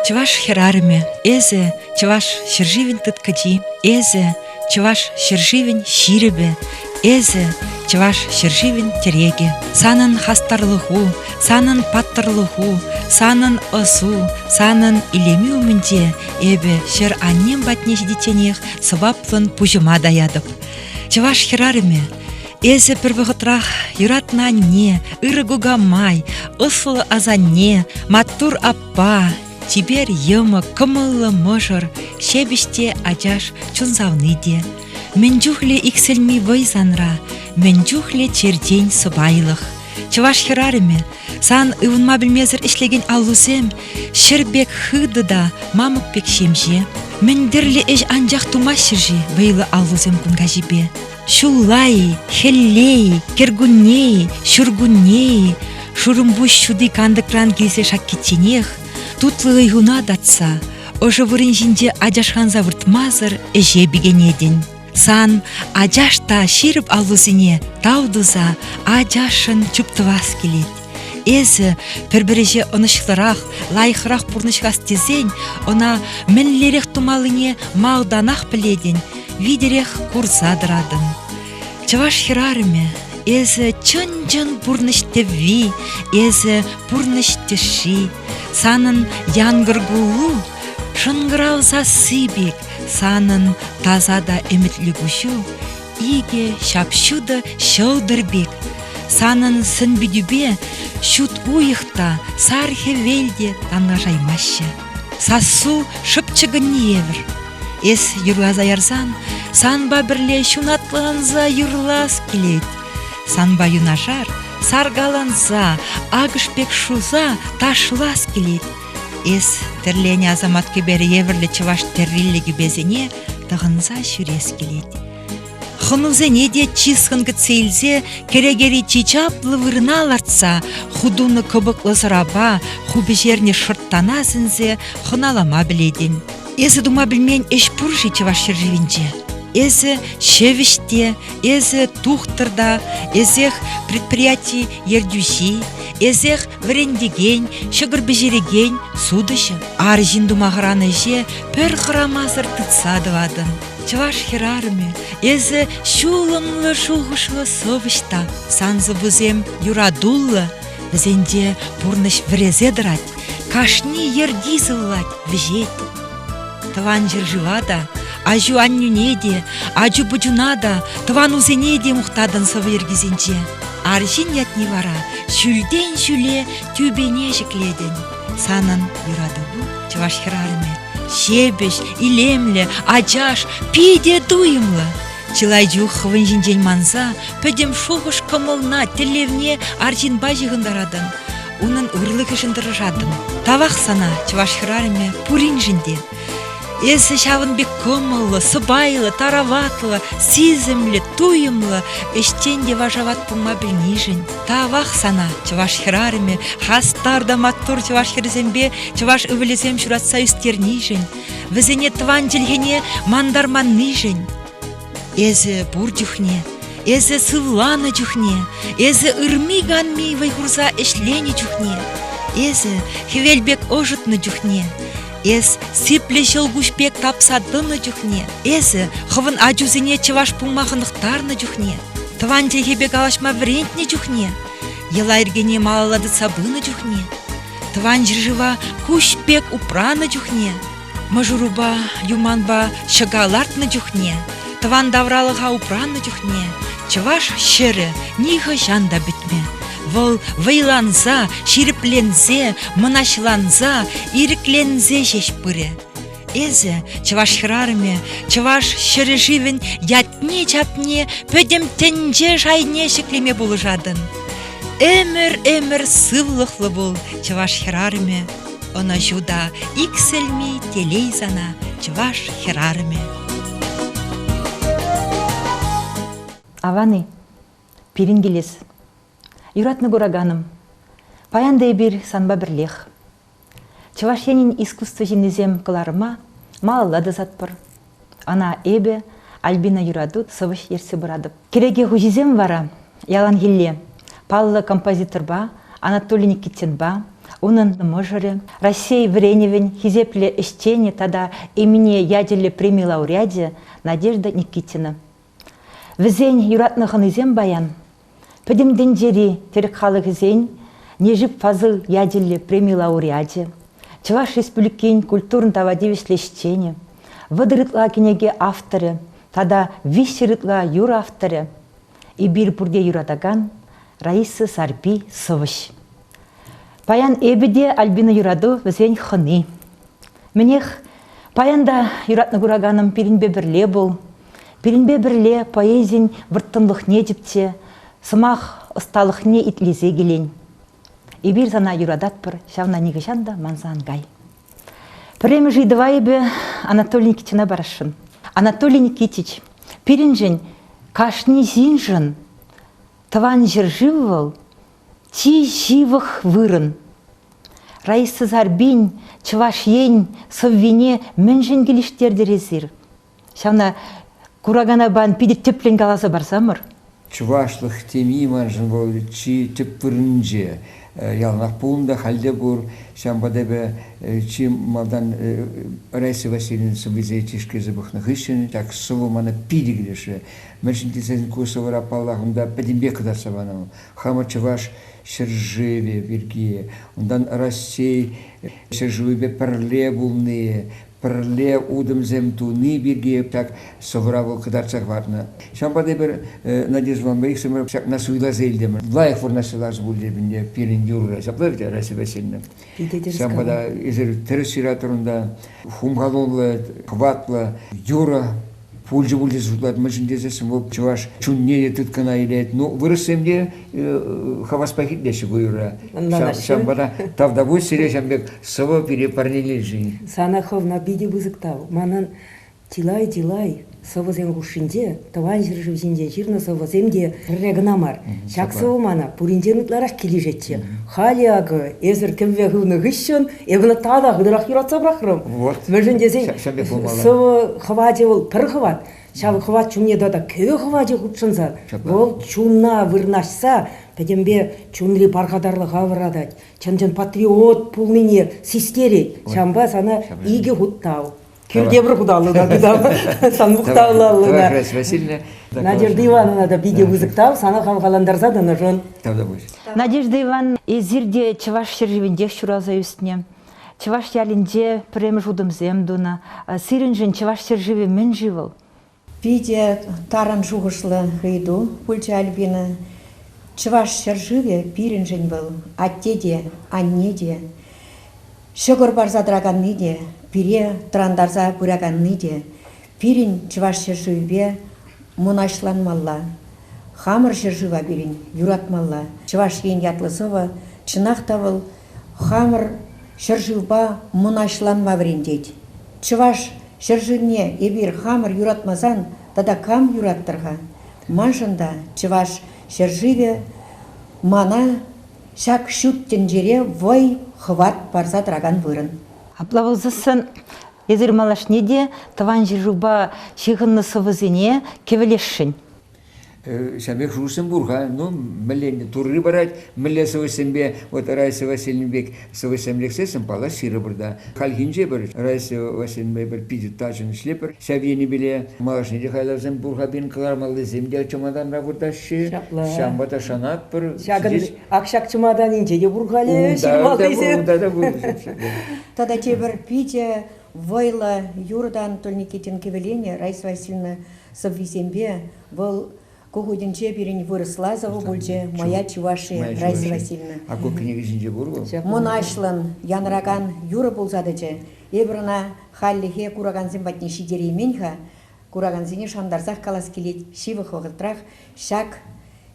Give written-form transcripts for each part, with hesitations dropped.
Чӑваш хӗрарӑмӗ, эсӗ чӑваш ҫӗршывӗн тыткӑчи, эсӗ чӑваш ҫӗршывӗн ҫирӗпӗ, эсӗ чӑваш ҫӗршывӗн тӗрекӗ. Санӑн хастарлӑху, санӑн паттӑрлӑху, санӑн ӑсу, санӑн илемӳ умӗнче эпӗ ҫӗр-аннем патне ҫитичченех сӑваплӑн пуҫӑма таятӑп. Чӑваш хӗрарӑмӗ, эсӗ пӗр вӑхӑтрах юратнӑ анне, ырӑ кукамай, ӑслӑ асанне, маттур аппа, чипер йӑмӑк, кӑмӑллӑ мӑшӑр, ҫепӗҫ те ачаш чун савни те. Мӗн чухлӗ иксӗлми вӑй санра, мӗн чухлӗ черчен сӑпайлӑх. Чӑваш хӗрарӑмӗ, сан ывӑнма пӗлмесӗр ӗҫлекен аллусем ҫӗр пек хытӑ та мамӑк пек ҫемҫе. Мӗн тӗрлӗ ӗҫ анчах тумаҫҫӗ-ши вӑйлӑ аллусем кун каҫипе? Ҫулла-и, хӗлле-и, кӗркунне-и, ҫуркунне-и, шурӑмпуҫ ҫути кантӑкран килсе шаккичченех тутлӑ ыйхуна татса, ӑшӑ вырӑн ҫинче ачашланса выртмасӑр ӗҫе пикенетӗн. Сан ачаш та ҫирӗп аллусене тав туса ачашшӑн чуптӑвас килет. Эсӗ пӗр-пӗр ӗҫе ӑнӑҫлӑрах, лайӑхрах пурнӑҫлас тесен ӑна мӗнлерех тумаллине малтанах пӗлетӗн, витӗрех курса тӑратӑн. Чӑваш хӗрарӑмӗ, эсӗ чӑн-чӑн пурнӑҫ тӗвви, эсӗ пурнӑҫ тӗшши. Санӑн янкӑр куллу шӑнкӑрав сасси пек, санӑн таса та ӗмӗтлӗ куҫу икӗ ҫап-ҫутӑ ҫӑлтӑр пек. Санӑн сӑн-питӳпе ҫут уйӑх та, сар хӗвел те танлашаймаҫҫӗ. Сассу шӑпчӑкӑнни евӗр. Эс юрласа ярсан санпа пӗрле ҫунатланса юрлас килет. Санпа юнашар саркаланса, акӑш пек шуса ташлас килет. Эс тӗрленӗ асамат кӗперӗ евӗрлӗ чӑваш тӗрриллӗ кӗпесене тӑхӑнса ҫӳрес килет. Хӑнусене те чыслӑн кӗтсе илсе кӗрекери чи чаплӑ вырӑна лартса хутунӑ кӑпӑклӑ сӑрапа ху пӗҫернӗ шӑрттана сӗнсе хӑналама пӗлетӗн. Эсӗ тума пӗлмен ӗҫ пур-ши чӑваш ҫӗршывӗнче? Эсӗ ҫӗвӗҫ те, эсӗ тухтӑр та, эсех предприяти ертӳҫи, эсех вӗрентекен, ҫӑкӑр пӗҫерекен, сутӑҫӑ. Арҫын тума хӑранӑ ӗҫе пӗр хӑрамасӑр тытса тӑватӑн. Чӑваш хӗрарӑмӗ, эсӗ ҫулӑмлӑ шухӑшлӑ сӑвӑҫ та. Сан сӑввусем юратуллӑ, вӗсенче пурнӑҫ вӗресе тӑрать, кашни йӗрки сывлать, вӗҫет. Тӑван ҫӗршыва та, аҫу-аннӳне те, ачу-пӑчуна та, тӑванусене те мухтатӑн сӑвӑ йӗркисенче. Арҫын ятне вара ҫӳлтен ҫӳле тӳпене ҫӗклетӗн. Санӑн юратӑву, чӑваш хӗрарӑмӗ, ҫепӗҫ, илемлӗ, ачаш, питӗ туйӑмлӑ. Чылай чух хӑвӑн ҫинчен манса пӗтӗм шухӑш-кӑмӑлна, тӗллевне арҫынпа ҫыхӑнтаратӑн, унӑн ырлӑхӗшӗн тӑрӑшатӑн. Тавах сана, чӑваш хӗрарӑмӗ, пуриншӗн те. Эсӗ ҫавӑн пек кӑмӑллӑ, сӑпайлӑ, тараватлӑ, сисӗмлӗ, туйӑмлӑ, ӗҫчен те вашават пулма пӗлнишӗн. Тавах сана, чӑваш хӗрарӑмӗ, хастар та маттур чӑваш хӗрӗсемпе чӑваш ывӑлӗсем ҫуратса ӳстернишӗн, вӗсене тӑван чӗлхене мантарманнишӗн. Эсӗ пур чухне, эсӗ сывланӑ чухне, эсӗ ырми-канми вӑй хурса ӗҫленӗ чухне, эсӗ хӗвел пек ӑшӑтнӑ чухне, эс сиплӗ ҫӑлкуҫ пек тапса тӑнӑ чухне, эсӗ хӑвӑн ачусене чӑваш пулма хӑнӑхтарнӑ чухне, тӑван чӗлхепе калаҫма вӗрентнӗ чухне, йӑла-йӗркене малалла тытса пынӑ чухне, тӑван ҫӗршыва куҫ пек упранӑ чухне, Мӑшӑрупа, юманпа ҫӑка лартнӑ чухне, тӑван тавралӑха упранӑ чухне чӑваш ҫӗрӗ нихӑҫан та пӗтмӗ. Вӑл вӑйланса, ҫирӗпленсе, мӑнаҫланса, ирӗкленсе ҫеҫ пырӗ. Эсӗ, чӑваш хӗрарӑмӗ, чӑваш ҫӗрӗ-шывӗн ятне-чапне пӗтӗм тӗнче шайне ҫӗклеме пулӑшатӑн. Ӗмӗр-ӗмӗр сывлӑхлӑ пул, чӑваш хӗрарӑмӗ. Ӑнӑҫу та иксӗлми телей сана, чӑваш хӗрарӑмӗ. Аван-и? Пирӗн килес. Юратнӑ кураканӑм, паян та эпир санпа пӗрлех. Чӑваш Енӗн искусство ҫыннисем кӑларӑма малалла тӑсатпӑр. Ӑна эпӗ, Альбина Юрату, сӑвӑҫ ертсе пыратӑп. Кӗреке хуҫисем вара яланхилле паллӑ композиторпа Анатолий Никитинпа, Унӑн мӑшӑрӗ, Раҫҫей вӗренӗвӗн хисеплӗ ӗҫченӗ тата Эмине ячӗллӗ преми лауреачӗ Надежда Никитина. Вӗсен юратнӑ хӑнисем паян Пӗтӗм тӗнчери тӗрӗк халӑхӗсен Нежип Фазыл ячӗллӗ преми лауреачӗ, Чӑваш Республикин культурӑн тава тивӗҫлӗ ӗҫченӗ, 30 ытла кӗнеке авторӗ тата 300 ытла юрӑ авторӗ, эпир пурте юратакан Раиса Сарпи сӑвӑҫ. Паян эпӗ те Альбина Юрату вӗсен хӑни. Мӗнех, паян та юратнӑ кураканӑм пирӗнпе пӗрле пул. Пирӗнпе пӗрле поэзин вӑрттӑнлӑхне тӗпче, сӑмах ӑсталӑхне итлесе килен. Эпир сана юрататпӑр, ҫавна нихӑҫан та манса ан кай. Пӗрремӗш ыйтӑва эпӗ Анатолий Никитична парасшӑн. Анатолий Никитич, пирӗншӗн кашни ҫыншӑн Тӑван ҫӗршыв вӑл чи ҫывӑх вырӑн. Раиса Сарпин Чӑваш Ен сӑввине мӗншӗн килӗштертӗр эсир? Ҫавна куракана пан питӗ тӗплӗн каласа парсамӑр. Чӑвашлӑх теми маншӑн вӑл чи тӗп вырӑнӗнче. Яланах пулнӑ та, халь те пур. Ҫавӑнпа та эпӗ чи малтан Раиса Васильевна сӑввисене тишкерсе пӑхнӑ хыҫҫӑн ҫак сӑвӑ мана питӗ килӗшрӗ. Мӗншӗн тесен ку сӑвӑра, паллах, унта пӗтӗмпех кӑтартса панӑ. Хамӑр чӑваш ҫӗршывӗ пирки, унтан Раҫҫей ҫӗршывӗпе пӗрле пулни, пӗрле утӑмсем туни пирки так сӑвӑра вӑл кӑтартса хӑварнӑ. Ҫавӑнпа та эпир Надежда Ивановна иксӗмӗр ҫакна суйласа илтӗмӗр. Лайӑх вырнаҫса ларса пулчӗ ӗнтӗ пирӗн юрӑ. Ҫапла вӗт, Раиса Васильевна? Питӗ тӗрӗс Ҫавӑнпа та эсир тӗрӗс ҫыратӑр унта. Хумхануллӑ, хӑватлӑ юрӑ пулчӗ пуль тесе шутлать. Мӗншӗн тесессӗн вӑл чӑваш чунне те тыткӑна илет. Ну, вырӑссем те хаваспах итлеҫҫӗ ку юрра. Ҫавӑнпа та тавтапуҫ сире ҫавӑн пек сӑвӑ пире парнеленӗшӗн. Сана хӑвна питӗ пысӑк тав. Манӑн чылай-чылай сӑвӑсем хушшинче Тӑван ҫӗршыв ҫинчен ҫырнӑ сӑвӑсем те пӗрре кӑна мар. Ҫак сӑвӑ мана пуринчен ытларах килӗшетчӗ. Халӗ акӑ эсӗр кӗвве хывнӑ хыҫҫӑн эпӗ ӑна тата хытӑрах юратса пӑрахрӑм. Мӗншӗн тесен сӑвӑ хӑвачӗ вӑл пӗр хӑват. Ҫав хӑват чунне тата кӗвӗ хӑвачӗ хутшӑнсан вӑл чуна вырнаҫса пӗтӗмпе чунри пархатарлӑха вӑратать, чӑн-чӑн патриот пулнине систерет. Ҫавӑнпа сана икӗ хут тав. Кӳрте пӗр хуталлӑ та сан мухтавлӑ Васильевна. Надежда Ивановна та питӗ пысӑк тав сана хавхалантарса тӑнӑшӑн. Тавтапуҫ. Надежда Ивановна, эсир те Чӑваш ҫӗршывӗнчех ҫуралса ӳснӗ. Чӑваш ялӗнче пӗрремӗш утӑмсем тунӑ. Сирӗншӗн Чӑваш ҫӗршывӗ мӗн-ши вӑл? Питӗ тарӑн шухӑшлӑ ыйту пулчӗ Альбина. Чӑваш ҫӗршывӗ пирӗншӗн вӑл атте те, анне те, ҫӑкӑр парса тӑраканни те, пире тӑрантарса пыраканни те. Пирӗн Чӑваш ҫӗршывӗпе мӑнаҫланмалла. Хамӑр ҫӗршыва пирӗн юратмалла. Чӑваш Ен ятлӑ сӑвӑ чӑнах та вӑл хамӑр ҫӗршывпа мӑнаҫланма вӗрентет. Чӑваш ҫӗршывне эпир хамӑр юратмасан тата кам юраттӑр-ха? Маншӑн та Чӑваш ҫӗршывӗ мана ҫак ҫут тӗнчере вӑй, хӑват парса тӑракан вырӑн. Апла пулсассӑн эсир малашне те Тӑван ҫӗршывпа ҫыхӑннӑ сӑвӑсене кӗвӗлесшӗн. Ҫав пек шухӑшсем пур-ха. Ну, мӗнле турри парать, мӗнле сӑвӑҫсемпе, вот Раиса Васильевна пек сӑвӑҫсем лексессӗн, паллах, ҫырӑпӑр та. Хальхинче пӗр Раиса Васильевна пӗр питӗ тачӑн ӗҫлепӗр. Ҫав енӗпеле малашне те хайлавсем пур-ха пирӗн кӑлармаллисем те чӑматанра выртаҫҫӗ. Ҫапла. Ҫавӑнпа та шанатпӑр. Ҫакӑн, ак ҫак чӑматанӗнче те пур халӗ ҫырмаллисем. Унта та пур. Тата тепӗр питӗ вӑйлӑ юрӑ та Анатолий Никитин кӗвӗленӗ Раиса Васильевна сӑввисемпе вӑл ку хутӗнче пирӗн вырӑсла сӑвӑ пулчӗ «Моя Чувашия» Раиса Васильевна. А ку кӗнеке ҫинче пур вӑл? Мӑнаҫлӑн янӑракан юрӑ пулса тӑчӗ. Эпир ӑна хальлӗхе куракансем патне ҫитереймен-ха. Куракансене шантарсах калас килет, ҫывӑх вӑхӑтрах ҫак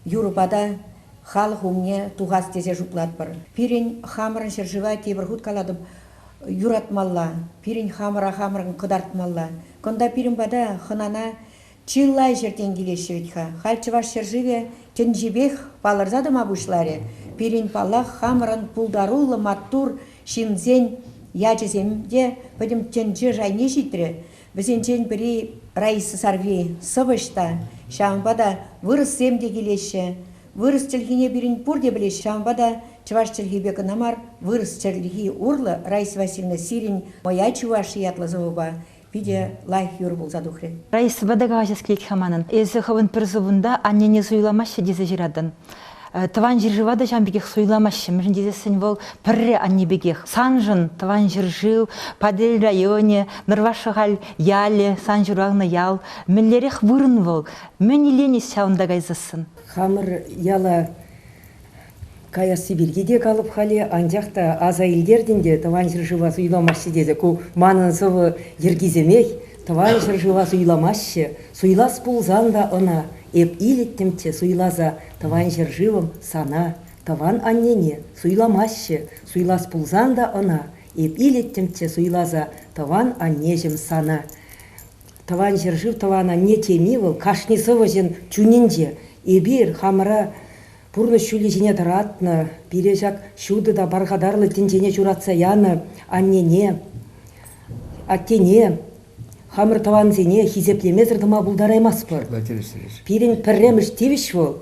юрӑпа та халӑх умне тухас тесе шутлатпӑр. Пирӗн хамӑрӑн ҫӗршыва тепӗр хут калатӑп, юратмалла, пирӗн хамӑра хамӑрӑн кӑтартмалла. Кунта пирӗн пата хӑнана чылай ҫӗртен килеҫҫӗ вӗт-ха. Халь Чӑваш ҫӗршывӗ тӗнчипех палӑрса тӑма пуҫларӗ. Пирӗн, паллах, хамӑрӑн пултаруллӑ, маттур ҫынсен ячӗсем те пӗтӗм тӗнче шайне ҫитрӗ. Вӗсенчен пӗри Раиса Сарви сӑвӑҫ та, ҫавӑнпа та вырӑссем те килеҫҫӗ. Вырӑс чӗлхине пирӗн пурте пӗлеҫҫӗ, ҫавӑнпа та чӑваш чӗлхипе кӑна мар, вырӑс чӗлхи урлӑ Раиса Васильевна сирӗн «Моя Чувашия» ятлӑ сӑвӑпа питӗ лайӑх юрӑ пулса тухрӗ. Раисӑпа та калаҫас килет-ха манӑн. Эсӗ хӑвӑн пӗр сӑввунта аннене суйламаҫҫӗ тесе ҫыратӑн. Тӑван ҫӗршыва та ҫавӑн пекех суйламаҫҫӗ. Мӗншӗн тесессӗн вӑл пӗрре анне пекех. Саншӑн тӑван ҫӗршыв, Патӑрьел районӗ, Нӑрваш Шӑхаль ялӗ, сан ҫуралнӑ ял. Мӗнлерех вырӑн вӑл? Мӗн иленес ҫавӑнта кайсассӑн? Хамӑр яла каясси пирки те калӑп халӗ, анчах та аса илтертӗн те Тӑван ҫӗршыва суйламаҫҫӗ тесе. Ку манӑн сӑвӑ йӗркисемех. Тӑван ҫӗршыва суйламаҫҫӗ. Суйлас пулсан та ӑна эп илӗттӗмччӗ суйласа Тӑван ҫӗршывӑм сана, тӑван аннене суйламаҫҫӗ. Суйлас пулсан та ӑна эп илӗттӗмччӗ суйласа тӑван аннеҫӗм сана. Тӑван ҫӗршыв, тӑван анне теми вӑл кашни сӑвӑҫӑн чунӗнче. Эпир хамӑра пурнӑҫ ҫулӗ ҫине тӑратнӑ, пире ҫак ҫутӑ та пархатарлӑ тӗнчене ҫуратса янӑ аннене, аттене, хамӑр тӑвансене хисеплемесӗр тӑма пултараймастпӑр. Пирӗн пӗрремӗш тивӗҫ вӑл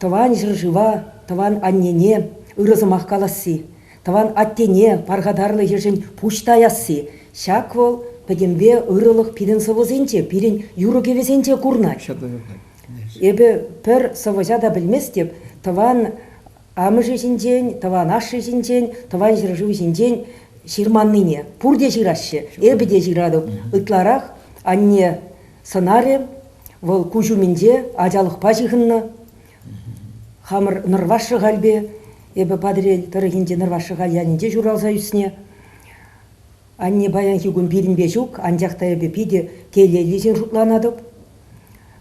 тӑван ҫӗршыва, тӑван аннене ырӑ сӑмах каласси, тӑван аттене пархатарлӑхӗшӗн пуҫ таясси. Ҫак вӑл пӗтӗмпе ырӑлӑх пирӗн сӑвӑсенче, пирӗн юрӑ-кӗвӗсенче курӑнать. Эпӗ пӗр сӑвӑҫа та пӗлместӗп, тӑван амӑшӗ ҫинчен, тӑван ашшӗ ҫинчен, тӑван ҫӗршыв ҫинчен ҫырманнине. Пурте ҫыраҫҫӗ, эпӗ те ҫыратӑп. Ытларах анне сӑнарӗ, вӑл куҫ умӗнче ачалӑхпа ҫыхӑннӑ. Хамӑр Нӑрваш Шӑхальпе, эпӗ Патӑрьел тӑрӑхӗнчи Нӑрваш Шӑхаль ялӗнче ҫуралса ӳснӗ. Анне паянхи кун пирӗнпе ҫук, анчах та эпӗ питӗ телейлӗ ҫын шутланатӑп.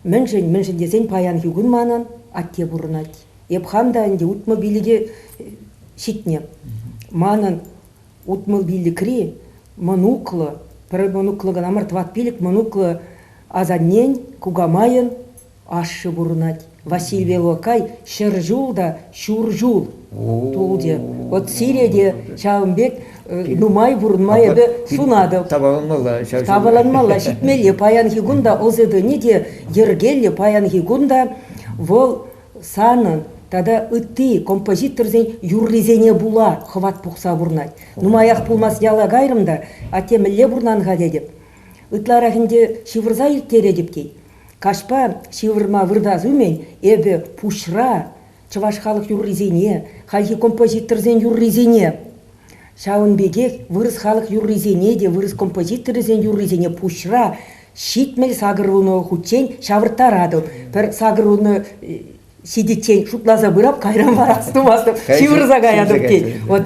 Мӗншӗн? Мӗншӗн тесен паянхи кун манӑн атте пурӑнать. Эп хам та ӗнтӗ 65-е ҫитнӗ. Манӑн 65-ри мӑнуклӑ, пӗр мӑнуклӑ кӑна мар, тӑват-пилӗк мӑнуклӑ асаннен, кукамайӑн ашшӗ пурӑнать. Василий Белокай 100 ҫул та ҫур ҫул тулчӗ. Вот сире те ҫавӑн пек нумай пурӑнма эпӗ сунатӑп. Таваланмалла. Таваланмалла, ҫитмелле. Паянхи кун та ӑсӗ тӑни те йӗркеллӗ. Паянхи кун та вӑл санӑн тата ытти композиторсен юррисене пула хӑват пухса пурӑнать. Нумаях пулмасть яла кайрӑм та, атте мӗнле пурӑнан-ха тетӗп. Ытларах ӗнтӗ ҫывӑрса ирттеретӗп тет. Каҫпа ҫывӑрма выртас умӗн эпӗ пуҫра чӑваш халӑх юррисене, хальхи композиторсен юррисене, ҫавӑн пекех вырӑс халӑх юррисене те, вырӑс композиторӗсен юррисене пуҫра 78 хутчен ҫавӑрттаратӑп. Пӗр 80 ҫитиччен шутласа пырап, кайран вара астумастӑп, ҫывӑрса каятӑп тет. Вот,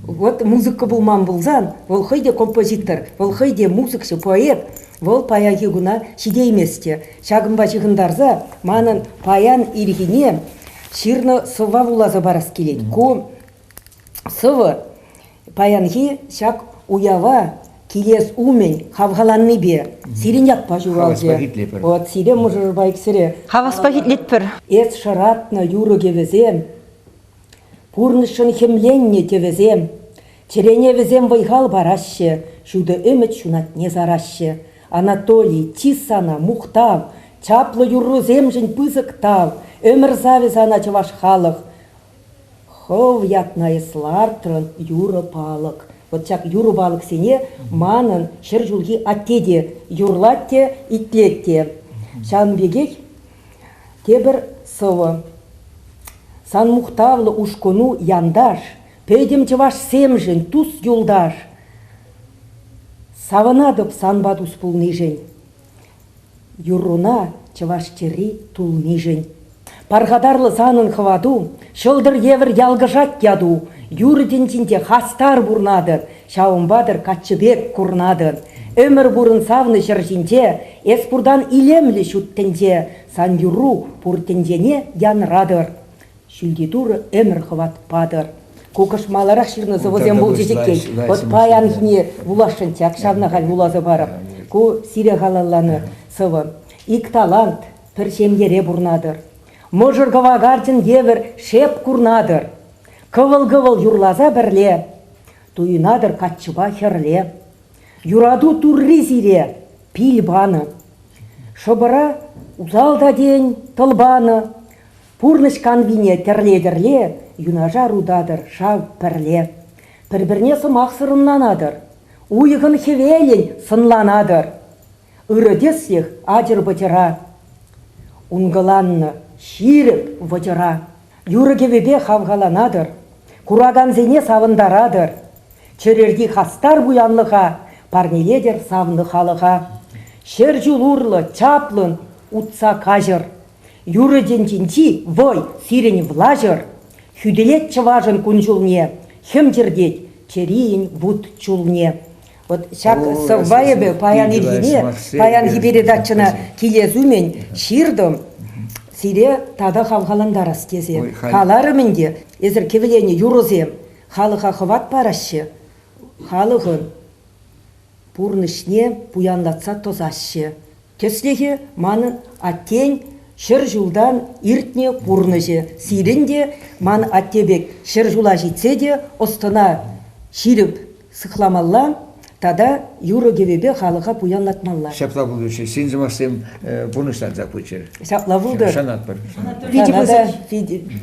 вот музыка пулман пулсан, вӑл хӑй те композитор, вӑл хӑй те музыкҫӑ, поэт, вӑл паянхи куна ҫитеймест те. Ҫакӑнпа ҫыхӑнтарса манӑн паян ирхине ҫырнӑ сӑвва вуласа парас килет. Ку сӑвӑ паянхи ҫак уява килес умӗн хавхаланнипе сирӗн ятпа ҫуралчӗ. Вот сире мӑшӑрпа иксӗре. Хаваспа итлетпӗр. Эс шӑратнӑ юрӑ-кӗвӗсем, пурнӑҫшӑн хӗмленнӗ тӗвӗсем, чӗрене вӗсем вӑй-хал параҫҫӗ, ҫутӑ ӗмӗт ҫунатне сараҫҫӗ. Анатолий, чыс сана, мухтав, чаплӑ юррусемшӗн пысӑк тав, ӗмӗр савӗ сана чӑваш халӑх, Хӑв ятна эс лартрӑн юрӑ палӑк. Вот ҫак юрӑ палӑксене манӑн 100 ҫулхи атте те юрлать те, итлет те. Ҫавӑн пекех тепӗр сӑвӑ. Сан мухтавлӑ ушкӑну янташ, пӗтӗм чӑвашсемшӗн тус-юлташ. Савӑнатӑп санпа тус пулнишӗн. Юрруна чӑваш чӗри тулнишӗн. Пархатарлӑ санӑн хӑвату, ҫӑлтӑр евӗр ялкӑшать яту. Юрӑ тӗнчинче хастар пурнатӑн, ҫавӑнпа-тӑр каччӑ пек курнатӑн. Ӗмӗр пурӑн савнӑ ҫӗр ҫинче, эс пуртан илемлӗ ҫут тӗнче, сан юрру пур тӗнчене янратӑр. Ҫӳлти Турӑ ӗмӗр хӑват патӑр. Ку кӑшт маларах ҫырнӑ сӑвӑсем пулчӗҫ иккен. Вот паянхине вуласшӑнччӗ, ак ҫавна халь вуласа парӑп. Ку сире халалланӑ сӑвӑ. Ик талант пӗр ҫемьере пурнатӑр. Мӑшӑр кӑвакарчӑн евӗр шеп курнатӑр. Кӑвӑл-кӑвӑл юрласа пӗрле туйӑнатӑр каччӑпа хӗрле. Юрату турри сире пил панӑ. Шӑпӑра усал та тен тӑл панӑ. Пурнӑҫ канвине тӗрле-тӗрле юнашар утатӑр шав пӗрле. Пӗр-пӗрне сӑмахсӑр ӑнланатӑр, уйӑхӑн-хӗвелӗн сӑнланатӑр. Ырӑ тӗслӗх ачӑр-пӑчӑра, ункӑланнӑ ҫирӗп вӑчӑра. Юрӑ-кӗвӗпе хавхаланатӑр, куракансене савӑнтаратӑр. Чӗрерти хастар пуянлӑха парнелетӗр савнӑ халӑха. Ҫӗр ҫул урлӑ чаплӑн утса каҫӑр. Юрӑ тӗнчинчи вӑй сирӗн влаҫӑр. Хӳтӗлет чӑвашӑн кун-ҫулне, хӗм чӗртет чӗрийӗн вут чулне. Вот ҫак сӑвва эпӗ паян ирхине, паянхи передачӑна килес умӗн ҫыртӑм. Сире тата хавхалантарас тесе. Каларӑм ӗнтӗ, эсӗр кӗвӗленӗ юрӑсем халӑха хӑват параҫҫӗ, халӑхӑн пурнӑҫне пуянлатса тӑсаҫҫӗ. Тӗслӗхӗ манӑн аттен ҫӗр ҫултан иртнӗ пурнӑҫӗ. Сирӗн те ман атте пек ҫӗр ҫула ҫитсе те ӑс-тӑна ҫирӗп сыхламалла тата юрӑ-кӗвӗпе халӑха пуянлатмалла. Ҫапла пулчӗ. Син сӑмахсем пурнӑҫланса пычӗ. Ҫапла пултӑр. Шанатпӑр. Питӗ пысӑк,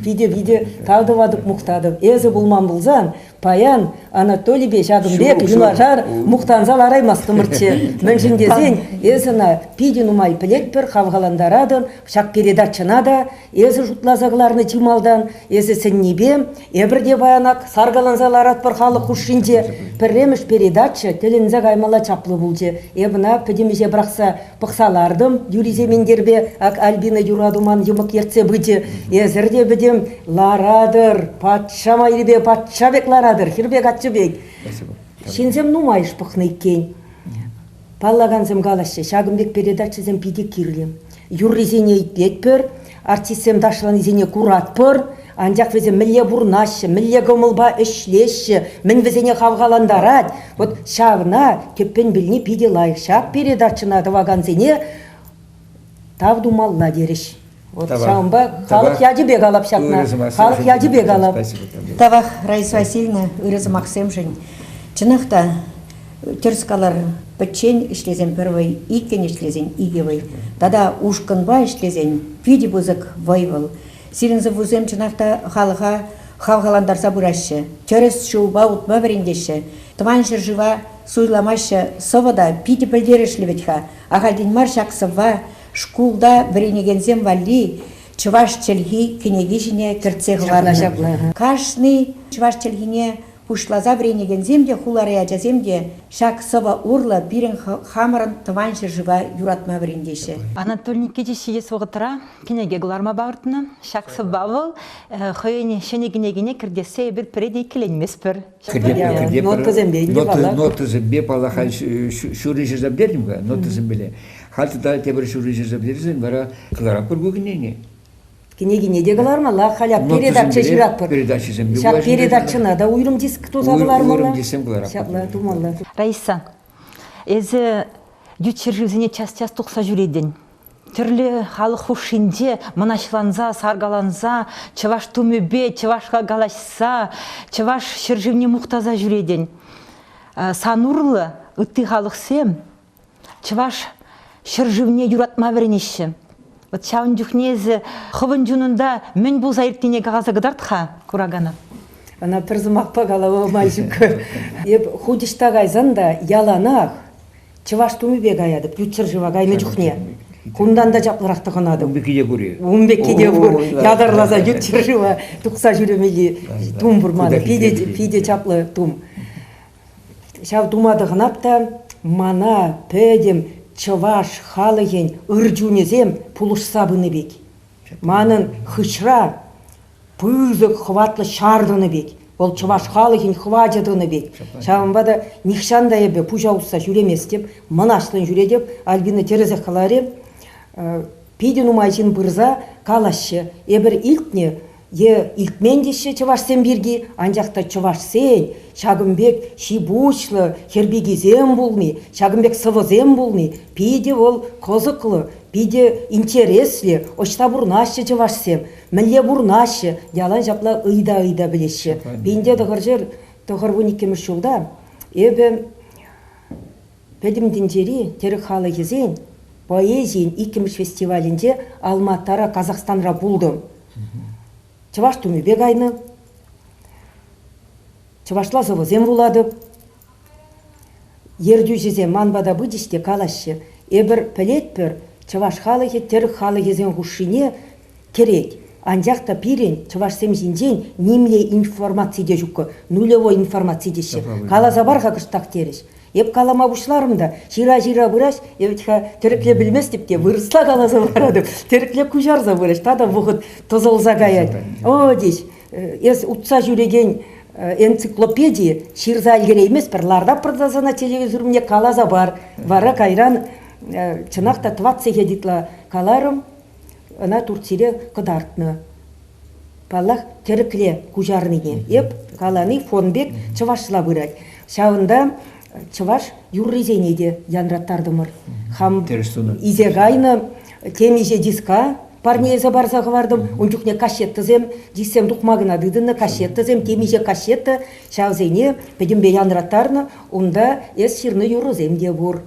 питӗ-питӗ тав тӑватӑп, мухтатӑп. Эсӗ пулман пулсан паян Анатолипе ҫакӑн пек юнашар мухтанса лараймастӑмӑрччӗ. Мӗншӗн тесен эсӗ ӑна питӗ нумай пӗлетпӗр, хавхалантаратӑн. Ҫак передачӑна та эсӗ шутласа кӑларнӑ чи малтан, эсӗ сӗннипе Эпир те паян ак саркаланса ларатпӑр халӑх хушшинче. Пӗрремӗш передача тӗлӗнсе каймалла чаплӑ пулчӗ. Эп ӑна пӗтӗм ӗҫе пӑрахса пӑхса лартӑм. Юрий Сементерпе ак Альбина Юратуман йӑмӑк ертсе пычӗ. Эсӗр те пӗтӗм ларатӑр, патша майрипе патша пек ларатӑр, хӗрпе каччӑ пек. Ҫынсем нумайӑш пӑхнӑ иккен. Паллакансем калаҫҫӗ, ҫакӑн пек передачӑсем питӗ кирлӗ. Юррисене итлетпӗр, артистсем ташланисене куратпӑр, анчах вӗсем мӗнле пурӑнаҫҫӗ, мӗнле кӑмӑлпа ӗҫлеҫҫӗ, мӗн вӗсене хавхалантарать, вот ҫавна тӗппӗн пӗлни питӗ лайӑх. Ҫак передачӑна тӑвакансене тав тумалла терӗҫ. Вот ҫавӑнпа халӑх ячӗпе калап ҫакна. Халӑх ячӗпе калап. Тавах, Раиса Васильевна, ырӑ сӑмахсемшӗн. Чӑнах та, тӗрӗс калар, пӗччен ӗҫлесен пӗр вӑй, иккӗн ӗҫлесен икӗ вӑй. Тата ушкӑнпа ӗҫлесен питӗ пысӑк вӑй вӑл. Сирӗн сӑввусем чӑнах та халӑха хавхалантарса пыраҫҫӗ, тӗрӗс ҫулпа утма вӗрентеҫҫӗ. Тӑван ҫӗршыва суйламаҫҫӗ сӑвӑ та питӗ пӗлтерӗшлӗ вӗт-ха. Ахальтен мар ҫак сӑвва шкулта вӗренекенсем валли чӑваш чӗлхи кӗнеки ҫине кӗртсе хӑварнӑ. Ҫапла, Кашни чӑваш чӗлхине пуҫласа вӗренекенсем те, хулари ачасем те ҫак сӑвӑ урлӑ пирӗн хамӑрӑн тӑван ҫӗршыва юратма вӗрентеҫҫӗ. Анатолий Никитич ҫитес вӑхӑтра кӗнеке кӑларма палӑртнӑ. Ҫак сӑвва вӑл хӑйӗн ҫӗнӗ кӗнекине кӗртессе эпир пӗрре те иккӗленместпӗр. Нотӑсемпе ӗнтӗ паллах. Нотӑсемпе паллах халь ҫурри ҫырса пӗтертӗм-ха, нотӑсемпеле. Халь тата тепӗр ҫурри ҫырса пӗтерсен вара кӑларатпӑр ку кӗнекене. Кӗнекине те кӑлармалла, халь передача ҫыратпӑр. Передачӑсемпе Ҫак передачӑна та уйрӑм диск туса кӑлармалла. Уйрӑм дисксем кӑларатпӑр. Ҫапла тумалла. Раиса, эсӗ ют ҫӗршывсене час-час тухса ҫӳретӗн. Тӗрлӗ халӑх хушшинче мӑнаҫланса, саркаланса, чӑваш тумӗпе чӑвашла калаҫса, чӑваш ҫӗршывне мухтаса ҫӳретӗн. Сан урлӑ ытти халӑхсем чӑваш ҫӗршывне юратма вӗренеҫҫӗ. Вот ҫавӑн чухне эсӗ хӑвӑн чунунта мӗн пулса иртнине каласа кӑтарт-ха куракана. Ӑна пӗр сӑмахпа калама май ҫук. Эп хуть ӑҫта кайсан та яланах чӑваш тумӗпе каятӑп ют ҫӗршыва кайнӑ чухне. Кунтан та чаплӑрах тӑхӑнатӑп. Ун пекки те пур-и? Ун пекки те пур. Ятарласа ют ҫӗршыва тухса ҫӳремелли тум пур ман. Питӗ, питӗ чаплӑ тум. Ҫав тума тӑхӑнап та мана пӗтӗм чӑваш халӑхӗн ыр чунӗсем пулӑшса пынӑ пек. Манӑн хыҫра пысӑк хӑватлӑ ҫар тӑнӑ пек. Вӑл чӑваш халӑхӗн хӑвачӗ тӑнӑ пек. Ҫавӑнпа та нихҫан та эпӗ пуҫа усса ҫӳреместӗп, мӑнаҫлӑн ҫӳретӗп. Альбина тӗрӗсех каларӗ. Питӗ нумай ҫын пырса калаҫҫӗ. Эпир илтнӗ е илтмен теҫҫӗ чӑвашсем пирки, анчах та чӑвашсен ҫакӑн пек ҫи-пуҫлӑ хӗр-пикисем пулни, ҫакӑн пек сӑвӑсем пулни питӗ вӑл кӑсӑклӑ, питӗ интереслӗ. Ӑҫта пурӑнаҫҫӗ чӑвашсем, мӗнле пурӑнаҫҫӗ, ялан ҫапла ыйта-ыйта пӗлеҫҫӗ. Пинте тӑхӑрҫӗр тӑхӑр иккӗмӗш ҫулта эпӗ Пӗтӗм тӗнчери тӗрӗк халӑхӗсен поэзийӗн иккӗмӗш фестивалӗнче Алма-Атара Казахстанра пултӑм. Чӑваш тумӗпе кайнӑ. Чӑвашла сӑвӑсем вулатӑп. Ертӳҫӗсем ман пата пычӗҫ те калаҫҫӗ: Эпир пӗлетпӗр, чӑваш халӑхӗ тӗрӗк халӑхӗсен хушшине кӗрет. Анчах та пирӗн чӑвашсем ҫинчен нимле информаци те ҫуккӑ, нулевой информаци теҫҫӗ. Каласа пар-ха кӑштах терӗҫ. Эп калама пуҫларӑм та, ҫыра-ҫыра пыраҫ, эп-ха тӗрӗкле пӗлместӗп те, вырӑсла каласа паратӑп, тӗрӗкле куҫарса пыраҫ, тата вӑхӑт тӑсӑлса каять. О, теҫ, эс утса ҫӳрекен энциклопеди ҫырса ӗлкӗрейместпӗр, лартатпӑр та сана телевизор умне каласа пар. Вара кайран чӑнах та тӑват сехет ытла каларӑм, ӑна Турцире кӑтартнӑ. Паллах, тӗрӗкле куҫарнине. Эп калани фон пек чӑвашла пырать. Ҫавӑнта чӑваш юррисене те янраттартӑмӑр. Хам исе кайнӑ темиҫе диска парнелесе парса хӑвартӑм. Ун чухне кассетӑсем, дисксем тухма кӑна тытӑннӑ кассетӑсем, темиҫе кассета ҫавсене пӗтӗмпе янраттарнӑ. Унта эс ҫырнӑ юрӑсем те пур.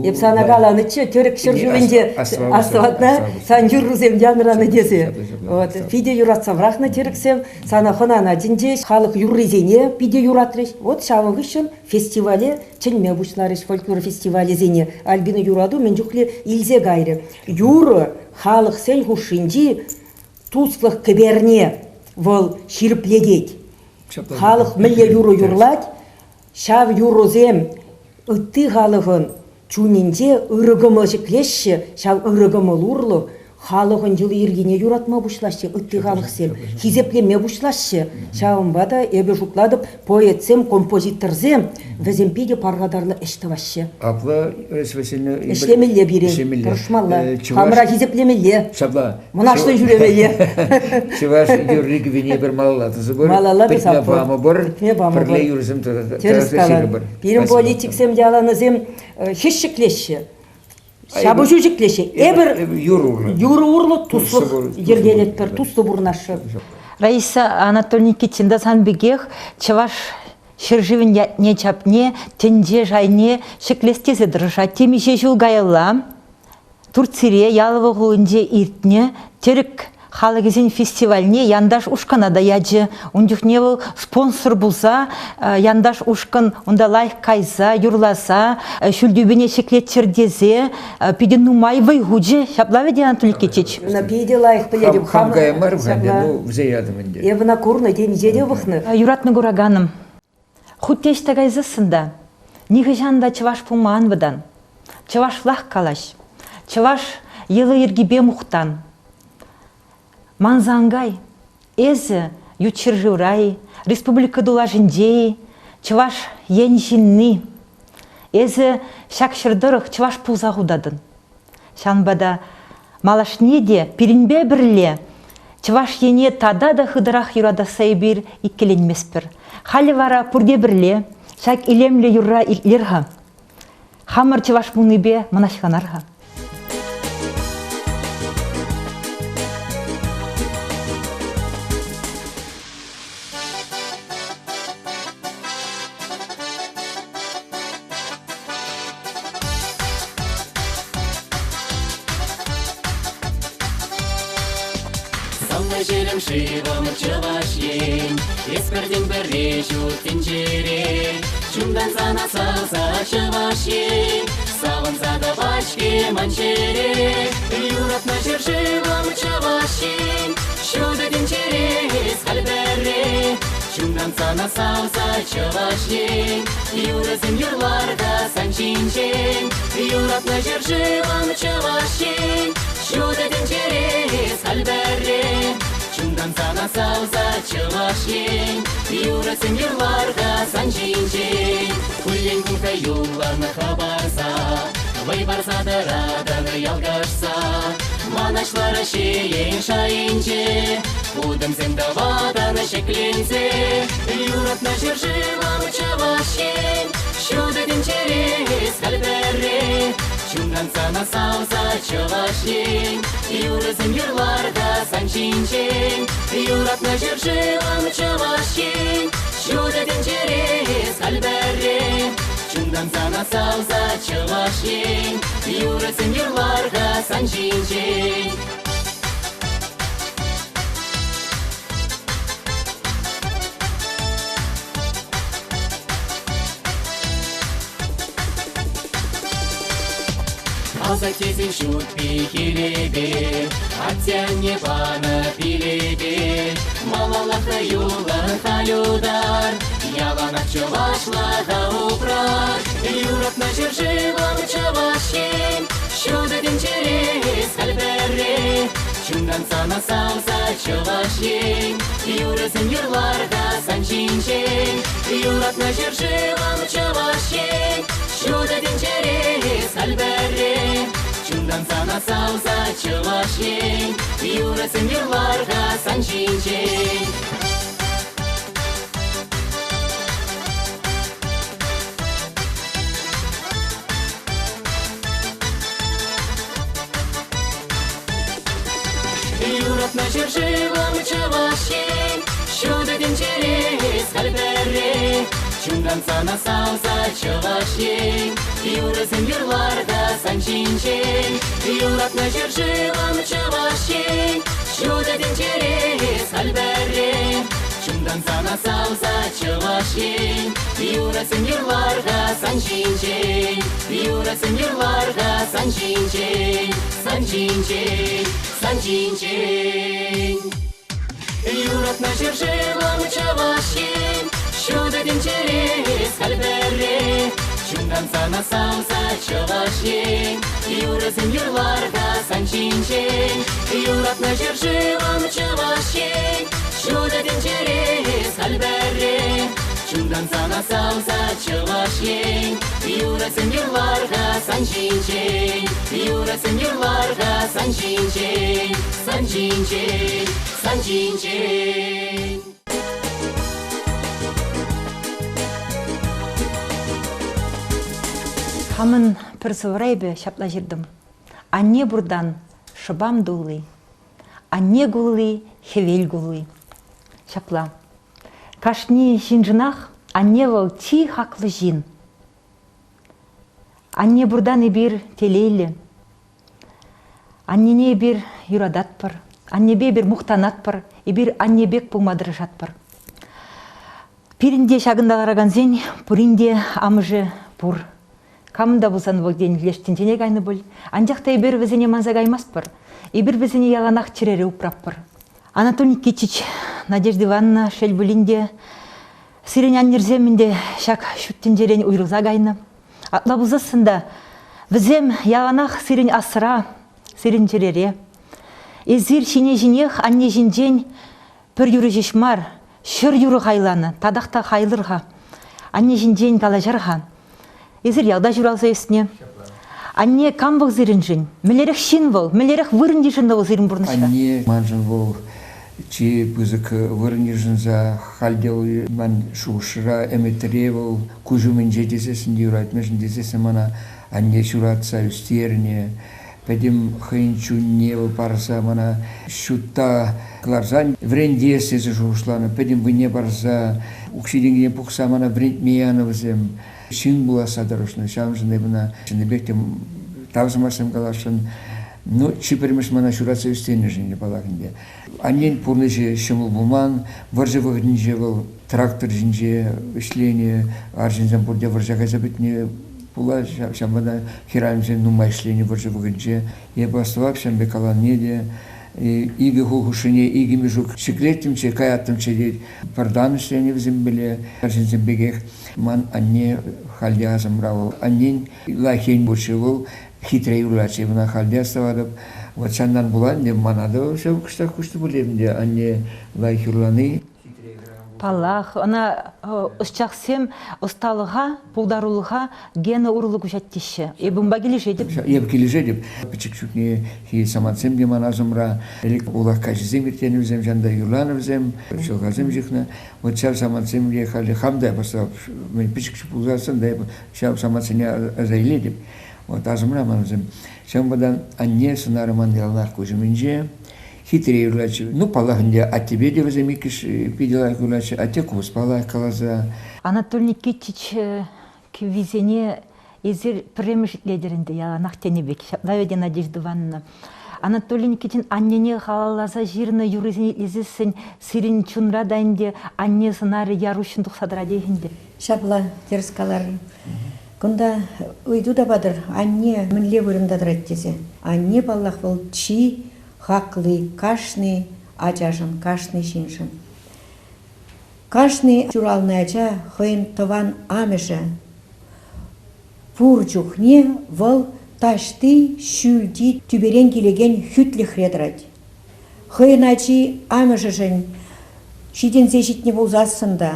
Эп сана каланӑччӗ, тӗрӗк ҫӗршывӗнче астӑватна сан юррусем янранӑ тесе. Вот, питӗ юратса пӑрахнӑ тӗрӗксем. Сана хӑнана чӗнчӗҫ, халӑх юррисене питӗ юратрӗҫ. Вот ҫавӑн хыҫҫӑн фестивале чӗнме пуҫларӗҫ, фольклор фестивалӗсене. Альбина Юрату мӗн чухлӗ илсе кайрӗ. Юрӑ халӑхсен хушшинчи туслӑх кӗперне вӑл ҫирӗплетет. Халӑх мӗнле юрӑ юрлать, ҫав юрӑсем ытти халӑхӑн чунӗнче ырӑ кӑмӑл ҫӗклеҫҫӗ, ҫав ырӑ кӑмӑл урлӑ халӑхӑн йӑли-йӗркине юратма пуҫлаҫҫӗ ытти халӑхсем, хисеплеме пуҫлаҫҫӗ. Ҫавӑнпа та эпӗ шутлатӑп, поэтсем, композиторсем вӗсем питӗ пархатарлӑ ӗҫ тӑваҫҫӗ. Апла, Раиса Васильевна, ӗҫлемелле пирӗн, тӑрӑшмалла, хамӑра хисеплемелле. Ҫапла. Мӑнаҫлӑн ҫӳремелле. Чӑваш юрри-кӗввине пӗр малалла тӑсӑпӑр. Малалла тӑсатпӑр. Пӗтме памӑпӑр. Пӗтме памӑпӑр. Пӗрле юрӑсем Тӗрӗс калан. Пирӗн политиксем яланӑсем хӗҫ ҫӗклеҫҫӗ. Ҫапӑҫу ҫӗклеҫҫӗ. Эпир юр урлӑ. Юрӑ урлӑ туслӑх йӗркелетпӗр, туслӑ пурӑнасшӑн. Раиса Анатольевна Никитин та сан пекех чӑваш ҫӗршывӗн ятне чапне тӗнче шайне ҫӗклес тесе тӑрӑшать. Темиҫе ҫул каялла Турцире Ялово хулинче иртнӗ тӗрӗк халӑхӗсен фестивальне Янташ ушкӑна та ячӗ. Ун чухне вӑл спонсор пулса Янташ ушкӑн унта лайӑх кайса, юрласа, ҫӳл тӳпене ҫӗклетчӗр тесе питӗ нумай вӑй хучӗ. Ҫапла вӗт, Анатолий Никитич? Ӑна питӗ лайӑх пӗлетӗп. Хам кая мар, ну, вӗсе ятӑм ӗнтӗ. Эп ӑна курнӑ, темиҫе те пӑхнӑ. Юратнӑ кураканӑм, Хуть те ӑҫта кайсассӑн та, нихӑҫан та чӑваш пулма ан вӑтан. Чӑвашлах калаҫ. Чӑваш йӑли-йӗркипе мухтан. Манса ан кай, эсӗ ют ҫӗршывра-и, республика тулашӗнче-и, Чӑваш Ен ҫынни. Эсӗ ҫак ҫӗр тӑрӑх чӑваш пулса хутатӑн. Ҫавӑнпа та малашне те пирӗнпе пӗрле Чӑваш Ене тата та хытӑрах юратасса эпир иккӗленместпӗр. Халӗ вара пурте пӗрле ҫак илемлӗ юрра итлер-ха. Хамӑр чӑваш пулнипе мӑнаҫланар-ха. Сӑнлӑ ҫерем шывӑм Чӑваш Ен, эс пӗртен-пӗрре ҫут тӗнчере. Чунтан сана савса Чӑваш Ен, савӑнса тӑвать-ҫке ман чӗре. Юратнӑ ҫӗршывӑм Чӑваш Ен, ҫутӑ тӗнчере эс халь пӗрре. Чунтан сана савса Чӑваш Ен, юрӑсем юрлар та сан ҫинчен. Юратнӑ ҫӗршывӑм Чӑваш Ен, ҫутӑ тӗнчере эс халь пӗрре. Чунтан сана савса Чӑваш Ен, юрӑсем юрлар та сан ҫинчен. Куллен кун хӑюллӑн хӑпарса, вӑй парса тӑратӑн ялкӑшса. Манӑҫлӑ Раҫҫейӗн шайӗнче утӑмсем тӑватӑн ҫӗкленсе. Юратнӑ ҫӗршывӑм Чӑваш Ен, ҫутӑ тӗнчере эс халь пӗрре. Чунтан сана савса Чӑваш Ен, юрӑсем юрлар та сан ҫинчен. Юратнӑ ҫӗршывӑм Чӑваш Ен, ҫутӑ тӗнчере эс халь пӗрре. Чунтан сана савса Чӑваш Ен, юрӑсем юрлар-ха сан ҫинчен. Асаттесен ҫут пехилӗпе, Атте-анне панӑ пилӗпе, Малалла хӑюллӑн халь утар, Яланах чӑвашлӑха упрар. Юратнӑ ҫӗршывӑм Чӑваш Ен, Ҫутӑ тӗнчере эс халь пӗрре. Чунтан сана савса Чӑваш Ен, Юрӑсем юрлар та сан ҫинчен. Юратнӑ ҫӗршывӑм Чӑваш Ен, Ҫутӑ тӗнчере эс халь пӗрре. Чунтан сана савса Чӑваш Ен, Юрӑсем юрлар-ха сан ҫинчен. Юратнӑ ҫӗршывӑм Чӑваш Ен, Ҫутӑ тӗнчере эс халь пӗрре. Чунтан сана савса Чӑваш Ен, Юрӑсем юрлар та сан ҫинчен. Юратнӑ ҫӗршывӑм Чӑваш Ен, Ҫутӑ тӗнчере эс халь пӗрре. Чунтан сана савса Чӑваш Ен, Юрӑсем юрлар-ха сан ҫинчен. Юрӑсем юрлар-ха сан ҫинчен, сан ҫинчен, сан ҫинчен. Юратнӑ ҫӗршывӑм Чӑваш Ен, Ҫутӑ тӗнчере эс халь пӗрре. Чунтан сана савса Чӑваш Ен, Юрӑсем юрлар-ха сан ҫинчен. Юратнӑ ҫӗршывӑм Чӑваш Ен, Ҫутӑ тӗнчере эс халь пӗрре. Чунтан сана савса Чӑваш Ен, Юрӑсем юрлар-ха сан ҫинчен. Юрӑсем юрлар-ха сан ҫинчен, сан ҫинчен, сан ҫинчен. Хамӑн пӗр сӑвӑра эпӗ ҫапла ҫыртӑм. Анне пуртан шӑпам тулли, анне кулли, хӗвел кулли. Ҫапла. Кашни ҫыншӑнах анне вӑл чи хаклӑ ҫын. Анне пуртан эпир телейлӗ. Аннене эпир юрататпӑр, аннепе эпир мухтанатпӑр, эпир анне пек пулма тӑрӑшатпӑр. Пирӗн те ҫакӑнта ларакансен пурин те амӑшӗ пур. Камӑн та пулсан вӑл тен леш тӗнчене кайнӑ пуль. Анчах та эпир вӗсене манса каймастпӑр. Эпир вӗсене яланах чӗрере упратпӑр. Анатолий Никитич, Надежда Ивановна, шел пулин те, сирӗн аннӗрсем ӗнтӗ ҫак ҫут тӗнчерен уйрӑлса кайнӑ. Апла пулсассӑн та вӗсем яланах сирӗн асра, сирӗн чӗрере. Эсир ҫине-ҫинех анне ҫинчен пӗр юрӑ ҫеҫ мар, ҫӗр юрӑ хайланӑ, татах та хайлӑр-ха. Анне ҫинчен калаҫар-ха. Эсир ялта ҫуралса ӳснӗ. Анне кам вӑл сирӗншӗн? Мӗнлерех ҫын вӑл? Мӗнлерех вырӑн йышӑннӑ вӑл сирӗн пурнӑҫра? Анне маншӑн вӑл чи пысӑк вырӑн йышӑнса халь те ман шухӑшра, ӗмӗтре вӑл куҫ умӗнче тесессӗн те юрать. Мӗншӗн тесессӗн мана анне ҫуратса ӳстернӗ, пӗтӗм хӑйӗн чунне вӑл парса мана ҫутта кӑларсан вӗрентес тесе шухӑшланӑ, пӗтӗм вӑйне парса укҫи-тенкине пухса мана вӗрентме янӑ вӗсем. Ҫын пуласса тӑрӑшнӑ. Ҫавӑншӑн эпӗ ӑна чӑннипех те тав сӑмахсем каласшӑн. Ну, чи пӗрремӗш мана ҫуратса ӳстернӗшӗн те паллах ӗнтӗ. Аннен пурнӑҫӗ ҫӑмӑл пулман. Вӑрҫӑ вӑхӑтӗнче вӑл трактор ҫинче ӗҫленӗ, арҫынсем пурте вӑрҫа кайса пӗтнӗ пулас. Ҫавӑнпа та хӗрарӑмсем нумай ӗҫленӗ вӑрҫӑ вӑхӑтӗнче. Эпӗ астӑвап ҫавӑн пек каланине те. Икӗ хул хушшине икӗ мешок ҫӗклеттӗмччӗ, каяттӑмччӗ тет. Пӗртан ӗҫленӗ вӗсемпеле, арҫынсем пекех. Ман анне халь те асӑмра вӑл. Аннен лайӑх ен пурччӗ вӑл, хитре юрлатчӗ. Ӑна халь те астӑватӑп. Вот ҫантан пулать ӗнтӗ мана та ҫав кӑштах куҫнӑ пуль ӗнтӗ анне лайӑх юрлани. Паллах, ӑна ӑсчахсем ӑсталӑха, пултарулӑха гена урлӑ куҫать теҫҫӗ. Эпӗ унпа килӗшетӗп. Эп килӗшетӗп. Пӗчӗк чухнехи самантсем те ман асӑмра. Ӗлӗк улах каҫӗсем ирттернӗ вӗсем, ҫанта юрланӑ вӗсем, ҫӑлхасем ҫыхнӑ. Вот ҫав самантсем те халӗ хам та просто пӗчӗкҫӗ пулсассӑн та эпӗ ҫав самантсене аса илетӗп. Вот асӑмра ман вӗсем. Ҫавӑнпа та анне сӑнарӗ ман яланах куҫ умӗнче. Хитре юрлатчӗ. Ну, паллах ӗнтӗ, аттепе те вӗсем иккӗш питӗ лайӑх юрлатчӗ. Атте купӑспа лайӑх каласа. Анатолий Никитич кӗввисене эсир пӗрремӗш итлетӗр ӗнтӗ яланах тенӗ пек. Ҫапла вӗт Надежда Ивановна. Анатолий Никитин аннене халалласа ҫырнӑ юррисене итлесессӗн сирӗн чунра та ӗнтӗ анне сӑнарӗ яр уҫҫӑн тухса тӑратех ӗнтӗ. Ҫапла тӗрӗс каларӑн. Кунта ыйту та патӑр, анне мӗнле вырӑнта тӑрать тесе. Анне, паллах, вӑл чи хакли кашни ачашӑн, кашни ҫыншӑн. Кашни ҫуралнӑ ача хӑйӗн тӑван амӑшӗ пур чухне вӑл таҫти ҫӳлти тӳперен килекен хӳтлӗхре тӑрать. Хӑйӗн ачи амӑшӗшӗн ҫитӗнсе ҫитнӗ пулсассӑн та,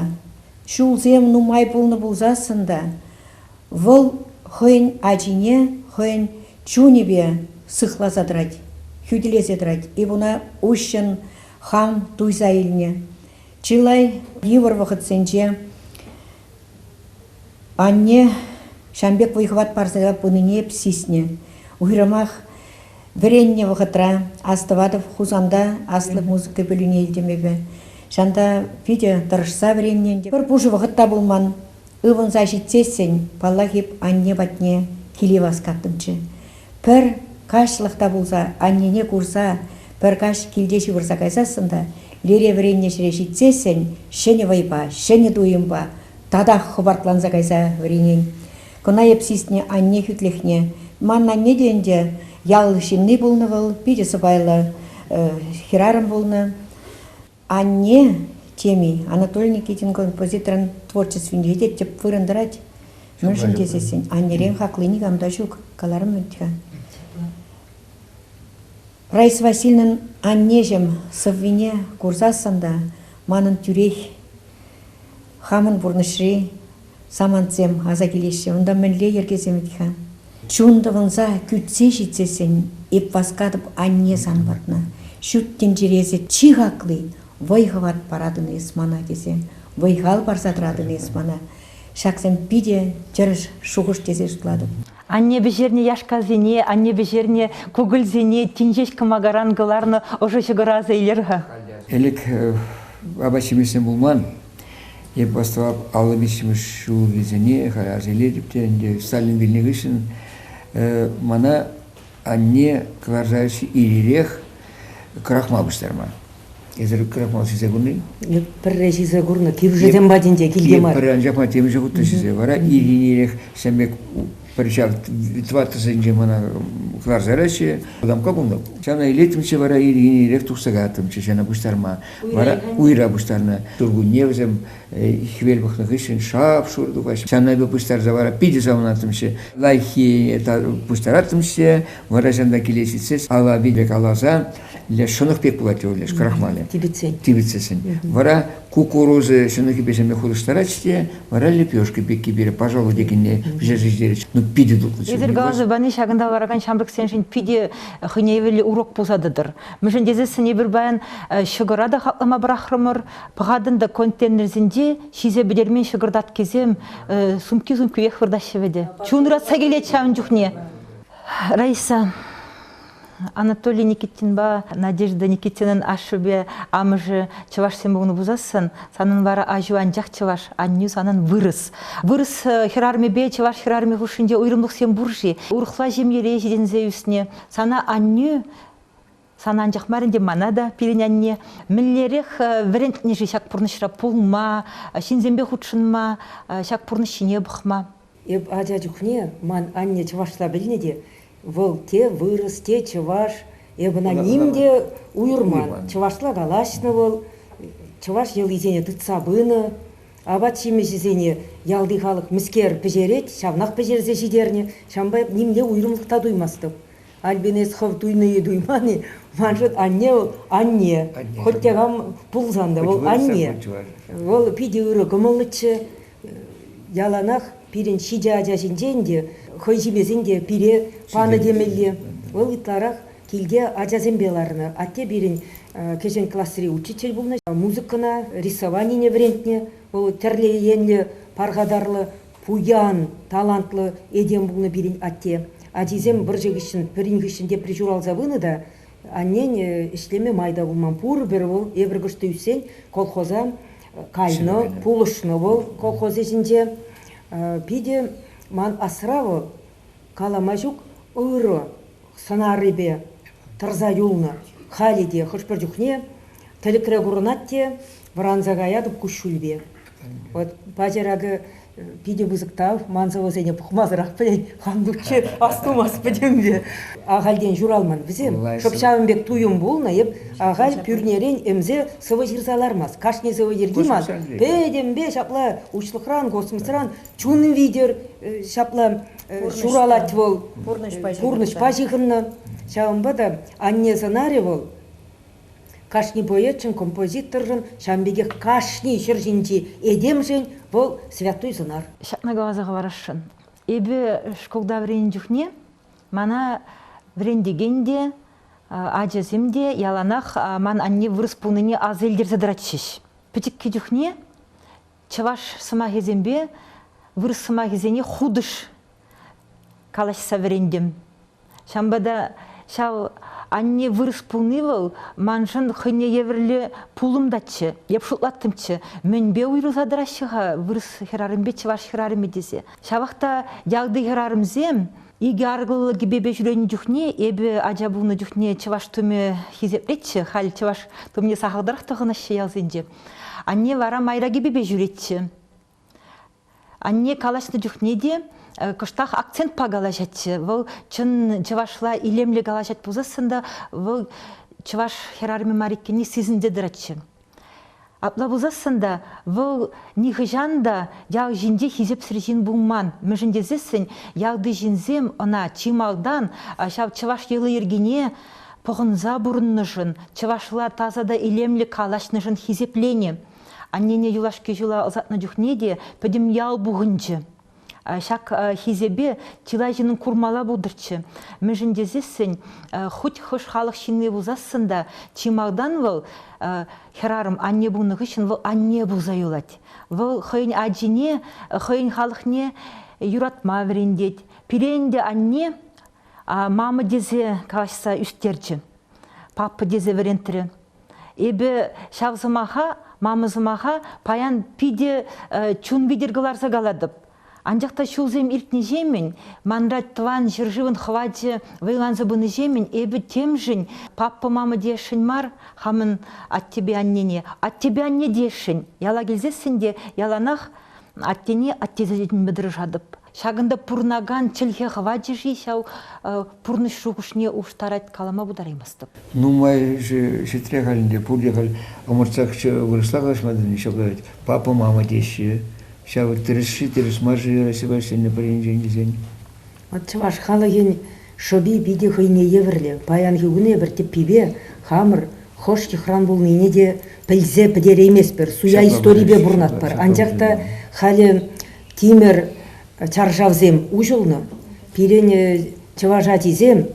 ҫулсем нумай пулнӑ пулсассӑн та вӑл хӑйӗн ачине хӑйӗн чунӗпе сыхласа тӑрать, хӳтӗлесе тӑрать. Эп ӑна уҫҫӑн хам туйса илнӗ. Чылай йывӑр вӑхӑтсенче анне ҫам пек вӑй-хӑват парса пынине эп сиснӗ. Уйрӑмах вӗреннӗ вӑхӑтра астӑватӑп Хусанта аслӑ музыка пӗлӳне илтӗм эпӗ. Ҫанта питӗ тӑрӑшса вӗреннӗ ӗнтӗ. Пӗр пушӑ вӑхӑт та пулман. Ывӑнса ҫитсессӗн, паллах, эп анне патне киле васкаттӑмччӗ. Пӗр каҫлӑх та пулса аннене курса пӗр каҫ килте ҫывӑрса кайсассӑн та лере вӗреннӗ ҫӗре ҫитсессӗн ҫӗнӗ вӑйпа, ҫӗнӗ туйӑмпа татах хӑпартланса кайса вӗренен. Кӑна эп сиснӗ анне хӳтлӗхне. Ман анне те ӗнтӗ ял ҫынни пулнӑ вӑл, питӗ сӑпайлӑ хӗрарӑм пулнӑ. Анне теми Анатолий Никитин композиторӑн творчествинче те тӗп вырӑн тӑрать. Мӗншӗн тесессӗн аннерен хакли никам та ҫук, каларӑм вӗт-ха. Раиса Васильевнӑн «Аннеҫӗм» сӑввине курсассӑн та манӑн тӳрех хамӑн пурнӑҫри самантсем аса килеҫҫӗ. Унта мӗнле йӗркесем вӗт-ха. Чун тӑвӑнса кӳтсе ҫитсессӗн эп васкатӑп анне сан патна. Ҫут тӗнчере эсӗ чи хакли, вӑй-хӑват паратӑн эс мана тесе, вӑй-хал парса тӑратӑн эс мана. Ҫаксем питӗ тӗрӗс шухӑш тесе шутлатӑп. Анне пӗҫернӗ яшкасене, анне пӗҫернӗ кукӑльсене тин ҫеҫ кӑмакаран кӑларнӑ ӑшӑ ҫӑкӑра аса илер-ха. Ӗлӗк апат-ҫимӗҫсем пулман. Эп астӑвап 53-мӗш ҫулхисене халь аса илетӗп те ӗнтӗ Сталин вилнӗ хыҫҫӑн мана анне кӑларса ир-ирех крахмал пуҫтарма. Эсир крахмал ҫисе курнӑ-и? Пӗрре ҫисе курнӑ, кӳршӗсем патӗнче килте мар. Пӗрре анчах мар, темиҫе хут та ҫисе. Вара ирхине-ирех ҫавӑн пек пӗр ҫав тӑваттӑсенче мана кӑларса яраҫҫӗ. Вӑтамка пулнӑ. Ҫавна илеттӗмччӗ вара ирхине-ирех тухса каяттӑмччӗ ҫавна пуҫтарма. Вара уйра пуҫтарнӑ. Ҫуркунне вӗсем хӗвел пӑхнӑ хыҫҫӑн шап-шур тухаҫҫӗ. Ҫавна эпӗ пуҫтарса вара питӗ савӑнаттӑмччӗ. Лайӑххине пуҫтараттӑмччӗ. Вара ҫавна киле ҫитсе ала витӗр каласа шӑнӑх пек пулать леш крахмалӗ. Типӗтсен. Типӗтсессӗн. Вара кукуруза шӑнӑхӗпе ҫемме хутӑштаратчӗ те, вара лепешка пекки пире пожалуй текенне пӗҫерсе ҫитеретчӗ. Ну, питӗ тутлӑччӗ. Эсир каласа пани ҫакӑнта ларакан ҫамрӑксемшӗн питӗ хӑйне евӗрлӗ урок пулса тӑтӑр. Мӗншӗн тесессӗн эпир паян ҫӑкӑра та хаклама пӑрахрӑмӑр. Пӑхатӑн та контейнерсенче ҫисе пӗтермен ҫӑкӑр таткисем сумки-сумкипех выртаҫҫӗ вӗтӗ. Чун ыратса килет ҫавӑн чухне. Раиса, Анатолий Никитинпа Надежда Никитинӑн ашшӗпе амӑшӗ чӑвашсем пулнӑ пулсассӑн, санӑн вара аҫу анчах чӑваш, аннӳ санӑн вырӑс. Вырӑс хӗрарӑмӗпе чӑваш хӗрарӑмӗ хушшинче уйрӑмлӑхсем пур-ши? Урӑхла ҫемьере ҫитӗнсе ӳснӗ. Сана аннӳ Сана анчах мар ӗнтӗ мана та, пирӗн анне, мӗнлерех вӗрентнӗ-ши ҫак пурнӑҫра пулма, ҫынсемпе хутшӑнма, ҫак пурнӑҫ ҫине пӑхма? Эп ача чухне ман анне чӑвашла пӗлнӗ те, вӑл те вырӑс, те чӑваш, эп ӑна ним те уйӑрман. Чӑвашла калаҫнӑ вӑл, чӑваш йӑлисене тытса пынӑ, апат-ҫимӗҫӗсене ялти халӑх мӗскер пӗҫерет, ҫавнах пӗҫерсе ҫитернӗ. Ҫавӑнпа эп нимле уйрӑмлӑх та туймастӑп. Альбина, эс хӑв туйнӑ-и, туйман-и, маншӑн анне вӑл анне. Хоть те кам пулсан та вӑл анне. Вӑл питӗ ырӑ кӑмӑллӑччӗ. Яланах пирӗн ҫичӗ ача ҫинчен те, хӑй ҫимесен те пире панӑ темелле. Вӑл ытларах килте ачасемпе ларнӑ. Атте пирӗн кӗҫӗн класри учитель пулнӑ. Музыкӑна, рисованине вӗрентнӗ. Вӑл тӗрлӗ енлӗ пархатарлӑ пуян, талантлӑ этем пулнӑ пирӗн атте. Ачисем вӑрҫӑ хыҫҫӑн пӗрин хыҫҫӑн тепри ҫуралса пынӑ та аннен ӗҫлеме май та пулман. Пурпӗр вӑл эпир кӑшт ӳссен колхоза кайнӑ, пулӑшнӑ вӑл колхоз ӗҫӗнче. Питӗ ман асра вӑл калама ҫук ырӑ сӑнарӗпе тӑрса юлнӑ. Халӗ те хӑш-пӗр чухне тӗлӗкре курӑнать те вӑранса каятӑп куҫҫульпе. Вот паҫӑр акӑ. Питӗ пысӑк тав. Ман сӑвӑсене пӑхмасӑрах пӗлет. Хам лучше астумас пӗтӗмпе. Ахальтен ҫуралман вӗсем. Шӑп ҫавӑн пек туйӑм пулнӑ. Эп ахаль пӳрнерен ӗмсе сӑвӑ ҫырса лармас. Кашни сӑвӑ йӗрки ман пӗтӗмпе ҫапла уҫлӑхран, космосран чун витӗр ҫапла ҫуралать вӑл. Пурнӑҫпа ҫыхӑннӑ. Ҫавӑнпа та анне сӑнарӗ вӑл Кашни поэтшӑн, композиторшӑн, ҫавӑн пекех кашни ҫӗр ҫинчи этемшӗн вӑл святой сӑнар. Ҫакна каласа хӑварасшӑн. Эпӗ шкулта вӗреннӗ чухне мана вӗрентекен те, ачасем те яланах ман анне вырӑс пулнине аса илтерсе тӑратчӗҫ. Пӗчӗккӗ чухне чӑваш сӑмахӗсемпе вырӑс сӑмахӗсене хутӑш калаҫса вӗрентӗм. Ҫавӑнпа та ҫав анне вырӑс пулни вӑл маншӑн хӑйне евӗрлӗ пулӑм таччӗ. Эп шутлаттӑмччӗ, мӗнпе уйрӑлса тӑраҫҫӗ-ха вырӑс хӗрарӑмпе чӑваш хӗрарӑмӗ тесе. Ҫавах та ялти хӗрарӑмсем икӗ аркӑллӑ кӗпепе ҫӳренӗ чухне эпӗ ача пулнӑ чухне чӑваш тумӗ хисеплетчӗ. Халь чӑваш тумне сахалтарах тӑхӑнаҫҫӗ ялсенче. Анне вара майра кӗпепе ҫӳретчӗ. Анне калаҫнӑ чухне те кӑштах акцентпа калаҫатчӗ. Вӑл чӑн чӑвашла илемлӗ калаҫать пулсассӑн та вӑл чӑваш хӗрарӑмӗ мар иккенне сисӗнсе тӑратчӗ. Апла пулсассӑн та вӑл нихӑҫан та ял ҫинче хисепсӗр ҫын пулман. Мӗншӗн тесессӗн ялти ҫынсем ӑна чи малтан ҫав чӑваш йӑли-йӗркине пӑхӑнса пурӑннӑшӑн, чӑвашла таса та илемлӗ калаҫнӑшӑн хисепленӗ. Аннене юлашки ҫула ӑсатнӑ чухне те пӗтӗм ял пухӑнчӗ. Ҫак хисепе чылай ҫыннӑн курмалла пултӑрччӗ. Мӗншӗн тесессӗн хуть хӑш халӑх ҫынни пулсассӑн та чи малтан вӑл хӗрарӑм анне пулнӑ хыҫҫӑн вӑл анне пулса юлать. Вӑл хӑйӗн ачине, хӑйӗн халӑхне юратма вӗрентет. Пире ӗнтӗ анне мама тесе калаҫса ӳстерчӗ, папа тесе вӗрентрӗ. Эпӗ ҫав сӑмаха, мама сӑмаха паян питӗ чун витӗр кӑларса калатӑп. Анчах та ҫулсем иртнӗҫемӗн манра тӑван ҫӗршывӑн хӑвачӗ вӑйланса пынӑҫемӗн эпӗ темшӗн папа-мама тесшӗн мар хамӑн аттепе аннене. Аттепе анне тесшӗн. Яла килсессӗн те яланах аттене атте тетӗнме тӑрӑшатӑп. Ҫакӑнта пурӑнакан чӗлхе хӑвачӗ-ши ҫав пурнӑҫ шухӑшне улӑштарать калама пултараймастӑп. Нумайӑшӗ ҫӗтре халь ӗнтӗ, пурте халь ӑмӑртсах вырӑсла калаҫма тытӑнчӗ ҫапла вӗт. Папа, мама теҫҫӗ. Ҫав тӗрӗс-ши, тӗрӗс мар-ши Россия пӗринчен тесен. Вот чӑваш халӑхӗн шӑпи питӗ хӑйне евӗрлӗ. Паянхи кун эпир тӗппипе хамӑр хӑш йӑхран пулнине те пӗлсе пӗтерейместпӗр. Суя историпе пурӑнатпӑр. Анчах та халӗ тимӗр чаршавсем уҫӑлнӑ. Пирӗн чӑваш ачисем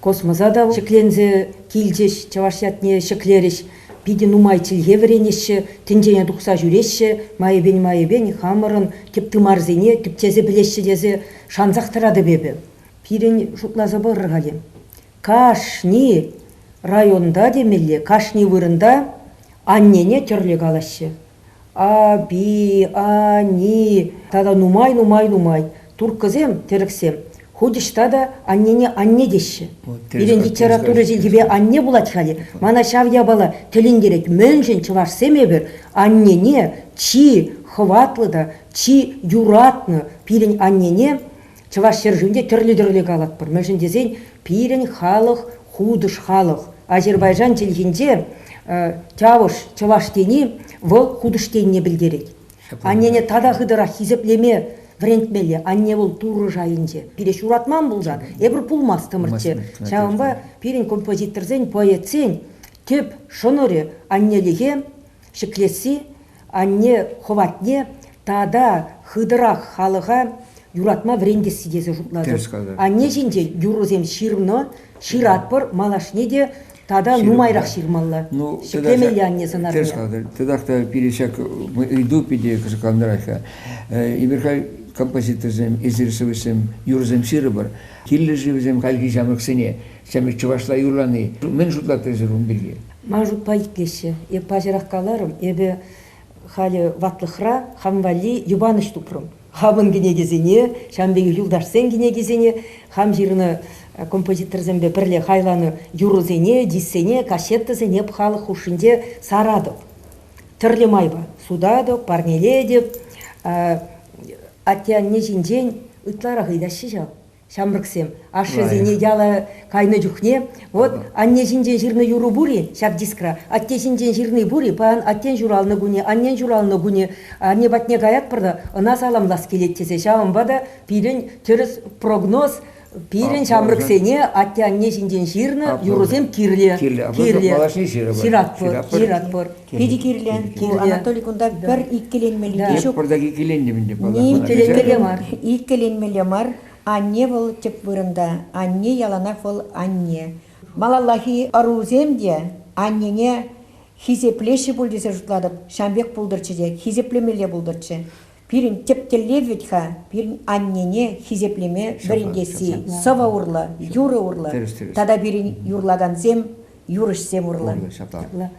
космоса та ҫӗкленсе килчӗҫ, чӑваш ятне ҫӗклерӗҫ. Питӗ нумай чӗлхе вӗренеҫҫӗ, тӗнчене тухса ҫӳреҫҫӗ, майӗпен-майӗпен хамӑрӑн тӗп тымарсене тӗпчесе пӗлеҫҫӗ тесе шансах тӑратӑп эпӗ. Пирӗн шутласа пӑхӑр-ха Кашни районта темелле, кашни вырӑнта аннене тӗрлӗ калаҫҫӗ. Аби, ани тата нумай-нумай-нумай. Турккӑсем, тӗрӗксем хуть ӑҫта та аннене анне теҫҫӗ. Пирӗн литература чӗлхипе анне пулать халӗ. Мана ҫав япала тӗлӗнтерет. Мӗншӗн чӑвашсем эпир аннене чи хӑватлӑ та чи юратнӑ пирӗн аннене чӑваш ҫӗршывӗнче тӗрлӗ-тӗрлӗ калатпӑр. Мӗншӗн тесен пирӗн халӑх хутӑш халӑх. Азербайджан чӗлхинче чавӑш, чӑваш тени вӑл хутӑш тенине пӗлтерет. Аннене тата хытӑрах хисеплеме вӗрентмелле. Анне вӑл Турӑ шайӗнче. Пире ҫуратман пулсан эпир пулмастӑмӑрччӗ. Ҫавӑнпа пирӗн композиторсен, поэтсен тӗп шӑнӑрӗ аннелӗхе ҫӗклесси, анне хӑватне тата хытӑрах халӑха юратма вӗрентесси тесе шутлатӑп. Анне ҫинчен юрӑсем ҫырнӑ, ҫыратпӑр, малашне те тата нумайрах ҫырмалла. Ну, Ҫӗклемелле анне сӑнарне. Татах та пире ҫак ыйту питӗ кӑсӑклантарать-ха. Эпир халь композиторсем, эсир сӑвӑҫсем, юрӑсем ҫырӑпӑр. Кирлӗ-ши вӗсем хальхи ҫамрӑксене? Ҫамрӑк чӑвашла юрлани. Мӗн шутлатӑр эсир ун пирки? Ман шутпа итлеҫҫӗ. Эп паҫӑрах каларӑм, эпӗ халӗ ватлӑхра хам валли йӑпанӑҫ тупрӑм. Хамӑн кӗнекесене, ҫавӑн пекех юлташсен кӗнекисене, хам ҫырнӑ композиторсемпе пӗрле хайланӑ юрӑсене, диссене, кассетӑсене халӑх хушшинче саратӑп. Тӗрлӗ майпа сутатӑп, парнелетӗп. Атте-анне ҫинчен ытларах ыйтаҫҫӗ ҫав ҫамрӑксем. Ашшӗсене яла кайнӑ чухне вот анне ҫинчен ҫырнӑ юрӑ пур-и ҫак дискра, атте ҫинчен ҫырни пур-и, паян аттен ҫуралнӑ кунӗ, аннен ҫуралнӑ кунӗ, анне патне каятпӑр та ӑна саламлас килет тесе. Ҫавӑнпа та пирӗн тӗрӗс прогноз пирӗн ҫамрӑксене атте-анне ҫинчен ҫырнӑ юрӑсем кирлӗ. Кирлӗ. Кирлӗ. Малашне ҫырӑпӑр. Ҫыратпӑр. Ҫыратпӑр. Питӗ кирлӗ. Ку Анатолий кунта пӗр иккӗленмелли те ҫук. Пӗр иккӗлентӗм ӗнтӗ. Иккӗленмелле мар. Иккӗленмелле мар. Анне вӑл тӗп вырӑнта. Анне яланах вӑл анне. Малаллахи ӑрусем те аннене хисеплеҫҫӗ пуль тесе шутлатӑп. Ҫавӑн пек пултӑрччӗ те, хисеплемелле пултӑрччӗ. Пирӗн тӗп тӗллев вӗт-ха пирӗн аннене хисеплеме вӗрентесси. Сӑвӑ урлӑ, юрӑ урлӑ тата пирӗн юрлакансем юрӑҫсем урлӑ.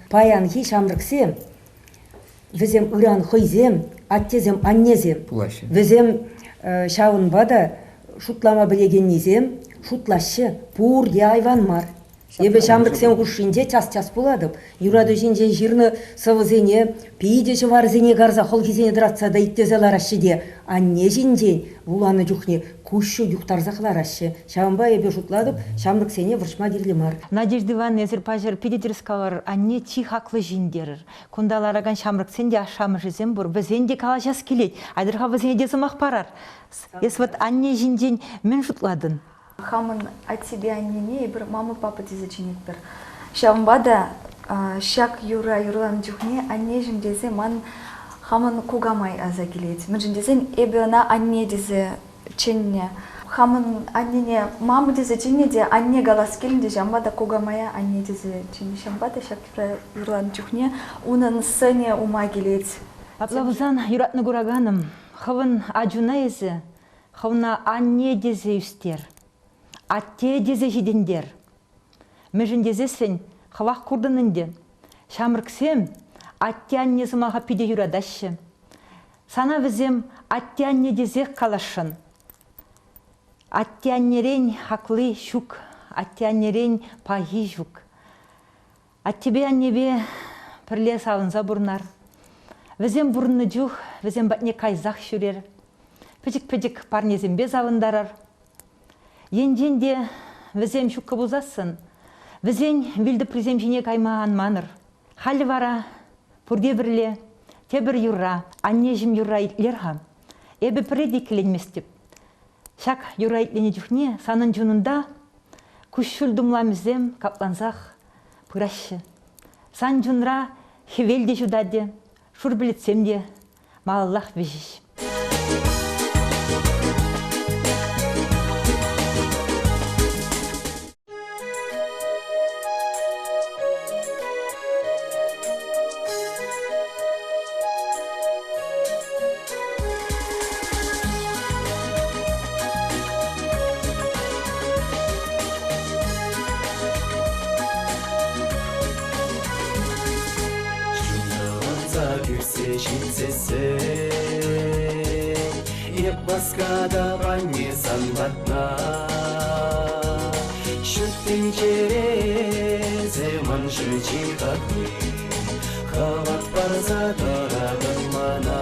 Паянхи ҫамрӑксем, вӗсем ыран хӑйсем, аттесем, аннесем. Пулаҫҫӗ. Вӗсем ҫавӑнпа та шутлама пӗлекеннисем шутлаҫҫӗ, пурте айван мар. Эпӗ ҫамрӑксем хушшинче час-час пулатӑп. Юрату ҫинчен ҫырнӑ сӑвӑсене питӗ ҫӑварсене карса хӑлхисене тӑратса та итлесе лараҫҫӗ те анне ҫинчен вуланӑ чухне куҫҫуль юхтарсах лараҫҫӗ. Ҫавӑнпа эпӗ шутлатӑп, ҫамрӑксене вӑрҫма кирлӗ мар. Надежда Ивановна, эсир паҫӑр питӗ тӗрӗс каларӑр, анне чи хаклӑ ҫын терӗр. Кунта ларакан ҫамрӑксен те ашшӗ-амӑшӗсем пур, вӗсен те калаҫас килет. Айтӑр-ха вӗсене те сӑмах парар. Эс вот анне ҫинчен мӗн шутлатӑн? Хамӑн аттепе аннене эпир мама-папа тесе чӗнетпӗр. Ҫавӑнпа та ҫак юрра юрланӑ чухне аннеҫӗм тесе ман хамӑн кукамай аса килет. Мӗншӗн тесен эпӗ ӑна анне тесе чӗннӗ. Хамӑн аннене мама тесе чӗннӗ те анне калас килнӗ те ҫавӑнпа та кукамая анне тесе чӗннӗ. Ҫавӑнпа та ҫак юрра юрланӑ чухне унӑн сӑнӗ ума килет. Апла пулсан, юратнӑ кураканӑм, хӑвӑн ачуна эсӗ Хӑвна анне тесе ӳстер, атте тесе ҫитӗнтер. Мӗншӗн тесессӗн хӑвах куртӑн ӗнтӗ, ҫамрӑксем атте-анне сӑмаха питӗ юратаҫҫӗ. Сана вӗсем атте-анне тесех каласшӑн. Атте-аннерен хакли ҫук, атте-аннерен пахи ҫук. Аттепе аннепе пӗрле савӑнса пурӑнар. Вӗсем пурӑннӑ чух вӗсем патне кайсах ҫӳрер. Пӗчӗк-пӗчӗк парнесемпе савӑнтарар. Енчен те вӗсем ҫуккӑ пулсассӑн, вӗсен вилтӑприсем ҫине кайма ан манӑр. Халӗ вара пурте пӗрле тепӗр юрра, аннеҫӗм юрра итлер-ха. Эпӗ пӗрре те иккӗленместӗп. Ҫак юрра итленӗ чухне санӑн чунунта куҫҫуль тумламӗсем каплансах пыраҫҫӗ. Сан чунра хӗвел те ҫутатӗ, шур пӗлӗтсем те малаллах вӗҫӗҫ. Чунталанса кӳрсе ҫитсессӗн Эп васкатӑп анне сан патна. Ҫут тӗнчере эсӗ маншӑн чи хакли, Хӑват парса тӑратӑн мана.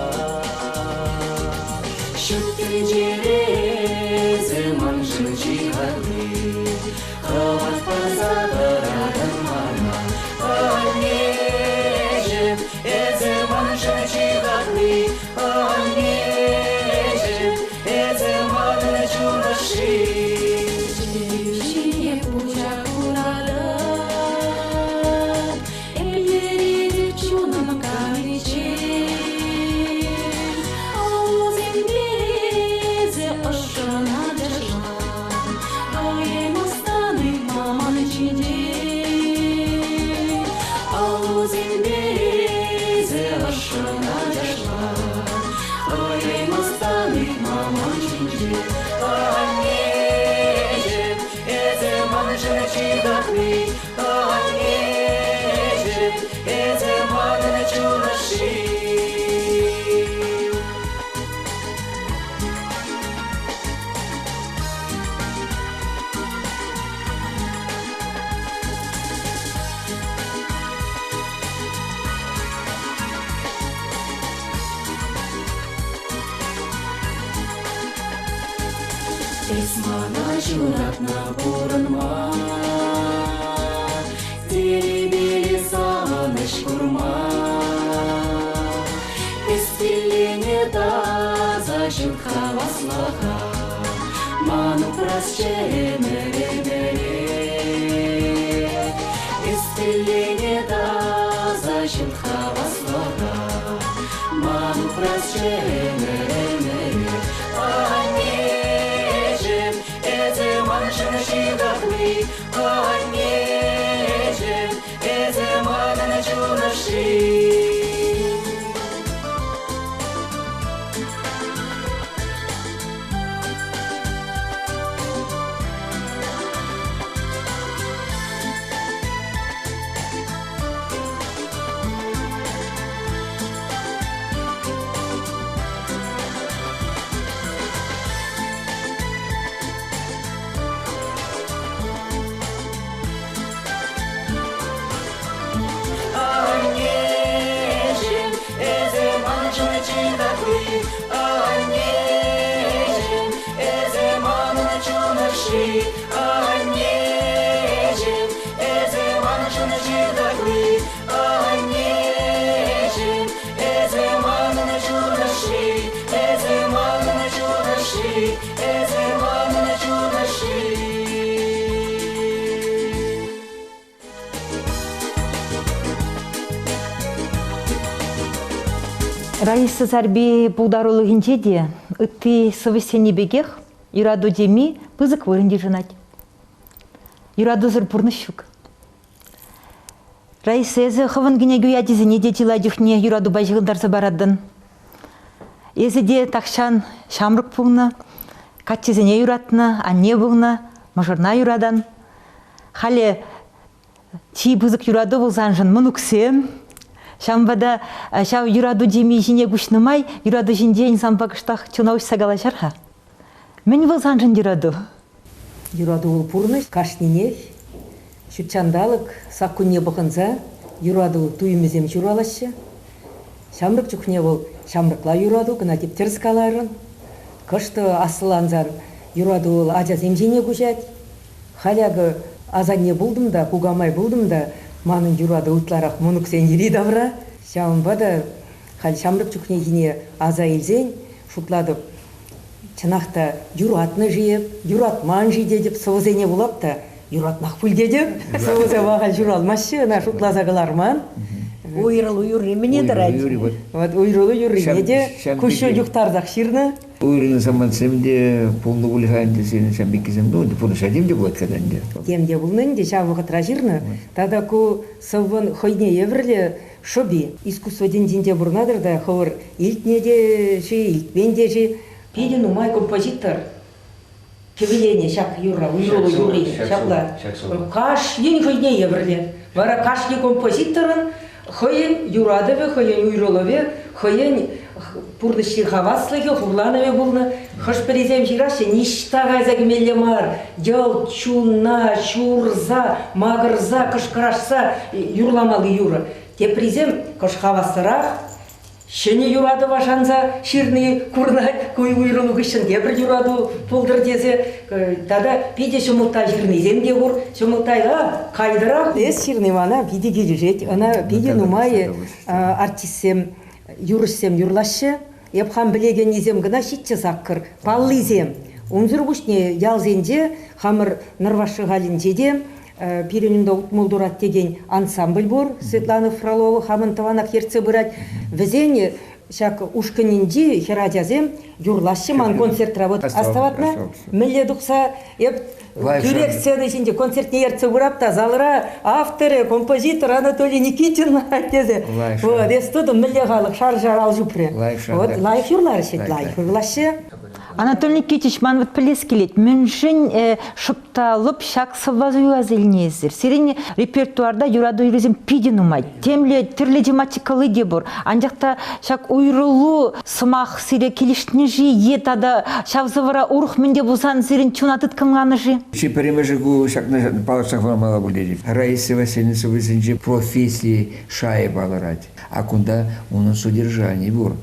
Ҫут тӗнчере эсӗ маншӑн чи хакли, Хӑват парса тӑратӑн мана. Аннеҫӗм, эсӗ маншӑн чи хакли, Аннеҫӗм, эсӗ манӑн чун ӑшши. Ҫине пуҫа хуратӑп, Эллеретӗп чунӑм каниччен. Аллусемпе эсӗ ӑшшӑн ачашлан, Хӑймастан ыйтма ман ҫинчен. Аллусемпе эсӗ ӑшшӑн ачашлан, Хӑймастан ыйтма ман ҫинчен. Аннеҫӗм, эсӗ маншӑн чи хакли, Аннеҫӗм, эсӗ манӑн чун ӑшши. Эс мана ҫуратнӑ пурӑнма, Телейпе савӑнӑҫ курма. Эс пилленӗ таса ҫут хаваслӑха, Ман упрасчӗ ӗмӗр-ӗмӗре. Эс пилленӗ таса ҫут хаваслӑха, Ман упрасчӗ ӗмӗр-ӗмӗре. Аннеҫӗм, эсӗ маншӑн ҫывӑхли, Аннеҫӗм, эсӗ манӑн чун ӑшши. Аннеҫӗм, эсӗ маншӑн чи хакли. Аннеҫӗм, эсӗ манӑн чун ӑшши. Аннеҫӗм, эсӗ маншӑн чи хакли. Аннеҫӗм, эсӗ манӑн чун ӑшши. Эсӗ манӑн чун ӑшши. Эсӗ манӑн чун ӑшши. Раиса Сарпи пултарулӑхӗнче те ытти сӑвӑҫсенни пекех юрату теми пысӑк вырӑн йышӑнать. Юратусӑр пурнӑҫ ҫук. Раиса, эсӗ хӑвӑн кӗнекӳ ячӗсене те чылай чухне юратупа ҫыхӑнтарса паратӑн. Эсӗ те тахҫан ҫамрӑк пулнӑ, каччӑсене юратнӑ, анне пулнӑ, мӑшӑрна юратан. Халӗ чи пысӑк юрату вӑл саншӑн мӑнуксем. Ҫавӑнпа та ҫав юрату теми ҫине куҫнӑ май юрату ҫинчен санпа кӑштах чуна уҫса калаҫар-ха. Мӗн вӑл саншӑн юрату? Юрату вӑл пурнӑҫ кашнинех ҫутҫанталӑк саккунне пӑхӑнса юрату туйӑмӗсем ҫуралаҫҫӗ. Ҫамрӑк чухне вӑл ҫамрӑкла юрату, кӑна тип-тӗрӗс каларӑн. Кӑшт аслӑлансан юрату вӑл ачасем ҫине куҫать. Халь акӑ асанне пултӑм та, кукамай пултӑм та, манӑн юрату ытларах мӑнуксен йӗри-тавра. Ҫавӑнпа та халь ҫамрӑк чухнехине аса илсен шутлатӑп, чӑнах та юратнӑ-ши эп, юратман-ши тетӗп, сӑвӑсене вулап та юратмах пуль тетӗп. Сӑвӑсем ахаль ҫуралмаҫҫӗ, ӑна шутласа кӑларман. Уйрӑлу юрри мӗне тӑрать? Вот уйрӑлу юррине те куҫҫуль юхтарсах ҫырнӑ. Уйрӑлнӑ самантсем те пулнӑ пуль-ха ӗнтӗ сирӗн ҫав пеккисем. Ну, пурнӑҫра тем те пулать когда ӗнтӗ. Тем те пулнӑ ӗнтӗ ҫав вӑхӑтра ҫырнӑ. Тата ку сӑввӑн хӑйне евӗрлӗ шӑпи. Искусство тӗнчинче пурӑнатӑр та хӑвӑр илтнӗ те-ши, илтмен те-ши. Питӗ нумай композитор кӗвӗленӗ ҫак юрра, уйрӑлу юрри ҫапла. Кашнин хӑйне евӗрлӗ. Вара кашни композиторӑн хӑйӗн юратӑвӗ, хӑйӗн уйрӑлӑвӗ, хӑйӗн пурнӑҫри хаваслӑхӗ, хурланӑвӗ пулнӑ. Хӑш-пӗрисем ҫыраҫҫӗ, ниҫта кайса кӗмелле мар, йӑлт чуна ҫурса, макӑрса, кӑшкӑрашса юрламалли юрӑ. Теприсем кӑш хавассӑрах, ҫӗнӗ юратӑва шанса ҫырни курӑнать, ку уйрӑлу хыҫҫӑн тепӗр юрату пултӑр тесе тата питӗ ҫӑмӑлттай ҫырнисем те пур. Ҫӑмӑлттайла кайтӑрах. Эс ҫырни мана питӗ килӗшет. Ӑна питӗ нумай артистсем, юрӑҫсем юрлаҫҫӗ. Эп хам пӗлекеннисем кӑна ҫиччӗ саккӑр паллисем. Унсӑр пуҫне ялсенче хамӑр Нӑрваш Шӑхалӗнче те пирӗн унта Утмӑл турат текен ансамбль пур. Светлана Фролова хамӑн тӑванах ертсе пырать. Вӗсен ҫак ушкӑнӗнчи хӗрачасем юрлаҫҫӗ ман концертра. Вот астӑватна, мӗнле тухса эп тӳрех сцена ҫинче концертне ертсе пырап та залра авторӗ, композитор Анатолий Никитин тесе. Вот, эс тӑтӑм, мӗнле халӑх шар-шар ал ҫупрӗ. Вот, лайӑх юрларӗҫ, лайӑх юрлаҫҫӗ. Анатолий Никитич, ман вот пӗлес килет, мӗншӗн шӑп та лӑп ҫак сӑвва суйласа илнӗ эсир? Сирӗн репертуарта юрату юррисем питӗ нумай. Темле тӗрлӗ тематикӑлли те пур. Анчах та ҫак уйрӑлу сӑмах сире килӗшнӗ-ши е тата ҫав сӑвӑра урӑх мӗн те пулсан сирӗн чуна тыткӑнланӑ-ши? Чи пӗрремӗшӗ ку ҫакна палӑртса хӑвармалла пуль тетӗп. Раиса Васильевна сӑввисенче професси шайӗ палӑрать. А кунта унӑн содержани пур.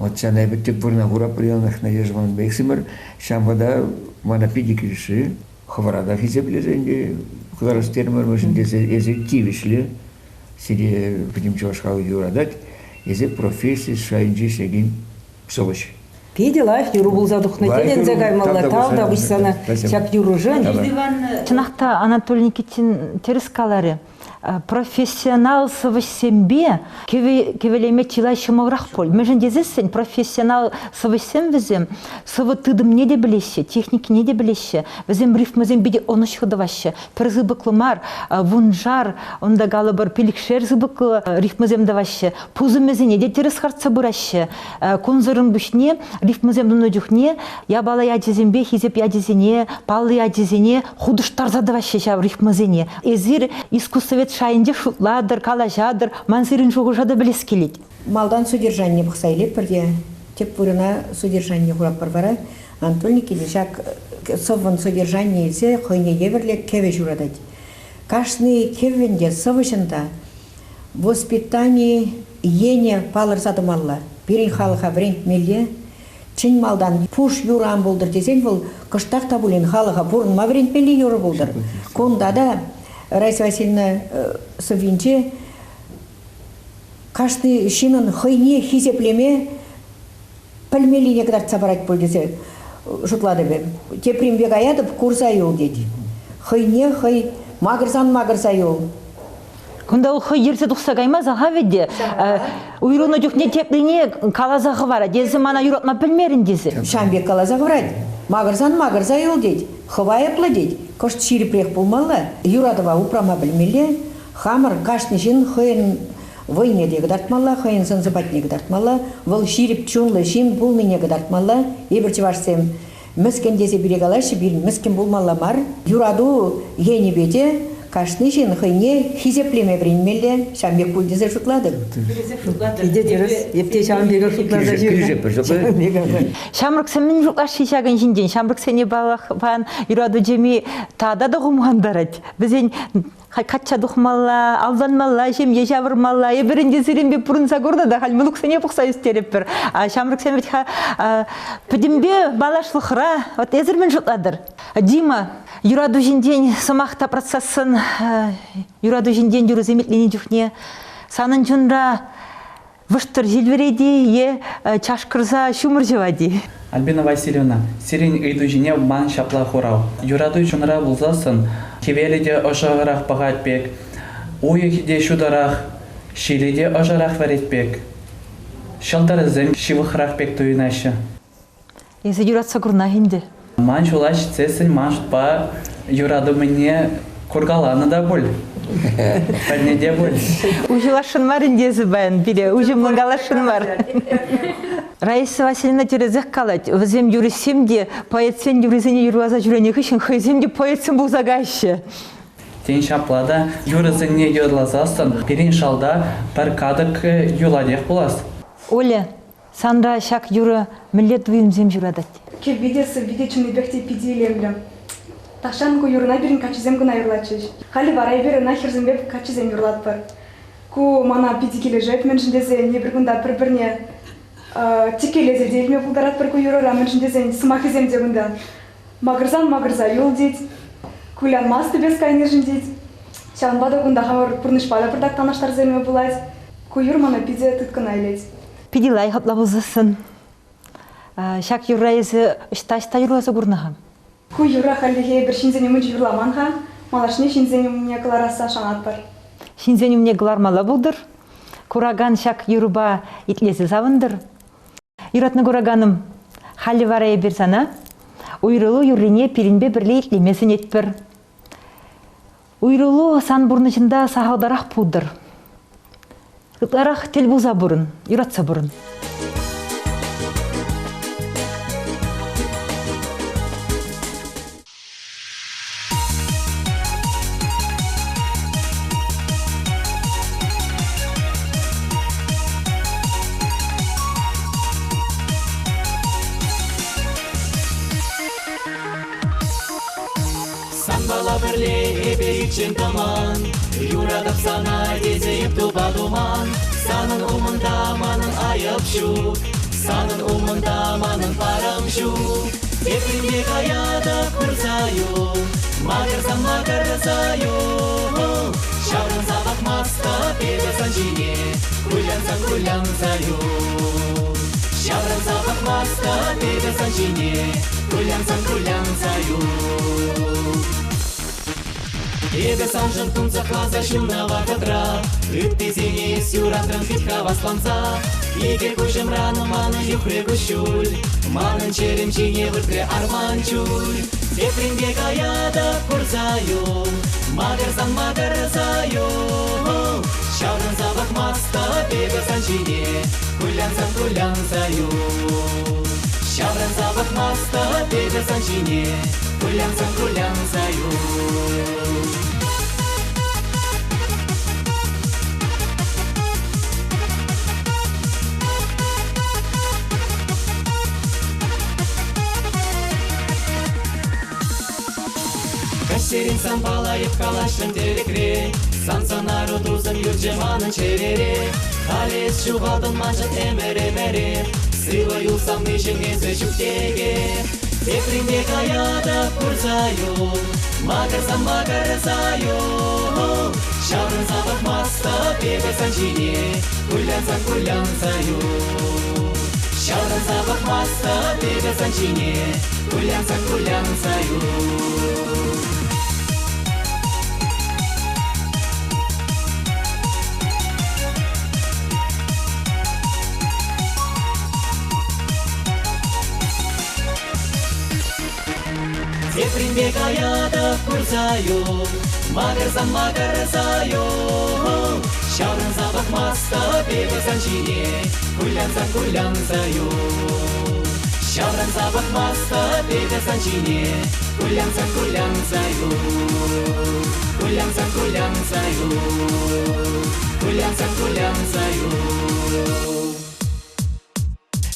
Вот ҫавна эпир тӗп вырӑна хуратпӑр яланах Надежда Ивановнӑпа иксӗмӗр. Ҫавӑнпа та мана питӗ килӗшрӗ. Хӑвӑра та хисеплесе ӗнтӗ кӑларас терӗмӗр, мӗншӗн тесе эсӗ тивӗҫлӗ. Сире пӗтӗм чӑваш халӑхӗ юратать. Эсӗ професси шайӗнче ӗҫлекен сӑвӑҫ. Питӗ лайӑх юрӑ пулса тухнӑ. Тӗлӗнсе каймалла. Тав та пуҫ сана ҫак юрӑшӑн. Чӑнах та Анатолий Никитин тӗрӗс каларӗ. Профессионал сӑвӑҫсемпе кӗвӗлеме чылай ҫӑмӑлрах пуль. Мӗншӗн тесессӗн профессионал сӑвӑҫсем вӗсем сӑвӑ тытӑмне те пӗлеҫҫӗ, техникине те пӗлеҫҫӗ. Вӗсем рифмӑсем питӗ ӑнӑҫлӑ тӑваҫҫӗ. Пӗр сыпӑклӑ мар, вуншар, унта калӑпӑр, пилӗкшер сыпӑклӑ рифмӑсем тӑваҫҫӗ. Пусӑмӗсене те тӗрӗс хартса пыраҫҫӗ. Кунсӑрӑн пуҫне рифмӑсем тунӑ чухне япала ячӗсемпе хисеп ячӗсене, паллӑ ячӗсене хутӑштарса тӑваҫҫӗ ҫав рифмӑсене. Эсир искусствовед шайӗнче шутлатӑр, калаҫатӑр, ман сирӗн шухӑша та пӗлес килет. Малтан содержание пӑхса илетпӗр те тӗп вырӑна содержание хуратпӑр вара. Анатолий Никитич ҫак сӑввӑн содержание илсе хӑйне евӗрлӗ кӗвӗ ҫуратать. Кашни кӗввӗн те, сӑвӑҫӑн та воспитани енӗ палӑрса тӑмалла. Пирӗн халӑха вӗрентмелле. Чӑн малтан пуш юрӑ ан пултӑр тесен вӑл кӑштах та пулин халӑха пурӑнма вӗрентмелли юрӑ пултӑр. Кунта та Раиса Васильевна сӑввинче кашни ҫыннӑн хӑйне хисеплеме пӗлмеллине кӑтартса парать пуль тесе шутлатӑп эп. Тепринпе каятӑп, курса юл тет. Хӑйне хӑй макӑрсан макӑрса юл. Кунта вӑл хӑй йӗрсе тухса каймасан-ха вӗт те. Уйрӑлнӑ чухне теприне каласа хӑварать. Эсӗ мана юратма пӗлмерӗн тесе. Ҫавӑн пек каласа хӑварать. Макӑрсан макӑрса юл тет. Хӑв айӑплӑ тет. Кӑшт ҫирӗпрех пулмалла. Юратӑва упрама пӗлмелле. Хамӑр кашни ҫын хӑйӗн вӑйне те кӑтартмалла, хӑйӗн сӑн-сӑпатне кӑтартмалла. Вӑл ҫирӗп чунлӑ ҫын пулнине кӑтартмалла. Эпир чӑвашсем мӗскӗн тесе пире калаҫҫӗ, пирӗн мӗскӗн пулмалла мар. Юрату енӗпе те кашни ҫын хӑйне хисеплеме вӗренмелле, ҫавӑн пек пуль тесе шутлатӑп. Питӗ тӗрӗс. Эп те ҫавӑн пекех шутласа ҫырнӑ. Ҫамрӑксем мӗн шутлаҫҫӗ ҫакӑн ҫинчен? Ҫамрӑксене паллах, юрату теми тата та хумхантарать. Вӗсен качча тухмалла, авланмалла, ҫемье ҫавӑрмалла. Эпир ӗнтӗ сирӗнпе пурӑнса курнӑ та халь мӑнуксене пӑхса ӳстеретпӗр. Ҫамрӑксем вӗт-ха пӗтӗмпе малашлӑхра. Вот эсир мӗн шутлатӑр? Дима, юрату ҫинчен сӑмах тапратсассӑн, юрату ҫинчен юрӑсем итленӗ чухне санӑн чунра Вӑштӑр ҫил вӗрет-и е чашкӑрса ҫумӑр ҫӑвать-и? Альбина Васильевна, сирӗн ыйту ҫине ман ҫапла хурав. Юрату чунра пулсассӑн хӗвелӗ те ӑшӑрах пӑхать пек, уйӑхӗ те ҫутӑрах, ҫилӗ те ӑшӑрах вӗрет пек. Ҫӑлтӑрсем ҫывӑхрах пек туйӑнаҫҫӗ. Эсӗ юратса курнах ӗнтӗ. Ман ҫула ҫитсессӗн ман шутпа юрату мӗнне куркаланӑ та пуль. Пӗлнӗ те пуль. Уҫӑласшӑн мар ӗнтӗ эсӗ паян пире, уҫӑмлӑн каласшӑн мар. Раиса Васильевна тӗрӗсех калать, вӗсем юристсем те поэтсен юррисене юрласа ҫӳренӗ хыҫҫӑн хӑйсем те поэтсем пулса каяҫҫӗ. Тен, ҫапла та юрӑсене юрласассӑн пирӗн шалта пӗр катӑк юлатех пулас. Оля, Санра ҫак юрӑ мӗнле туйӑмсем ҫуратать? Кӗвви те, сӑвви те чӑннипех те питӗ илемлӗ. Тахҫан ку юрӑна пирӗн каччӑсем кӑна юрлатчӗҫ. Халӗ вара эпир ӑна хӗрсемпе каччӑсем юрлатпӑр. Ку мана питӗ килӗшет, мӗншӗн тесен эпир кунта пӗр-пӗрне теккелесе те илме пултаратпӑр ку юрӑра, мӗншӗн тесен сӑмахӗсем те кунта макӑрсан макӑрса юл тет, кулянмастӑп эс кайнишӗн тет. Ҫавӑнпа та кунта хамӑр пурнӑҫпа та пӑртак танлаштарса илме пулать. Ку юр мана питӗ тыткӑна илет. Питӗ лайӑх апла пулсассӑн. Ҫак юрра эсӗ ӑҫта-ӑҫта юрласа курнӑ-ха? Ку юрра хальлӗхе эпир ҫынсен умӗнче юрламан-ха. Малашне ҫынсен умне кӑларасса шанатпӑр. Ҫынсен умне кӑлармалла пултӑр. Куракан ҫак юрӑпа итлесе савӑнтӑр. Юратнӑ кураканӑм, халӗ вара эпир сана уйрӑлу юррине пирӗнпе пӗрле итлеме сӗнетпӗр. Уйрӑлу сан пурнӑҫӑнта сахалтарах пултӑр. Ытларах тӗл пулса пурӑн, юратса пурӑн. Санпала пӗрле эпир ирччен тӑман, Юратӑп сана тесе эп тупа туман. Санӑн умӑнта манӑн айӑп ҫук. Санӑн умӑнта манӑн парам ҫук. Теприне каятӑп курса юл, макӑрсан макӑрса юл. Ҫаврӑнса пӑхмастӑп эпӗ сан ҫине, кулянсан кулянса юл. Ҫаврӑнса пӑхмастӑп эпӗ сан ҫине, кулянсан кулянса юл. Эпӗ саншӑн тунсӑхласа ҫуннӑ вӑхӑтра Ыттисене эс юратрӑн хыт хавасланса. Икӗ куҫӑмран манӑн юхрӗ куҫҫуль, Манӑн чӗрем ҫине выртрӗ арман чуль. Тепринпе каятӑп курса юл, Макӑрсан макӑрса юл. Ҫаврӑнса пӑхмастӑп эпӗ сан ҫине, Кулянсан кулянса юл. Ҫаврӑнса пӑхмастӑп эпӗ сан ҫине, Кулянсан кулянса юл. Каҫсерен санпала эп калаҫрӑм тӗлӗкре, Сан сӑнару тусӑм юлчӗ манӑн чӗрере. Халь эс ҫухалтӑн маншӑн ӗмӗр-ӗмӗре, Сывӑ юлсам миҫӗн эсӗ ҫук текех. Тепринпе каятӑп курса юл, Макӑрсан макӑрса юл. Ҫаврӑнса пӑхмастӑп эпӗ сан ҫине, Кулянсан кулянса юл. Ҫаврӑнса пӑхмастӑп эпӗ сан ҫине, Кулянса кулянса юл. Тепринпе каятӑп курса юл, Макӑрсан макӑрса юл. Ҫаврӑнса пӑхмастӑп эпӗ сан ҫине, Кулянсан кулянса юл. Ҫаврӑнса пӑхмастӑп эпӗ сан ҫине, Кулянса кулянса юл. Кулянса кулянса юл. Кулянса кулянса юл.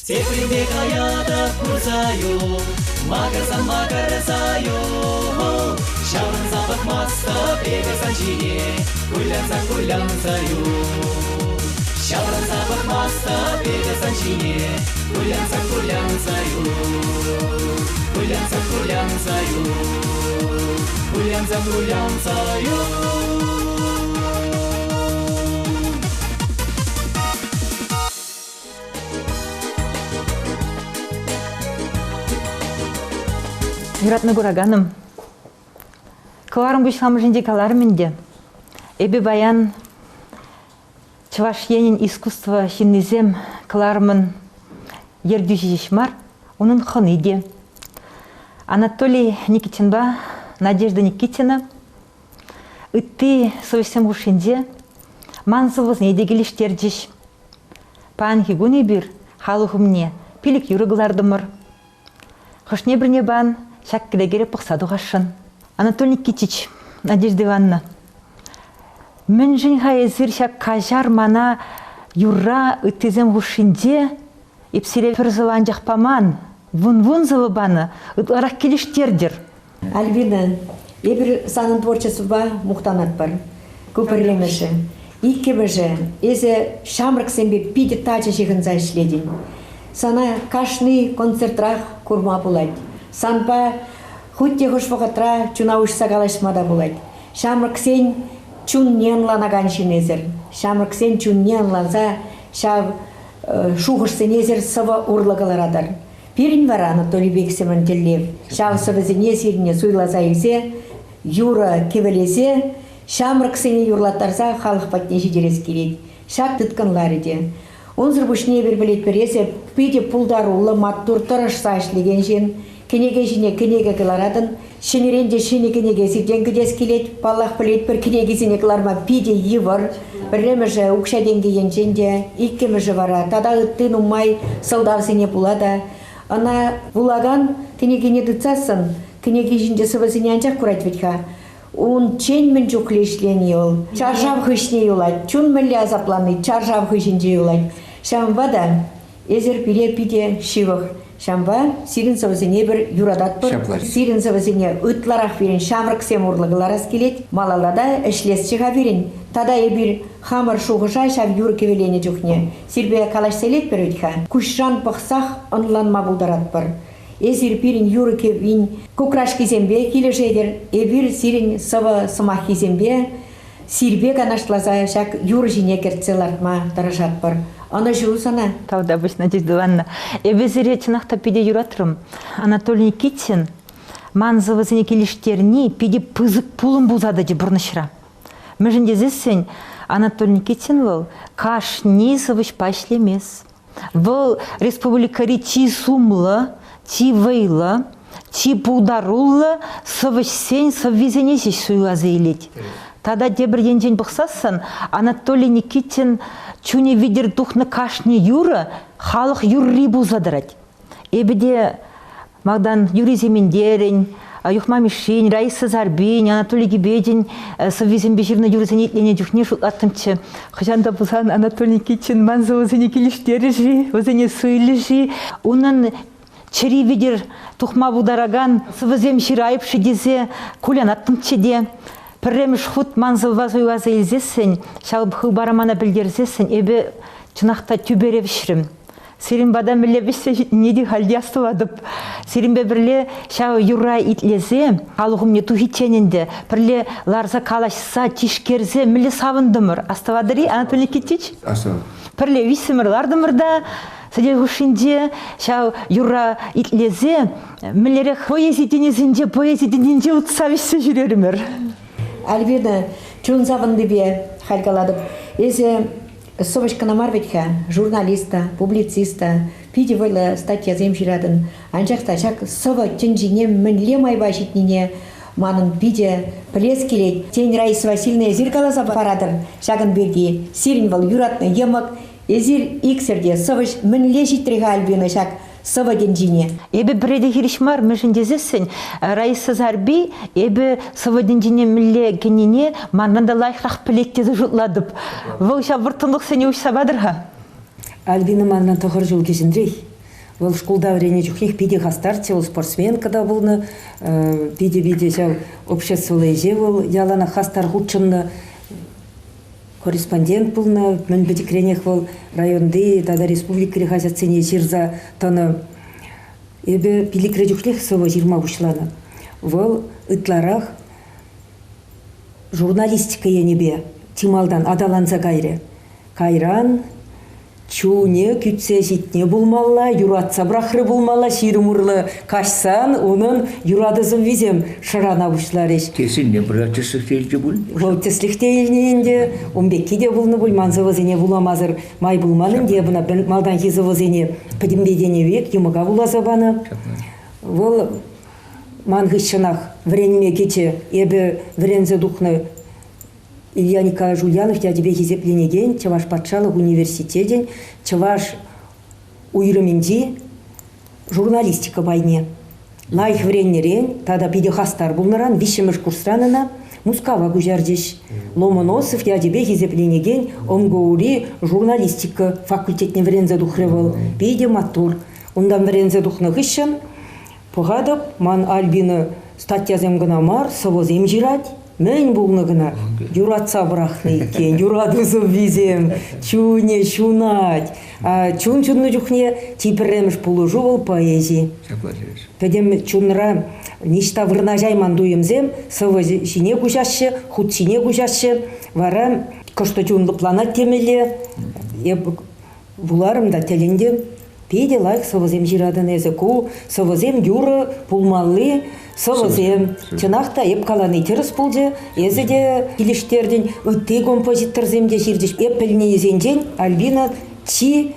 Тепринпе каятӑп курса юл, Макӑрсан макӑрса юл. Ҫаврӑнса пӑхмастӑп эпӗ сан ҫине, Кулянса кулянса юл. Ҫаврӑнса пӑхмастӑп эпӗ сан ҫине, Кулянса кулянса юл. Кулянса кулянса юл. Кулянса кулянса юл. Юратнӑ кураканӑм, кӑларӑм пуҫламӑшӗнче каларӑм ӗнтӗ. Эпӗ паян Чӑваш Енӗн искусство ҫыннисем кӑларӑмӑн ертӳҫи ҫеҫ мар, унӑн хӑни те. Анатолий Никитинпа Надежда Никитина ытти сӑвӑҫсем хушшинче ман сӑвӑсене те килӗштерчӗҫ. Паянхи кун эпир халӑх умне пилӗк юрӑ кӑлартӑмӑр. Хӑшне-пӗрне пан ҫак кӗрекере пӑхса тухасшӑн. Анатолий Никитич, Надежда Ивановна, мӗншӗн-ха эсир ҫак каҫар мана юрра ыттисем хушшинче эп сире пӗр сӑвӑ анчах паман, вун-вун сӑвӑ панӑ, ытларах килӗштертӗр? Альбина, эпир санӑн творчествӑпа мухтанатпӑр. Ку пӗрремӗшӗ. Иккӗмӗшӗ, эсӗ ҫамрӑксемпе питӗ тачӑ ҫыхӑнса ӗҫлетӗн. Сана кашни концертрах курма пулать. Санпа хуть те хӑш вӑхӑтра чуна уҫса калаҫма та пулать. Ҫамрӑксен чунне ӑнланакан ҫын эсӗр. Ҫамрӑксен чунне ӑнланса ҫав шухӑшсене эсир сӑвӑ урлӑ кӑларатӑр. Пирӗн вара Анатолий Бексимӑн тӗллев ҫав сӑвӑсене сирне суйласа илсе юрӑ кӗвӗлесе ҫамрӑксене юрлаттарса халӑх патне ҫитерес килет. Ҫак тыткӑнларӗ те. Унсӑр пуҫне эпир пӗлетпӗр, эсӗ питӗ пултаруллӑ, маттур, тӑрӑшса ӗҫлекен ҫын. Кӗнеке ҫине кӗнеке кӑларатӑн. Ҫӗнӗрен те ҫӗнӗ кӗнеке сиртен кӗтес килет. Паллах, пӗлетпӗр, кӗнекисене кӑларма питӗ йывӑр. Пӗрремӗшӗ укҫа-тенкӗ енчен те, иккӗмӗшӗ вара тата ытти нумай сӑлтавсене пула та. Ӑна вулакан кӗнекене тытсассӑн кӗнеки ҫинче сӑвӑсене анчах курать вӗт-ха. Унччен мӗн чухлӗ ӗҫлени вӑл чаршав хыҫне юлать, чун мӗнле асапланни чаршав хыҫӗнче юлать. Ҫавӑнпа та эсир пире питӗ ҫывӑх. Ҫавӑнпа сирӗн сӑвӑсене эпир юрататпӑр. Сирӗн сӑвӑсене ытларах пирӗн ҫамрӑксем урлӑ кӑларас килет. Малалла та ӗҫлесчӗ-ха пирӗн. Тата эпир хамӑр шухӑша ҫав юр кӗвӗленӗ чухне сирпе калаҫса илетпӗр вӗт-ха. Куҫран пӑхсах ӑнланма пултаратпӑр. Эсир пирӗн юрӑ кӗввин кукрашкисемпе килӗшетӗр, эпир сирӗн сӑвӑ сӑмаххисемпе сирпе канашласа ҫак юр ҫине кӗртсе лартма тӑрӑшатпӑр. Ӑнӑҫу сана! Тавтапуҫ, Надежда Ивановна. Эпӗ сире чӑнах та питӗ юратрӑм. Анатолий Никитин ман сӑвӑсене килӗштерни питӗ пысӑк пулӑм пулса тӑчӗ пурнӑҫра. Мӗншӗн тесессӗн Анатолий Никитин вӑл кашни сӑвӑҫпа ӗҫлемест. Вӑл республикӑри чи сумлӑ, чи вӑйлӑ, чи пултаруллӑ сӑвӑҫсен сӑввисене ҫеҫ суйласа илет. Тата тепӗр енчен пӑхсассӑн Анатолий Никитин чунӗ витӗр тухнӑ кашни юрӑ халӑх юрри пулса тӑрать. Эпӗ те малтан Юрий Сементерӗн, Юхма Мишшин, Раиса Сарпин, Анатолий Кипечӗн сӑввисемпе ҫырнӑ юрӑсене итленӗ чухне шутлаттӑмччӗ. Хӑҫан та пулсан Анатолий Никитин ман сӑвӑсене килӗштерӗ-ши, вӗсене суйлӗ-ши? Унӑн чӗри витӗр тухма пултаракан сӑвӑсем ҫырайӑп-ши тесе кулянаттӑмччӗ те. Пӗрремӗш хут ман сӑвва суйласа илсессӗн, ҫав хыпара мана пӗлтерсессӗн эпӗ чӑнах та тӳпере вӗҫрӗм. Сирӗн пата мӗнле вӗҫсе ҫитнине те халь те астӑватӑп. Сирӗнпе пӗрле ҫав юрра итлесе, халӑх умне тухиччен ӗнтӗ, пӗрле ларса калаҫса, тишкерсе мӗнле савӑнтӑмӑр. Астӑватӑр-и, Анатолий Никитич? Астӑватӑп. Пӗрле виҫсӗмӗр лартӑмӑр та сӗтел хушшинче ҫав юрра итлесе мӗнлерех поэзи тӗнӗсенче, поэзи тӗнчинче утса вӗҫсе ҫӳрерӗмӗр. Альбина, чун савӑннипе халь калатӑп. Эсӗ Сӑвӑҫ кӑна мар вӗт-ха, журналист та, публицист та, питӗ вӑйлӑ статьясем ҫыратӑн. Анчах та ҫак сӑвӑ тӗнчине мӗнле майпа ҫитнине манӑн питӗ пӗлес килет. Тен, Раиса Васильевна, эсир каласа паратӑр ҫакӑн пирки. Сирӗн вӑл юратнӑ йӑмӑк, эсир иксӗр те сӑвӑҫ мӗнле ҫитрӗ-ха Альбина ҫак сӑвӑ тӗнчине. Эпӗ пӗрре те хирӗҫ мар, мӗншӗн тесессӗн Раиса Сарпи эпӗ сӑвӑ тӗнчине мӗнле кӗнине манран та лайӑхрах пӗлет тесе шутлатӑп. Вӑл ҫав вӑрттӑнлӑхсене уҫса патӑр-ха. Альбина манран тӑхӑр ҫул кӗҫӗнрех. Вӑл шкулта вӗреннӗ чухнех питӗ хастарччӗ, вӑл спортсменка та пулнӑ, питӗ-питӗ ҫав обществӑллӑ ӗҫе вӑл яланах хастар хутшӑннӑ. Корреспондент пулнӑ, мӗн пӗчӗкренех вӑл районти тата республикӑри хаҫатсене ҫырса тӑнӑ. Эпӗ пиллӗкре чухнех сӑвӑ ҫырма пуҫланӑ. Вӑл ытларах журналистика енӗпе чи малтан аталанса кайрӗ. Кайран Чунӗ кӳтсе ҫитнӗ пулмалла, юратса пӑрахрӗ пулмалла, ҫирӗм урлӑ каҫсан унӑн юрату сӑввисем шӑрана пуҫларӗҫ. Тесен пӗр тӗслӗх те илчӗ пуль? Вӑл тӗслӗх те илнӗ ӗнтӗ, ун пекки те пулнӑ пуль, ман сӑвӑсене вуламасӑр май пулман ӗнтӗ, эп ӑна малтанхи сӑвӑсене пӗтӗмпе тенӗ пек йӑмӑка вуласа панӑ. Вӑл ман хыҫҫӑнах вӗренме кӗчӗ. Эпӗ вӗренсе тухнӑ Илья Николаевич Ульянов ячӗпе хисепленекен Чӑваш патшалӑх университечӗн чӑваш уйрӑмӗнчи журналистика пайне лайӑх вӗреннӗрен тата питӗ хастар пулнӑран виҫҫӗмӗш курсран ӑна Мускава куҫарчӗҫ. Ломоносов ячӗпе хисепленекен МГУри журналистика факультетне вӗренсе тухрӗ вӑл. Питӗ маттур. Унтан вӗренсе тухнӑ хыҫҫӑн Пӑхатӑп, ман Альбина статьясем кӑна мар, сӑвӑсем ҫырать. Мӗн пулнӑ кӑна? Юратса пӑрахнӑ иккен, юрату сӑввисем, чунӗ ҫунать. Чун ҫуннӑ чухне чи пӗрремӗш пулӑшу вӑл поэзи. Пӗтӗм чунра ниҫта вырнаҫайман туйӑмсем сӑвӑ ҫине куҫаҫҫӗ, хут ҫине куҫаҫҫӗ. Вара кӑштӑ чун лӑпланать темелле. Эп Вуларӑм та тӗлӗнтӗм. Питӗ лайӑх сӑвӑсем ҫыратӑн эсӗ. Ку сӑвӑсем юрӑ пулмалли сӑвӑсем. Чӑнах та, эп калани тӗрӗс пулчӗ. Эсӗ те килӗштертӗн. Ытти композиторсем те ҫырчӗҫ. Эп пӗлнисенчен Альбина чи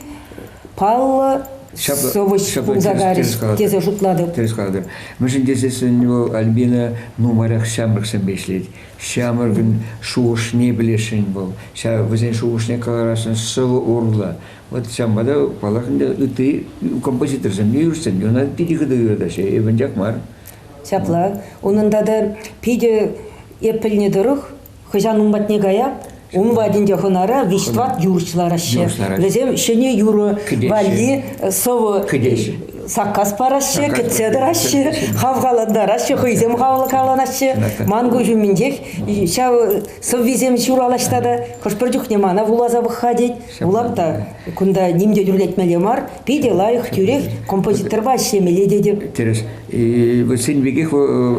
паллӑ сӑвӑҫ пулса карӗҫ тесе шутлатӑп. Тӗрӗс калатӑр. Мӗншӗн тесессӗн вӑл Альбина нумайрах ҫамрӑксемпе ӗҫлет. Ҫамрӑкӑн шухӑшне пӗлесшӗн вӑл. Ҫав вӗсен шухӑшне кӑларасшӑн сӑвӑ урлӑ. Вот ҫавӑнпа та, паллах, ӗнтӗ ытти композиторсем те, юрӑҫсем те ӑна питӗ хытӑ юратаҫҫӗ. Эп анчах мар. Ҫапла. Унӑн тата питӗ эп пӗлнӗ тӑрӑх, хӑҫан ун патне каяп, ун патӗнче хӑнара виҫ-тӑват юрӑҫ лараҫҫӗ. Вӗсем ҫӗнӗ юрӑ валли сӑвӑ Кӗтеҫҫӗ. Саккас параҫҫӗ, кӗтсе тӑраҫҫӗ, хавхалантараҫҫӗ, хӑйсем хавхаланаҫҫӗ. Ман куҫ умӗнчех ҫав сӑввисем ҫуралаҫ тата хӑш-пӗр чухне мана вуласа пӑх-ха тет. Вулап та кунта ним те тӳрлетмелле мар, питӗ лайӑх тӳрех композиторпа ӗҫлемелле тетӗп. Тӗрӗс. Вӗсен пекех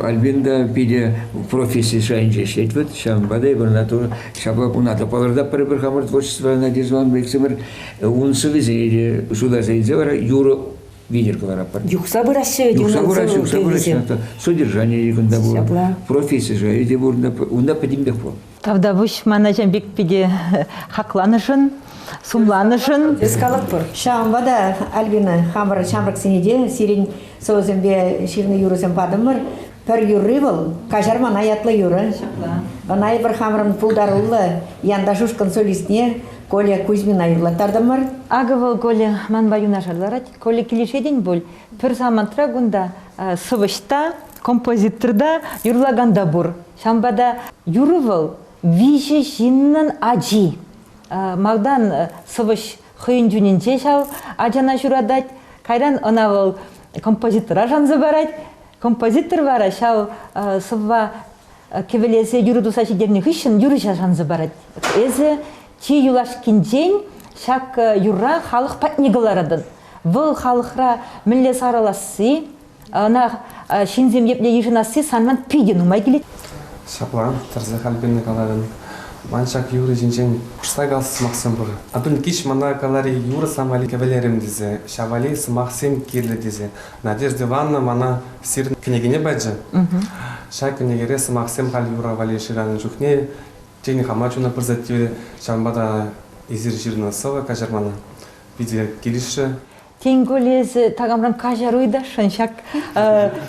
Альбин та питӗ професси шайӗнче ӗҫлет вӗт. Ҫавӑнпа та эпир ӑна ҫапла куна та палӑртатпӑр эпир хамӑр творчествӑра Надежда Ивановна иксӗмӗр. Ун сӑввисене те шутласа илсе вара юрӑ витӗр кӑларатпӑр. Юхса пыраҫҫӗ вӗт Юхса пыраҫҫӗ, юхса пыраҫҫӗ. Содержание кунта пур, професси шайӗ те пур, унта пӗтӗмпех пур. Тавтапуҫ мана ҫам пек питӗ хакланӑшӑн, сумланӑшӑн. Эс калатпӑр. Ҫавӑнпа та, Альбина, хамӑр ҫамрӑксене те сирӗн сӑвӑсемпе ҫырнӑ юрӑсем патӑмӑр. Пӗр юрри вӑл «Каҫар мана» ятлӑ юрӑ. Ӑна эпир хамӑрӑн пултаруллӑ Янташ ушкӑн солистне Коля Кузьмина юрлаттартӑмӑр. Акӑ вӑл Коля манпа юнашар ларать. Коля килӗшетӗн пуль. Пӗр самантра кунта сӑвӑҫ та, композитор та, юрлакан та пур. Ҫавӑнпа та юрӑ вӑл виҫӗ ҫыннӑн ачи. Малтан сӑвӑҫ хӑйӗн чунӗнче ҫав ачана ҫуратать, кайран ӑна вӑл композитора шанса парать. Композитор вара ҫав сӑвва кӗвӗлесе юрӑ туса ҫитернӗ хыҫҫӑн юрӑҫа шанса парать. Эсӗ чи юлашкинчен ҫак юрра халӑх патне кӑларатӑн. Вӑл халӑхра мӗнле сарӑласси, ӑна ҫынсем епле йышӑнасси санран питӗ нумай килет. Ҫапла, тӗрӗсех Альбина каларӑн. Ман ҫак юрӑ ҫинчен хушса калас сӑмахсем пур. Антон Никитич мана каларӗ юрӑ сан валли кӗвӗлерӗм тесе, ҫав валли сӑмахсем кирлӗ тесе. Надежда Ивановна мана сирӗн кӗнекене пачӗ. Ҫак кӗнекере сӑмахсем халь юрӑ валли шыранӑ чухне тен хама чуна пырса тиврӗ. Ҫавӑнпа та эсир ҫырнӑ сӑвӑ каҫар мана питӗ килӗшрӗ. Тен, Коля, эсӗ такамран каҫару ыйтасшӑн ҫак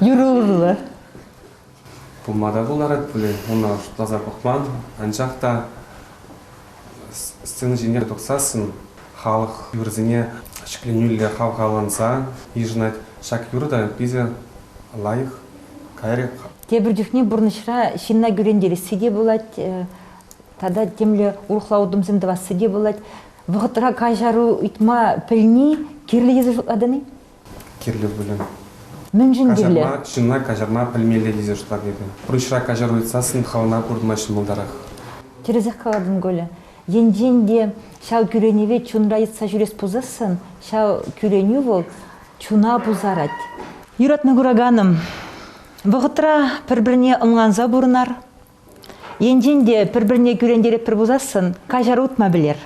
юрӑ урлӑ? Пулма та пултарать пулӗ, уна шутласа пӑхман. Анчах та сцена ҫине тухсассӑн халӑх юрӑсене ҫӗкленӳллӗ хавхаланса йышӑнать. Ҫак юрӑ та питӗ лайӑх кайрӗ. Тепӗр чухне пурнӑҫра ҫынна кӳрентересси те пулать, тата темле урӑхла утӑмсем тӑвасси те пулать. Вӑхӑтра каҫару ыйтма пӗлни кирлӗ тесе шутлатӑн-и? Кирлӗ пулӗ. Мӗншӗн кирлӗ? Ҫынна каҫарма пӗлмелле тесе шутлап эпӗ. Пурнӑҫра каҫару ыйтсассӑн хӑвна курма ҫӑмӑлтарах. Тӗрӗсех калатӑн, Коля. Енчен те ҫав кӳренӗве чунра йӑтса ҫӳрес пулсассӑн, ҫав кӳренӳ вӑл чуна пусарать. Юратнӑ кураканӑм, вӑхӑтра пӗр-пӗрне ӑнланса пурӑнар. Енчен те пӗр-пӗрне кӳрентеретпӗр пулсассӑн, каҫару утма пӗлер.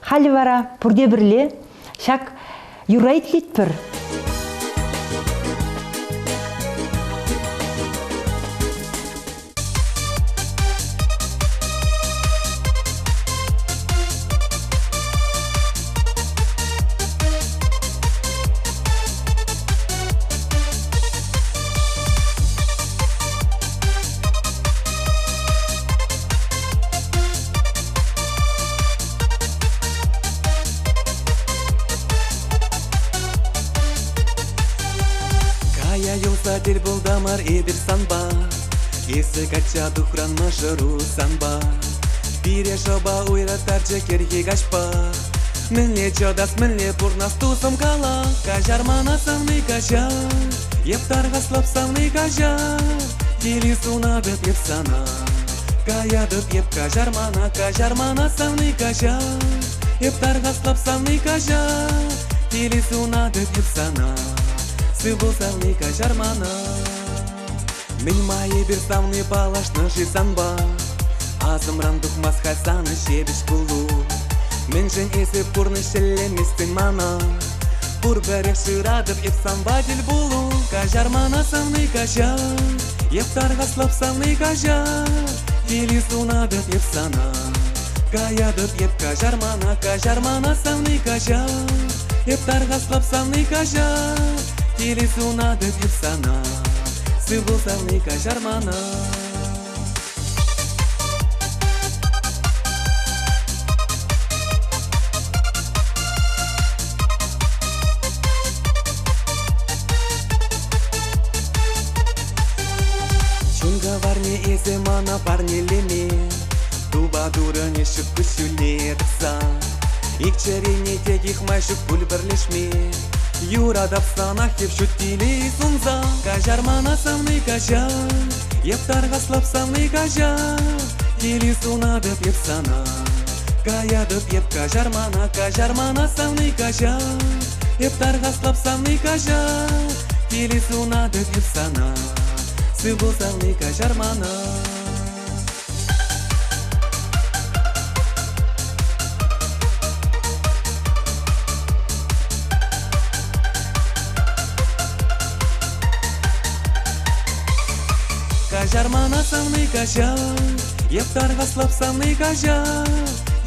Халӗ вара пурте пӗрле ҫак юрра итлетпӗр. Кая юлса тӗл пултӑмӑр эпир санпа. Эсӗ качча тухран мӑшӑру санпа. Пире шӑпа уйрӑлтарчӗ кӗрхи каҫпа. Мӗнле чӑтас, мӗнле пурнас тусӑм кала, каҫар мана савни каҫар. Эп тархаслап савни каҫар, телей сунатӑп эп сана. Каятӑп эп каҫар мана, каҫар мана савни каҫар. Эп тархаслап савни каҫар, телей сунатӑп эп сана. Сыв пул савни каҫар мана. Мӗн-ма эпир савни паллашнӑ-ши санпа? Асӑмран тухмасть-ха санӑн ҫепӗҫ куллу. Мӗншӗн эсӗ пурнӑҫ шеллеместӗн мана? Пурпӗрех шыратӑп эп санпа тӗл пулу. Каҫар мана савни каҫар, эп тархаслап савни каҫар. Телей сунатӑп эп сана. Каятӑп эп каҫар мана, каҫар мана савни каҫар. Эп тархаслап савни каҫар, телей сунатӑп эп сана. Сыв пул савни каҫар мана. Чун каварне эсӗ мана парнелеме Тупа турӑнӗ ҫут куҫҫульне тӑкса Ик чӗрене текех май ҫук пуль пӗрлешме. Юратап санах эп ҫут телей сунса. Каҫар мана савни каҫар, эп тархаслап савни каҫар. Телей сунатӑп эп сана. Каятӑп эп каҫар мана, каҫар мана савни каҫар. Эп тархаслап савни каҫар. Телей сунатӑп эп сана. Сыв пул савни каҫар мана. Каҫар мана савни каҫар, эп тархаслап савни каҫар,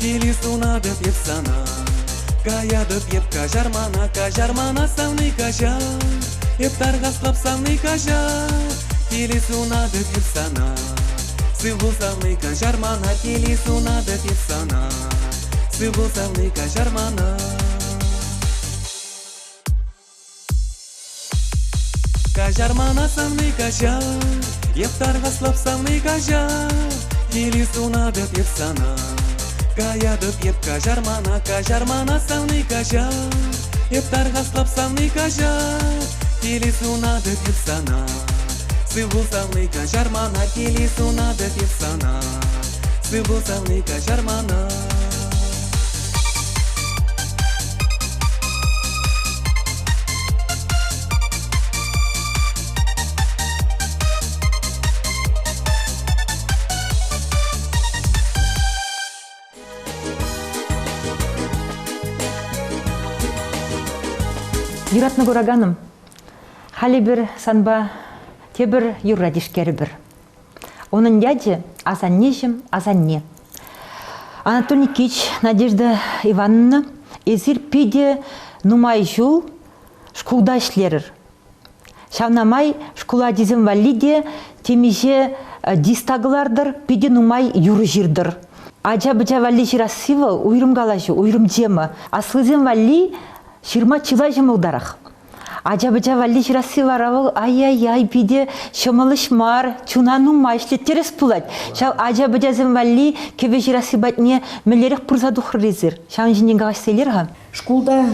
телей сунатӑп эп сана. Каятӑп эп каҫар мана, каҫар мана савни каҫар, эп тархаслап савни каҫар, телей сунатӑп эп сана. Сыв пул савни каҫар мана, телей сунатӑп эп сана. Сыв пул савни каҫар мана. Каҫар мана савни каҫар, эп тархаслап савни каҫар, телей сунатӑп эп сана. Каятӑп эп каҫар мана, каҫар мана савни каҫар, эп тархаслап савни каҫар, телей сунатӑп эп сана. Сыв пул савни каҫар мана, телей сунатӑп эп сана. Сыв пул савни каҫар мана. Юратнӑ кураканӑм, халӗ эпир санпа тепӗр юрра тишкерӗпӗр. Унӑн ячӗ «Асаннеҫӗм, асанне». Анатолий Никитич, Надежда Ивановна, эсир питӗ нумай ҫул шкулта ӗҫлерӗр. Ҫавна май шкул ачисем валли те темиҫе диста кӑлартӑр, питӗ нумай юрӑ ҫыртӑр. Ача-пӑча валли ҫырасси вӑл уйрӑм калаҫу, уйрӑм тема. Аслисем валли ҫырма чылай ҫӑмӑлтарах. Ача-пӑча валли ҫырасси вара вӑл ай-яй-яй питӗ ҫӑмӑл ӗҫ мар, чуна нумай ӗҫлеттерес пулать. Ҫав ача-пӑчасем валли кӗвӗ ҫырасси патне мӗнлерех пырса тухрӑр эсир? Ҫавӑн ҫинчен калаҫса илер-ха. Шкулта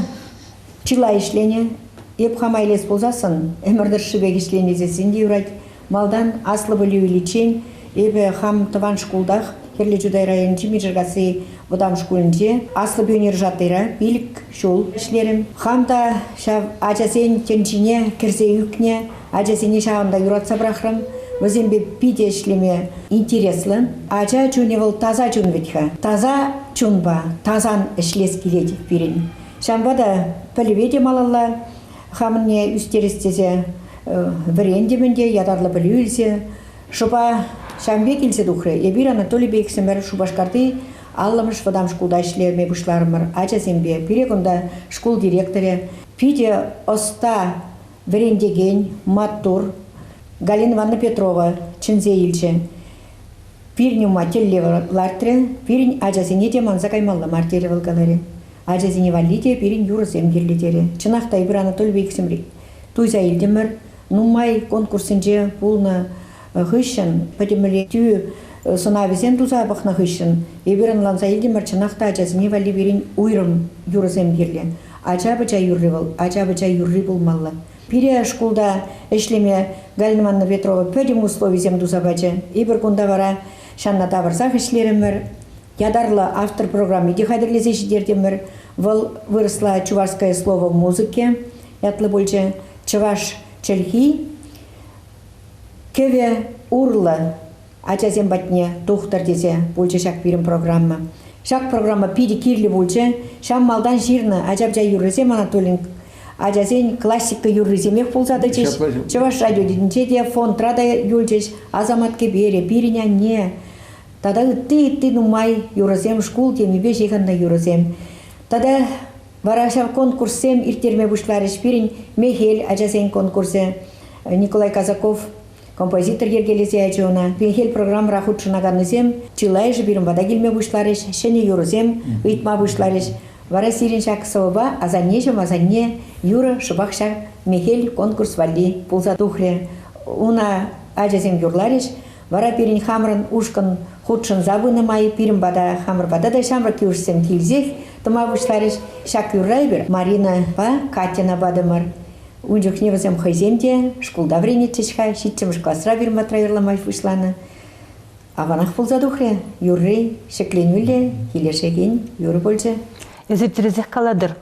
чылай ӗҫленӗ. Эп хама илес пулсассӑн ӗмӗр тӑршшӗпех ӗҫленӗ тесен те юрать. Малтан аслӑ пӗлӳ иличчен эпӗ хам тӑван шкултах Хӗрлӗ Чутай районӗнчи Мишеркасси вӑтам шкулӗнче аслӑ пионер-жатыйра 5 ҫул ӗҫлерӗм. Хам та ҫав ачасен тӗнчине кӗрсе ӳкнӗ, ачасене ҫавӑнта юратса пӑрахрӑм. Вӗсемпе питӗ ӗҫлеме интереслӗ. Ача чунӗ вӑл таса чун вӗт-ха. Таса чунпа тасан ӗҫлес килет пирӗн. Ҫавӑнпа та пӗлӗве те малалла хамӑнне ӳстерес тесе вӗрентӗм ӗнтӗ, ятарлӑ пӗлӳ илсе. Шӑпа ҫавӑн пек илсе тухрӗ. Эпир Анатолийпе иксӗмӗр Шупашкарти 50-мӗш вӑтам шкулта ӗҫлеме пуҫларӑмӑр ачасемпе. Пире кунта шкул директорӗ питӗ ӑста вӗрентекен, маттур Галина Ивановна Петрова чӗнсе илчӗ. Пирӗн ума тӗллев лартрӗ, пирӗн ачасене те манса каймалла мар терӗ вӑл каларӗ. Ачасене валли те пирӗн юрӑсем кирлӗ терӗ. Чӑнах та эпир Анатолийпе иксӗмӗр туйса илтӗмӗр. Нумай конкурссенче пулнӑ хыҫҫӑн, пӗтӗмлетӳ сӑнавӗсем туса пӑхнӑ хыҫҫӑн эпир ӑнланса илтӗмӗр, чӑнах та ачасене валли пирӗн уйрӑм юрӑсем кирлӗ. Ача-пӑча юрри вӑл, ача-пӑча юрри пулмалла. Пире шкулта ӗҫлеме Галина Ивановна Петрова пӗтӗм условисем туса пачӗ. Эпир кунта вара ҫанна тавӑрсах ӗҫлерӗмӗр. Ятарлӑ автор программи те хатӗрлесе ҫитертӗмӗр. Вӑл вырӑсла «Чувашское слово в музыке» ятлӑ пулчӗ. Чӑваш чӗлхи кӗвӗ урлӑ ачасем патне тухтӑр тесе пулчӗ ҫак пирӗн программа. Ҫак программа питӗ кирлӗ пулчӗ. Ҫав малтан ҫырнӑ ача-пӑча юррисем Анатолин ачасен классика юррисемех пулса тӑчӗҫ. Чӑваш радиотӗнче те, фондра та юлчӗҫ. Асамат кӗперӗ, Пирӗн анне тата ытти-ытти нумай юрӑсем, шкул темипе ҫыхӑннӑ юрӑсем. Тата вара ҫав конкурссем ирттерме пуҫларӗҫ. Пирӗн Мехел ачасен конкурсӗ, Николай Казаков композитор йӗркелесе ячӗ ӑна. Мехел программӑра хутшӑнаканнисем чылайӑшӗ пирӗн пата килме пуҫларӗҫ, ҫӗнӗ юрӑсем ыйтма пуҫларӗҫ. Вара сирӗн ҫак сӑвӑпа «Асаннеҫӗм, асанне» юрӑ шӑпах ҫак Мехел конкурс валли пулса тухрӗ. Уна ачасем юрларӗҫ. Вара пирӗн хамӑрӑн ушкӑн хутшӑнса пынӑ май пирӗн пата хамӑр пата та ҫамрӑк юрӑҫсем килсех. тӑма пуҫларӗҫ. Ҫак юрра эпир Маринӑпа Катьӑна патӑмӑр. Ун чухне вӗсем хӑйсем те шкулта вӗренетчӗҫ-ха, ҫиччӗмӗш класра пирӗн юрлама пуҫланӑ. Аванах пулса тухрӗ. Юрри ҫӗкленӳллӗ, килӗшекен юрӑ пулчӗ. Эсир тӗрӗсех калатӑр.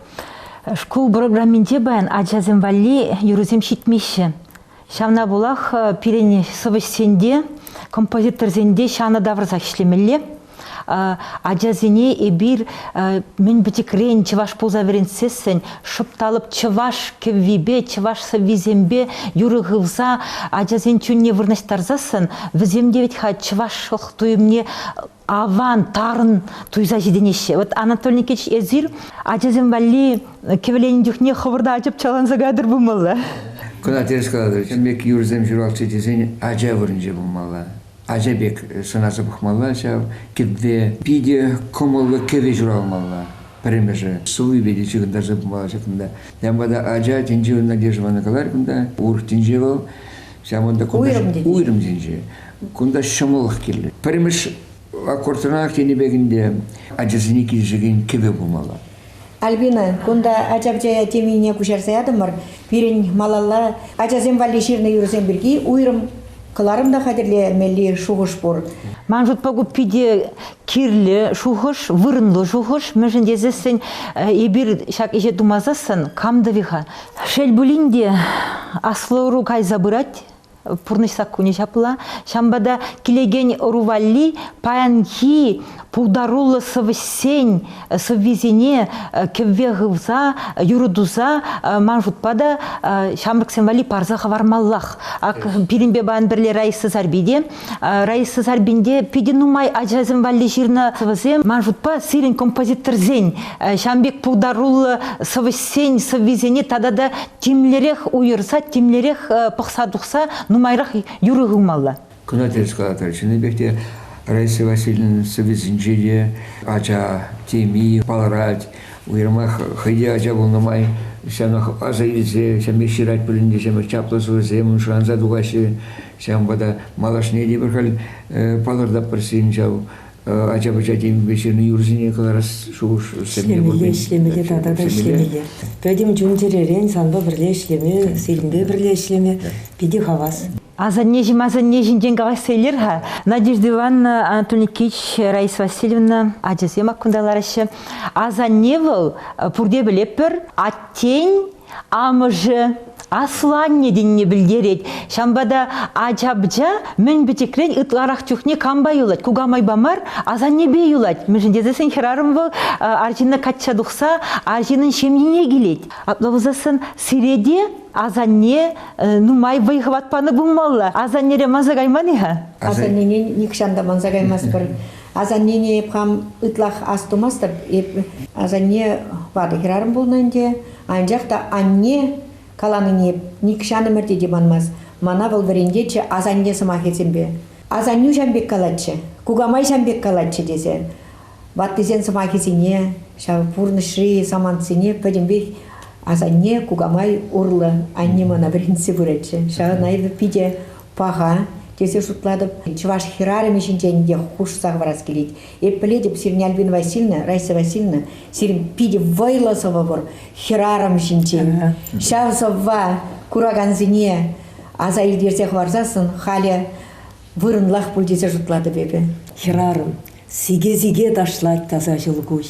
Шкул программинче паян ачасем валли юрӑсем ҫитмеҫҫӗ. Ҫавна пулах пирӗн сӑвӑҫсен те, композиторсен те ҫанӑ тавӑрсах ӗҫлемелле. Ачасене эпир мӗн пӗчӗкрен чӑваш пулса вӗрентсессӗн шӑп талӑп чӑваш кӗввипе, чӑваш сӑввисемпе юрӑ хывса ачасен чунне вырнаҫтарсассӑн вӗсем те вӗт-ха чӑвашлӑх туйӑмне аван, тарӑн туйса ҫитӗнеҫҫӗ. Вот Анатолий Никитич, эсир ачасем валли кӗвӗленӗ чухне хӑвӑр та ачапчаланса кайтӑр пулмалла. Кӑна тӗрӗс калатӑр. Ҫын пек юрӑсем ҫуралччӗ тесен ача вырӑнче пулмалла. Ача пек сӑнаса пӑхмалла ҫав кӗвве. Питӗ кӑмӑллӑ кӗвӗ ҫуралмалла. Пӗрремӗшӗ сӑввипе те ҫыхӑнтарса пымалла ҫакӑнта. Ҫавӑнпа та ача тӗнче Надежда Ивановна каларӗ кунта, урӑх тӗнче вӑл. Ҫавӑнпа та кунта уйрӑм тӗнче. Уйрӑм тӗнче. Кунта ҫӑмӑллӑх кирлӗ. Пӗрремӗш аккордранах тенӗ пек ӗнтӗ ачасене килӗшекен кӗвӗ пулмалла. Альбина, кунта ача-пӑча темине куҫарса ятӑмӑр. Пирӗн малалла ачасем валли ҫырнӑ юрӑсем пирки уйрӑм кӑларӑм та хатӗрлемелли шухӑш пур. Ман шутпа ку питӗ кирлӗ шухӑш, вырӑнлӑ шухӑш. Мӗншӗн тесессӗн эпир ҫак ӗҫе тумасассӑн кам тӑвӗ-ха? Шел пулин те, аслӑ ӑру кайса пырать, пурнӑҫ саккунӗ ҫапла. Ҫавӑнпа та килекен ӑру валли паянхи пултаруллӑ сӑвӑҫсен сӑввисене кӗвве хывса, юрӑ туса, ман шутпа та, ҫамрӑксем валли парса хӑвармаллах. Ак пирӗнпе паян пӗрле Раиса Сарпи те. Раиса Сарпинте питӗ нумай ачасем валли ҫырнӑ сӑвӑсем. Ман шутпа, сирӗн композиторсен ҫавӑн пек пултаруллӑ сӑвӑҫсен сӑввисене тата та тимлӗрех уйӑрса, тимлӗрех пӑхса тухса нумайрах юрӑ хывмалла. Кӑна тӗрӗс калатӑр. Чӑннипех те Раиса Васильевнӑн сӑввисенче те ача теми палӑрать. Уйрӑмах хӑй те ача пулнӑ май ҫавнах аса илсе ҫав пек ҫырать пулин те ҫав чаплӑ сӑвӑсем шӑранса тухаҫҫӗ. Ҫавӑнпа та малашне те пӗр халь палӑртатпӑр сирӗн ҫав ача-пӑча темипе ҫырнӑ юрӑсене кӑларас шухӑшсем те пур. Ӗҫлемелле, ӗҫлемелле тата та ӗҫлемелле. Пӗтӗм чун-чӗререн санпа пӗрле ӗҫлеме, сирӗнпе пӗрле ӗҫлеме питӗ хавас. Асаннеҫӗм асанне ҫинчен калаҫса илер-ха. Надежда Ивановна, Анатолий Никитич, Раиса Васильевна ачасем ак кунта лараҫҫӗ. Асанне вӑл пурте пӗлетпӗр, аттен амӑшӗ асланне тенине пӗлтерет. Ҫавӑнпа та ача-пӑча мӗн пӗчӗкрен ытларах чухне кампа юлать? Кукамайпа мар, асаннепе юлать. Мӗншӗн тесессӗн хӗрарӑм вӑл арҫынна качча тухса арҫыннӑн ҫемйине килет. Апла пулсассӑн сире те асанне нумай вӑй-хӑват панӑ пулмалла. Асаннере манса кайман-и-ха? Асаннене нихҫан та манса каймастпӑр. Асаннене эп хам ытлах ас тумастӑп. Эп асанне ватӑ хӗрарӑм пулнӑ ӗнтӗ. Анчах та анне каланине нихҫан ӗмӗрте те манмасть. Мана вӑл вӗрентетчӗ асанне сӑмахӗсемпе. Асаннӳ ҫам пек калатчӗ, кукамай ҫам пек калатчӗ тесе. Ваттисен сӑмахӗсене, ҫав пурнӑҫри самантсене пӗтӗмпех асанне, кукамай урлӑ анне мана вӗрентсе пыратчӗ. Ҫавна эпӗ питӗ паха тесе шутлатӑп. Чӑваш хӗрарӑмӗ ҫинчен те хушса хӑварас килет. Эп пӗлетӗп, сирӗн Альбина Васильевна, Раиса Васильевна, сирӗн питӗ вӑйлӑ сӑвӑ пур хӗрарӑм ҫинчен. Ҫав сӑвва куракансене аса илтерсе хӑварсассӑн халӗ вырӑнлах пуль тесе шутлатӑп эпӗ. Хӗрарӑм сике-сике ташлать таса ҫӑлкуҫ.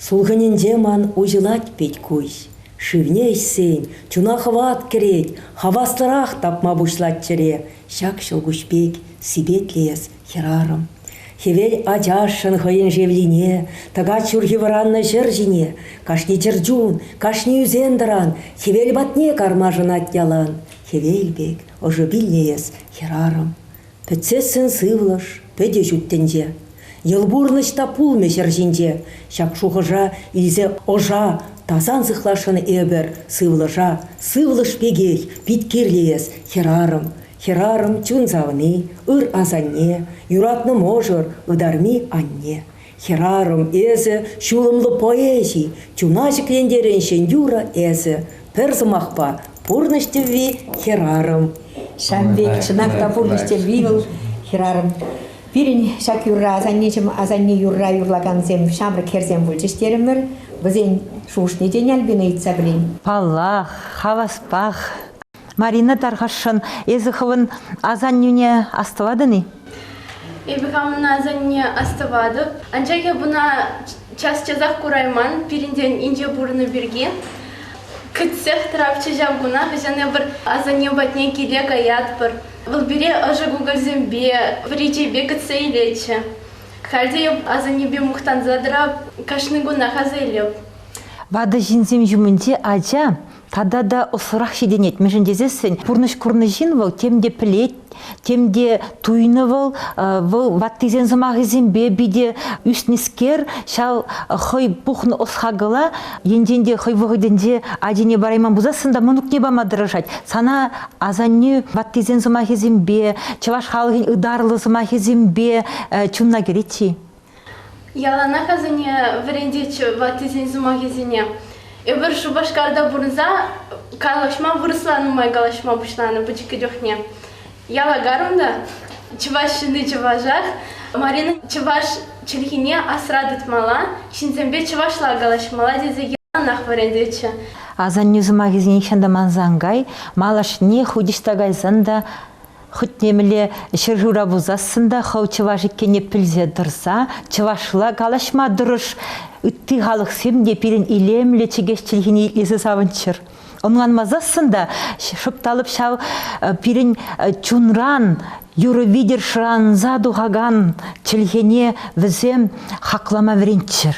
Сулхӑнӗнче ман уҫӑлать пит куҫ. Шывне ӗҫсен чуна хӑват кӗрет, хаваслӑрах тапма пуҫлать чӗре. Ҫак ҫӑлкуҫ пек сипетлӗ эс, хӗрарӑм. Хӗвел ачашшӑн хӑйӗн шевлине тӑкать ҫурхи вӑраннӑ ҫӗр ҫине. Кашни чӗрчун, кашни ӳсен-тӑран хӗвел патне кармашӑнать ялан. Хӗвел пек ӑшӑ пиллӗ эс, хӗрарӑм. Пӗтсессӗн сывлӑш, пӗтӗ ҫут тӗнче. Йӑл пурнӑҫ та пулмӗ ҫӗр ҫинче. Ҫак шухӑша илсе ӑша тасан сыхласшӑн эпӗр сывлӑша. Сывлӑш пекех пит кирлӗ эс, хӗрарӑм. Хӗрарӑм чун савни, ыр асанне, юратнӑ мӑшӑр, ытарми анне. Хӗрарӑм, эсӗ ҫулӑмлӑ поэзи, чуна ҫӗклентерен ҫӗн юрӑ эсӗ. Пӗр сӑмахпа, пурнӑҫ тӗвви хӗрарӑм. Ҫавӑн пек чӑнах та пурнӑҫ тӗвви вӑл хӗрарӑм. Пирӗн ҫак юрра асаннеҫӗм асанне юрра юрлакансем ҫамрӑк хӗрсем пулчӗҫ терӗмӗр. Вӗсен шухӑшне те Альбина ыйтса пӗлен. Паллах, хаваспах. Марина тархасшӑн, эсӗ хӑвӑн асаннӳне астӑватӑн-и? Эпӗ хамӑн асанне астӑватӑп. Анчах эп ӑна час-часах курайман, пирӗнтен инҫе пурӑннӑ пирки. Кӗтсех тӑрапчӗ ҫав куна, хӑҫан эпир асанне патне киле каятпӑр. Вӑл пире ӑшӑ кукӑльсемпе, вӗри чейпе кӗтсе илетчӗ. Халь те эп асаннепе мухтанса тӑрап, кашни кунах аса илеп. Ватӑ ҫынсем ҫумӗнче ача тата та ӑслӑрах ҫитӗнет. Мӗншӗн тесессӗн пурнӑҫ курнӑ ҫын вӑл тем те пӗлет, тем те туйнӑ вӑл, вӑл ваттисен сӑмахӗсемпе питӗ ӳснӗскер, ҫав хӑй пухнӑ ӑс-хакӑла енчен те хӑй вӑхӑтӗнче ачине парайман пулсассӑн та мӑнукне пама тӑрӑшать. Сана асаннӳ ваттисен сӑмахӗсемпе, чӑваш халӑхӗн ытарлӑ сӑмахӗсемпе чунна кӗрет-и? Яланах асанне вӗрентетчӗ ваттисен сӑмахӗсене. Эпир Шупашкарта пурӑнса калаҫма вырӑсла нумай калаҫма пуҫланӑ пӗчӗккӗ чухне. Яла карӑм та чӑваш ҫынни чӑвашах. Марина чӑваш чӗлхине асра тытмалла, ҫынсемпе чӑвашла калаҫмалла тесе яланах вӗрентетчӗ. Асаннӳ сӑмахӗсене нихҫан та манса ан кай, малашне хуть ӑҫта кайсан та хӑть темле ҫӗршывра пулсассӑн та хӑв чӑваш иккенне пӗлсе тӑрса чӑвашла калаҫма тӑрӑш. Ытти халӑхсем те пирӗн илемлӗ чӗкеҫ чӗлхине итлесе савӑнччӑр. Ӑнланмасассӑн та шӑп талӑп ҫав пирӗн чунран юрӑ витӗр шӑранса тухакан чӗлхене вӗсем хаклама вӗренччӗр.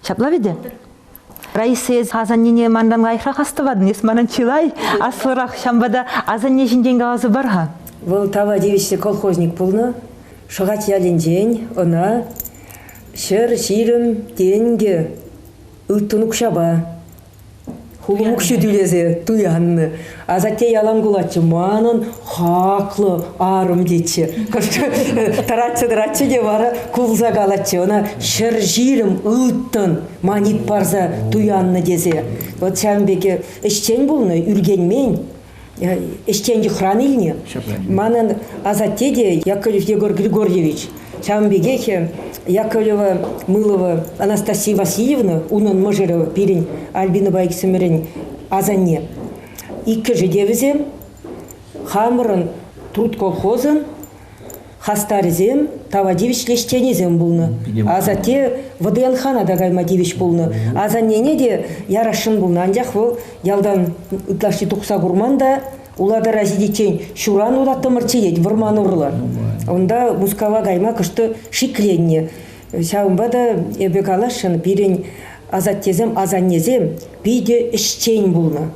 Ҫапла витӗ? Раиса, эс асаннене манран лайӑхрах астӑватӑн, эс манран чылай аслӑрах, ҫавӑнпа та асанне ҫинчен каласа пар-ха. Вӑл тава тивӗҫлӗ колхозник пулнӑ. Шӑхач ялӗнчен ӑна 120 тенкӗ ылтӑн укҫапа хулӑм укҫу тӳлесе туяннӑ. Асатте ялан кулатчӗ, манӑн хаклӑ арӑм тетчӗ. Тӑратчӗ-тӑратчӗ те вара кулса калатчӗ. Ӑна 120 ылтӑн манит парса туяннӑ тесе. Вот ҫавӑн пек ӗҫчен пулнӑ, ӳркенмен, ӗҫчен йӑхран илнӗ. Манӑн асатте те Яковлев Егор Григорьевич. Ҫавӑн пекех Яковлева Мылова Анастасия Васильевна, унӑн мӑшӑрӗ пирӗн Альбинӑпа иксӗмӗрӗн асанне. Иккӗшӗ те вӗсем хамӑрӑн труд колхозӑн хастарӗсем, тава тивӗҫлӗ ӗҫченӗсем пулнӑ. Асатте ВДНХна та кайма тивӗҫ пулнӑ. Асаннене те ярасшӑн пулнӑ, анчах вӑл ялтан ытлашши тухса курман та Улатӑра ҫитиччен ҫуран улаттӑмӑрччӗ тет вӑрман урлӑ. Унта Мускава кайма кӑштӑ шикленнӗ. Ҫавӑнпа та эпӗ каласшӑн, пирӗн асаттесем, асаннесем питӗ ӗҫчен пулнӑ.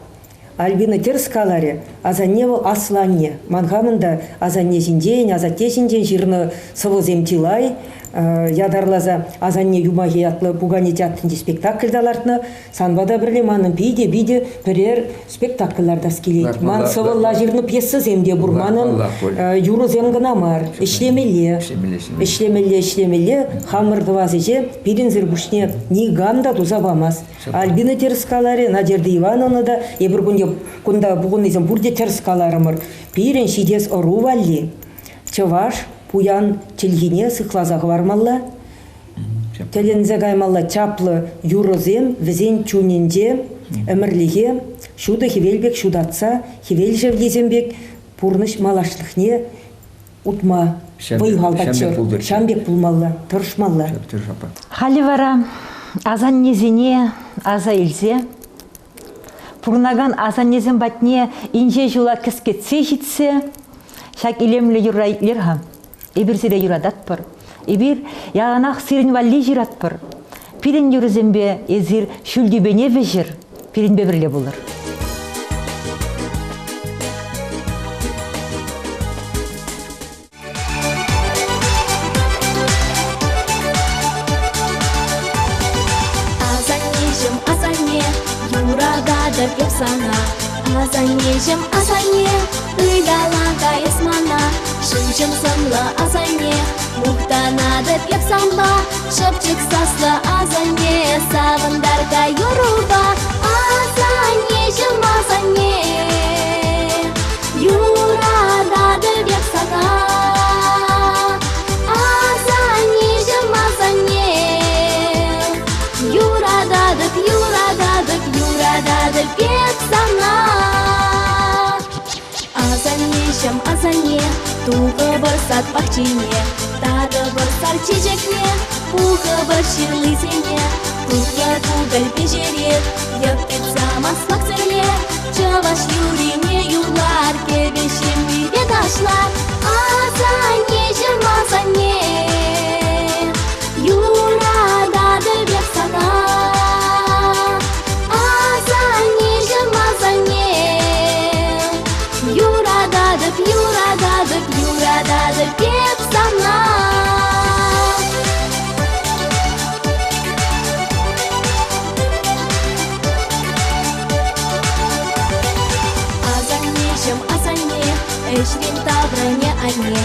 Альбина тӗрӗс каларӗ, асанне вӑл аслӑ анне. Ман хамӑн та асанне ҫинчен, асатте ҫинчен ҫырнӑ сӑвӑсем чылай. Ятарласа «Асанне юмахӗ» ятлӑ пукане театрӗнче спектакль та лартнӑ. Санпа та пӗрле манӑн питӗ-питӗ пӗрер спектакль лартас килет. Ман сӑвӑлла ҫырнӑ пьесӑсем те пур. Манӑн юрӑсем кӑна мар. Ӗҫлемелле. Ӗҫлемелле, ӗҫлемелле. Хамӑр тӑвас ӗҫе пирӗнсӗр пуҫне никам та туса памасть. Альбина тӗрӗс каларӗ, Надежда Ивановна та эпир кунта пухӑннисем пурте тӗрӗс каларӑмӑр. Пирӗн ҫитес ӑру валли чӑваш пуян чӗлхине сыхласа хӑвармалла. Тӗлӗнсе каймалла чаплӑ юрӑсем вӗсен чунӗнче ӗмӗрлӗхе ҫутӑ хӗвел пек ҫутатса хӗвел шевлисем пек пурнӑҫ малашлӑхне утма вӑй-хал паччӑр. Ҫавӑн пек пулмалла, тӑрӑшмалла. Халӗ вара асаннесене аса илсе пурӑнакан асаннесем патне инҫе ҫула кӗскетсе ҫитсе ҫак илемлӗ юрра итлер-ха. Эпир сире юрататпӑр. Эпир яланах сирӗн валли ҫыратпӑр. Пирӗн юрӑсемпе эсир ҫӳл тӳпене вӗҫӗр, пирӗнпе пӗрле пулӑр. Асаннеҫӗм, асанне, юрататӑп эп сана. Асаннеҫӗм, асанне, ытала эс мана. Шуҫӑм сӑнлӑ асанне, мухтанатӑп эп санпа. Шӑпчӑк саслӑ асанне, савӑнтар та юрӑпа. Асаннеҫӗм, асанне, юрататӑп эп сана. пахчине. Татӑпӑр сар чечекне, пухӑпӑр ҫырлисене. Тутлӑ кукӑль пӗҫерер, йӑп тытса маслак сӗрле. Чӑваш юррине юрлар, кӗвӗ ҫеммипе ташлар. Асаннеҫӗм, асанне, юрататӑп эп сана. Асаннеҫӗм, асанне, юрататӑп, юрататӑп, юрататӑп эп сана. Асаннеҫӗм, асанне, ӗҫрен таврӑнӗ анне.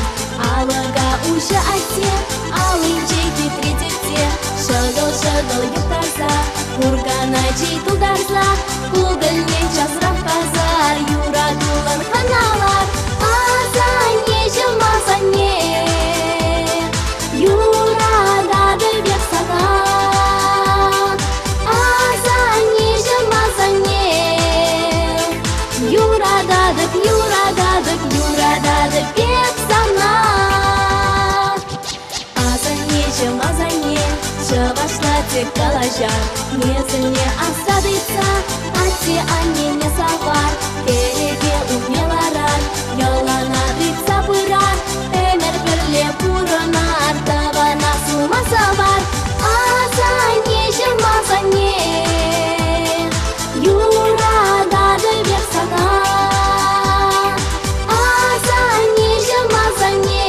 Алӑка уҫӑ атте, аллинче хитре тетте. Шӑкӑл-шӑкӑл юптарса, куркана чей тултарса, кукӑльне часрах касар, юратулӑн хӑналар. Асаннеҫӗм, асанне, юрататӑп эп сана. Асаннеҫӗм, асанне, юрататӑп, юрататӑп, юрататӑп эп сана. Асаннеҫӗм, асанне, чӑвашла тек калаҫар, несӗлне асра тытса, атте-аннене савар, кӗреке умне ларар, йӑлана тытса пырар, ӗмӗр пӗрле пурӑнар, тӑвана сума савар. Асаннеҫӗм, асанне, юрататӑп эп сана. Асаннеҫӗм, асанне,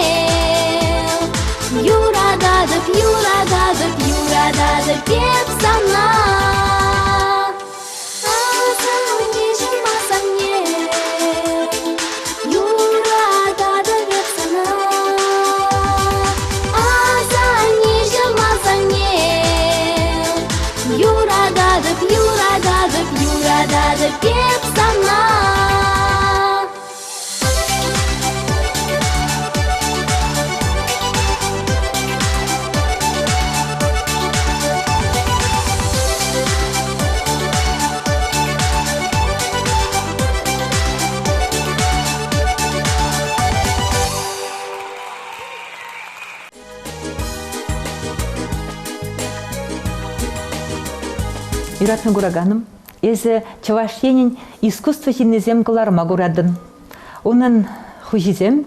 юрататӑп, юрататӑп, юрататӑп эп сана. Асаннеҫӗм, асанне, юрататӑп эп сана. Асаннеҫӗм, асанне, юрататӑп, юрататӑп, юрататӑп эп сана. Юратнӑ кураканӑм, эсӗ Чӑваш Енӗн искусство ҫыннисем кӑларма куратӑн. Унӑн хуҫисем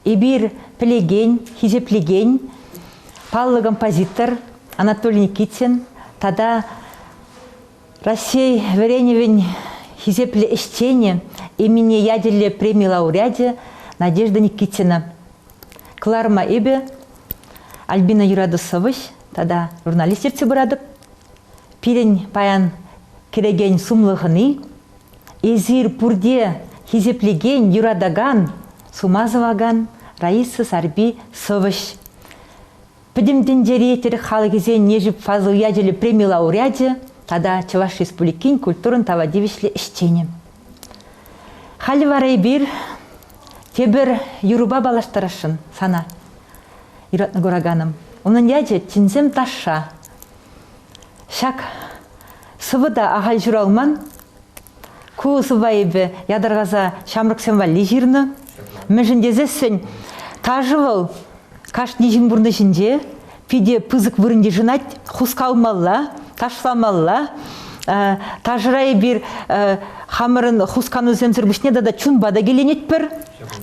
эпир пӗлекен, хисеплекен паллӑ композитор Анатолий Никитин тата Раҫҫей вӗренӗвӗн хисеплӗ ӗҫченӗ Эмине ячӗллӗ преми лауреачӗ Надежда Никитина. Кӑларӑма эпӗ Альбина Юрату сӑвӑҫ тата журналист ертсе пыратӑп. Пирӗн паян кӗрекен сумлӑ хӑни эсир пурте хисеплекен, юратакан, сума сӑвакан Раиса Сарпи сӑвӑҫ. Пӗтӗм тӗнчери тӗрӗк халӑхӗсен Нежип Фазыл ячӗллӗ преми лауреачӗ тата Чӑваш Республикин культурӑн тава тивӗҫлӗ ӗҫченӗ. Халӗ вара эпир тепӗр юрӑпа паллаштарасшӑн сана, юратнӑ кураканӑм. Унӑн ячӗ «Чӗнсем ташша». Ҫак сӑвӑ та ахаль ҫуралман. Ку сӑвва эпӗ ятарласа ҫамрӑксем валли ҫырнӑ. Мӗншӗн тесессӗн ташӑ вӑл кашни ҫын пурнӑҫӗнче питӗ пысӑк вырӑн йышӑнать. Хускалмалла, ташламалла. Ташӑра эпир хамӑрӑн хусканусемсӗр пуҫне тата чунпа та киленетпӗр.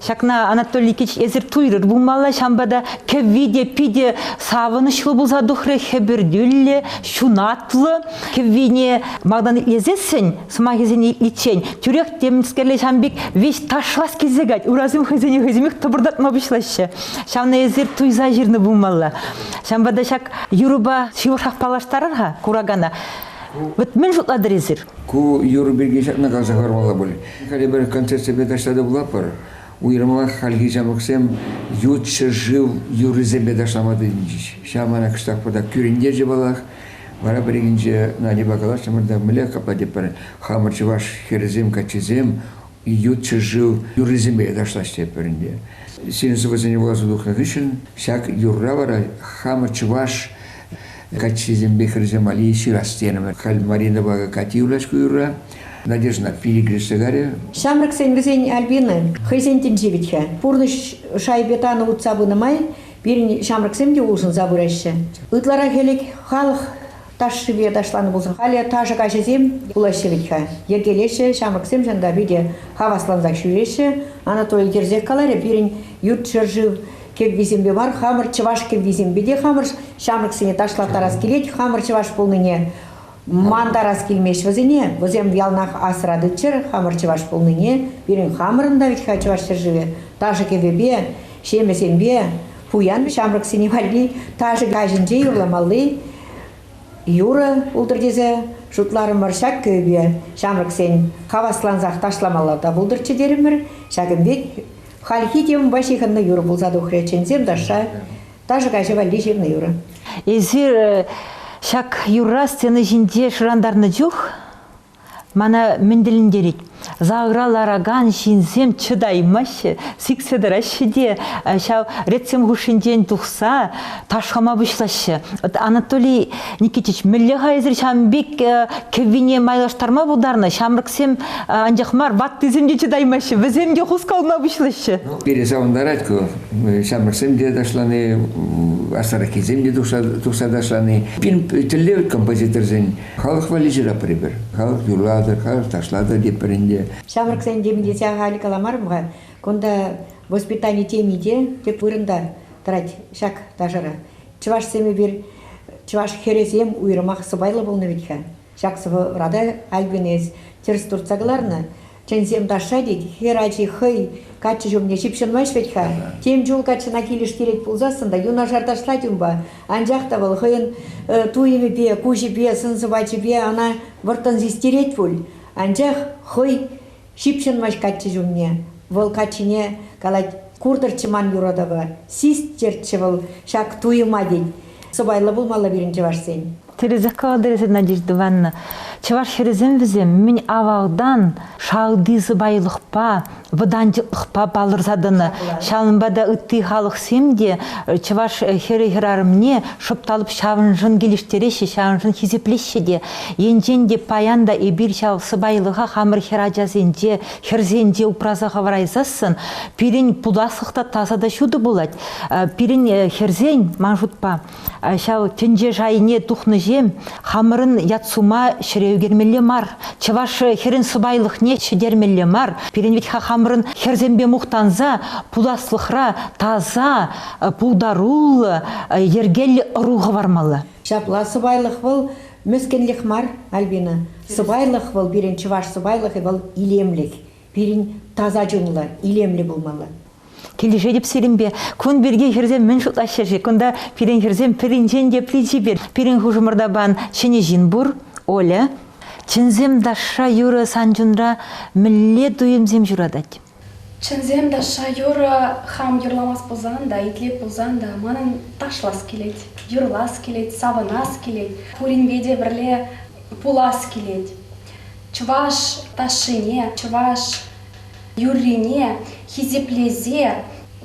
Ҫакна Анатолий Никитич эсир туйрӑр пулмалла, ҫавӑнпа та кӗвви те питӗ савӑнӑҫлӑ пулса тухрӗ, хӗпӗртӳллӗ, ҫунатлӑ. Кӗввине малтан итлесессӗн, сӑмахӗсене итличчен, тӳрех темскерле ҫавӑн пек веҫ ташлас килсе кать, урасем хӑйсене хӑйсемех тӑпӑртатма пуҫлаҫҫӗ. Ҫавна эсир туйса ҫырнӑ пулмалла. Ҫавӑнпа та ҫак юрӑпа ҫывӑхрах паллаштарӑр-ха куракана. Вот мӗн шутлатӑр эсир? Ку юрӑ пирки ҫакна каласа хӑвармалла пуль. Халӗ пӗр концертсемпе ташласа вулатпӑр. Уйрӑмах хальхи ҫамрӑксем ют ҫӗршыв юррисемпе ташлама тытӑнчӗҫ. Ҫав мана кӑштах пӑртак кӳрентерчӗ паллах. Вара пӗррехинче Надьӑпа калаҫрӑмӑр та, мӗнле капла тетпӗр, хамӑр чӑваш хӗрӗсем, каччисем ют ҫӗршыв юррисемпе ташлаҫ тетпӗр ӗнтӗ. Сирӗн сӑвӑсене вуласа тухнӑ хыҫҫӑн ҫак юрра вара хамӑр чӑваш каччисемпе хӗрсем валли ҫырас терӗмӗр. Халь Маринӑпа Катя юрлаҫ ку юрра. Надежда перекрестсе карӗ. Ҫамрӑксен вӗсен Альбина хӑйсен тӗнчи вӗт-ха. Пурнӑҫ шайӗпе танӑ утса пынӑ май пирӗн ҫамрӑксем те улшӑнса пыраҫҫӗ. Ытларах ӗлӗк халӑх ташшипе ташланӑ пулсан халӗ ташӑ каҫӗсем пулаҫҫӗ вӗт-ха. Йӗркелеҫҫӗ, ҫамрӑксем ҫанта питӗ хаваслансах ҫӳреҫҫӗ. Анатолий тӗрӗсех каларӗ, пирӗн ют ҫӗршыв кӗввисемпе мар, хамӑр чӑваш кӗввисемпе те хамӑр ҫамрӑксене ташлаттарас килет, хамӑр чӑваш пулнине мантарас килмест вӗсене. Вӗсем яланах асра тытчӑр хамӑр чӑваш пулнине. Пирӗн хамӑрӑн та вӗт-ха чӑваш ҫӗршывӗ ташӑ-кӗвӗпе, ҫемӗсемпе пуян ҫамрӑксене валли ташӑ каҫӗнче юрламалли юрӑ пултӑр тесе шутларӑмӑр ҫак кӗвӗпе ҫамрӑксен хаваслансах ташламалла та пултӑрччӗ терӗмӗр. Ҫакӑн пек хальхи темӑпа ҫыхӑннӑ юрӑ пулса тухрӗ. Чӗнсем ташша ташӑ каҫӗ валли ҫырнӑ юрӑ. Эсир ҫак юрра сцена ҫинче шӑрантарнӑ чух Мана мӗн тӗлӗнтерет, залра ларакан ҫынсем чӑтаймаҫҫӗ, сиксе тӑраҫҫӗ те ҫав ретсем хушшинчен тухса ташлама пуҫлаҫҫӗ. Вот Анатолий Никитич, мӗнле-ха эсир ҫавӑн пек кӗввине майлаштарма пултарнӑ? Ҫамрӑксем анчах мар, ваттисем те чӑтаймаҫҫӗ, вӗсем те хускалма пуҫлаҫҫӗ. Пире савӑнтарать ку. Ҫамрӑксем те ташлани, аслӑраххисем те тухса ташлани. Пирӗн тӗллев композиторсен Халӑх валли ҫыратпӑр эпир. Халӑх юрлатӑр, халӑх ташлатӑр тетпӗр ӗнтӗ. Ҫамрӑксен теми тесе ахаль каламарӑм-ха. Кунта воспитани теми те тӗп вырӑнта тӑрать ҫак ташӑра. Чӑвашсем эпир, чӑваш хӗрӗсем уйрӑмах сӑпайлӑ пулнӑ вӗт-ха. Ҫак сӑвӑра та Альбина эс тӗрӗс туртса кӑларнӑ. Чӗнсем ташша тет, хӗр ачи хӑй каччӑ ҫумне ҫыпҫӑнмасть вӗт-ха. Тем чул каччӑна килӗштерет пулсассӑн та юнашар ташлать унпа. Анчах та вӑл хӑйӗн туйӑмӗпе, куҫӗпе, сӑн-сӑпачӗпе ӑна вӑрттӑн систерет пуль. Анчах хӑй ҫыпҫӑнмасть каччӑ ҫумне. Вӑл каччине калать, куртӑрччӗ ман юратӑва, систерччӗ вӑл ҫак туйӑма тет. Сӑпайлӑ пулмалла пирӗн чӑвашсен. Тӗрӗсех калатӑр Надежда Ивановна. Чӑваш хӗрӗсем вӗсем мӗн авалтан шалти сӑпайлӑхпа, вӑтанчӑклӑхпа палӑрса тӑнӑ. Ҫавӑнпа та ытти халӑхсем те чӑваш хӗрӗ-хӗрарӑмне шӑп та лӑп ҫавӑншӑн килӗштереҫҫӗ, ҫавӑншӑн хисеплеҫҫӗ те. Енчен те паян та эпир ҫав сӑпайлӑха хамӑр хӗрачасенче, хӗрсенче упраса хӑварайсассӑн пирӗн пуласлӑх та таса та ҫутӑ пулать. Пирӗн хӗрсен, ман шутпа, Ҫав тӗнче шайне тухнӑҫем хамӑрӑн ят-сума ҫӗре ӳкермелле мар. Чӑваш хӗрӗн сӑпайлӑхне ҫӗтермелле мар. Пирӗн вӗт-ха хамӑрӑн хӗрсемпе мухтанса пуласлӑхра таса, пултаруллӑ, йӗркеллӗ ӑру хӑвармалла. Ҫапла сӑпайлӑх вӑл мӗскӗнлӗх мар, Альбина. Сӑпайлӑх вӑл пирӗн чӑваш сӑпайлӑхӗ вӑл илемлӗх. Пирӗн таса чунлӑ, илемлӗ пулмалла. Килӗшетӗп сирӗнпе. Кун пирки хӗрсем мӗн шутлаҫҫӗ-ши? Кунта пирӗн хӗрсем пӗринчен тепри чипер. Пирӗн хушӑмӑрта пан ҫӗнӗ ҫын пур, Оля. Чӗнсем ташша юрӑ сан чунра мӗнле туйӑмсем ҫуратать? Чӗнсем ташша юрӑ хам юрламас пулсан та, итлеп пулсан та манӑн ташлас килет, юрлас килет, савӑнас килет, пуринпе те пӗрле пулас килет. Чӑваш ташшине, чӑваш юррине хисеплесе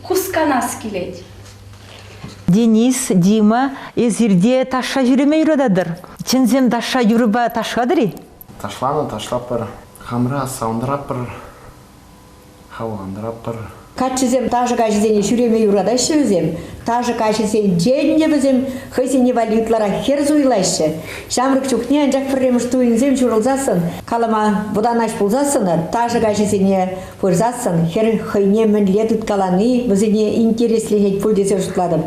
хусканас килет. Денис, Дима, эсир те ташша ҫӳреме юрататӑр. Чӗнсем ташша юрӑпа ташлатӑр-и? Ташланӑ, ташлатпӑр. Хамра савӑнтаратпӑр, хавхалантаратпӑр. Каччӑсем ташӑ каҫӗсене ҫӳреме юратаҫҫӗ вӗсем. Ташӑ каҫӗсенчен те вӗсем хӑйсене валли ытларах хӗр суйлаҫҫӗ. Ҫамрӑк чухне анчах пӗрремӗш туйӑмсем ҫурӑлсассӑн, калама вӑтанаҫ пулсассӑн, ташӑ каҫӗсене пырсассӑн хӗр хӑйне мӗнле тыткалани вӗсене интересленет пуль тесе шутлатӑп.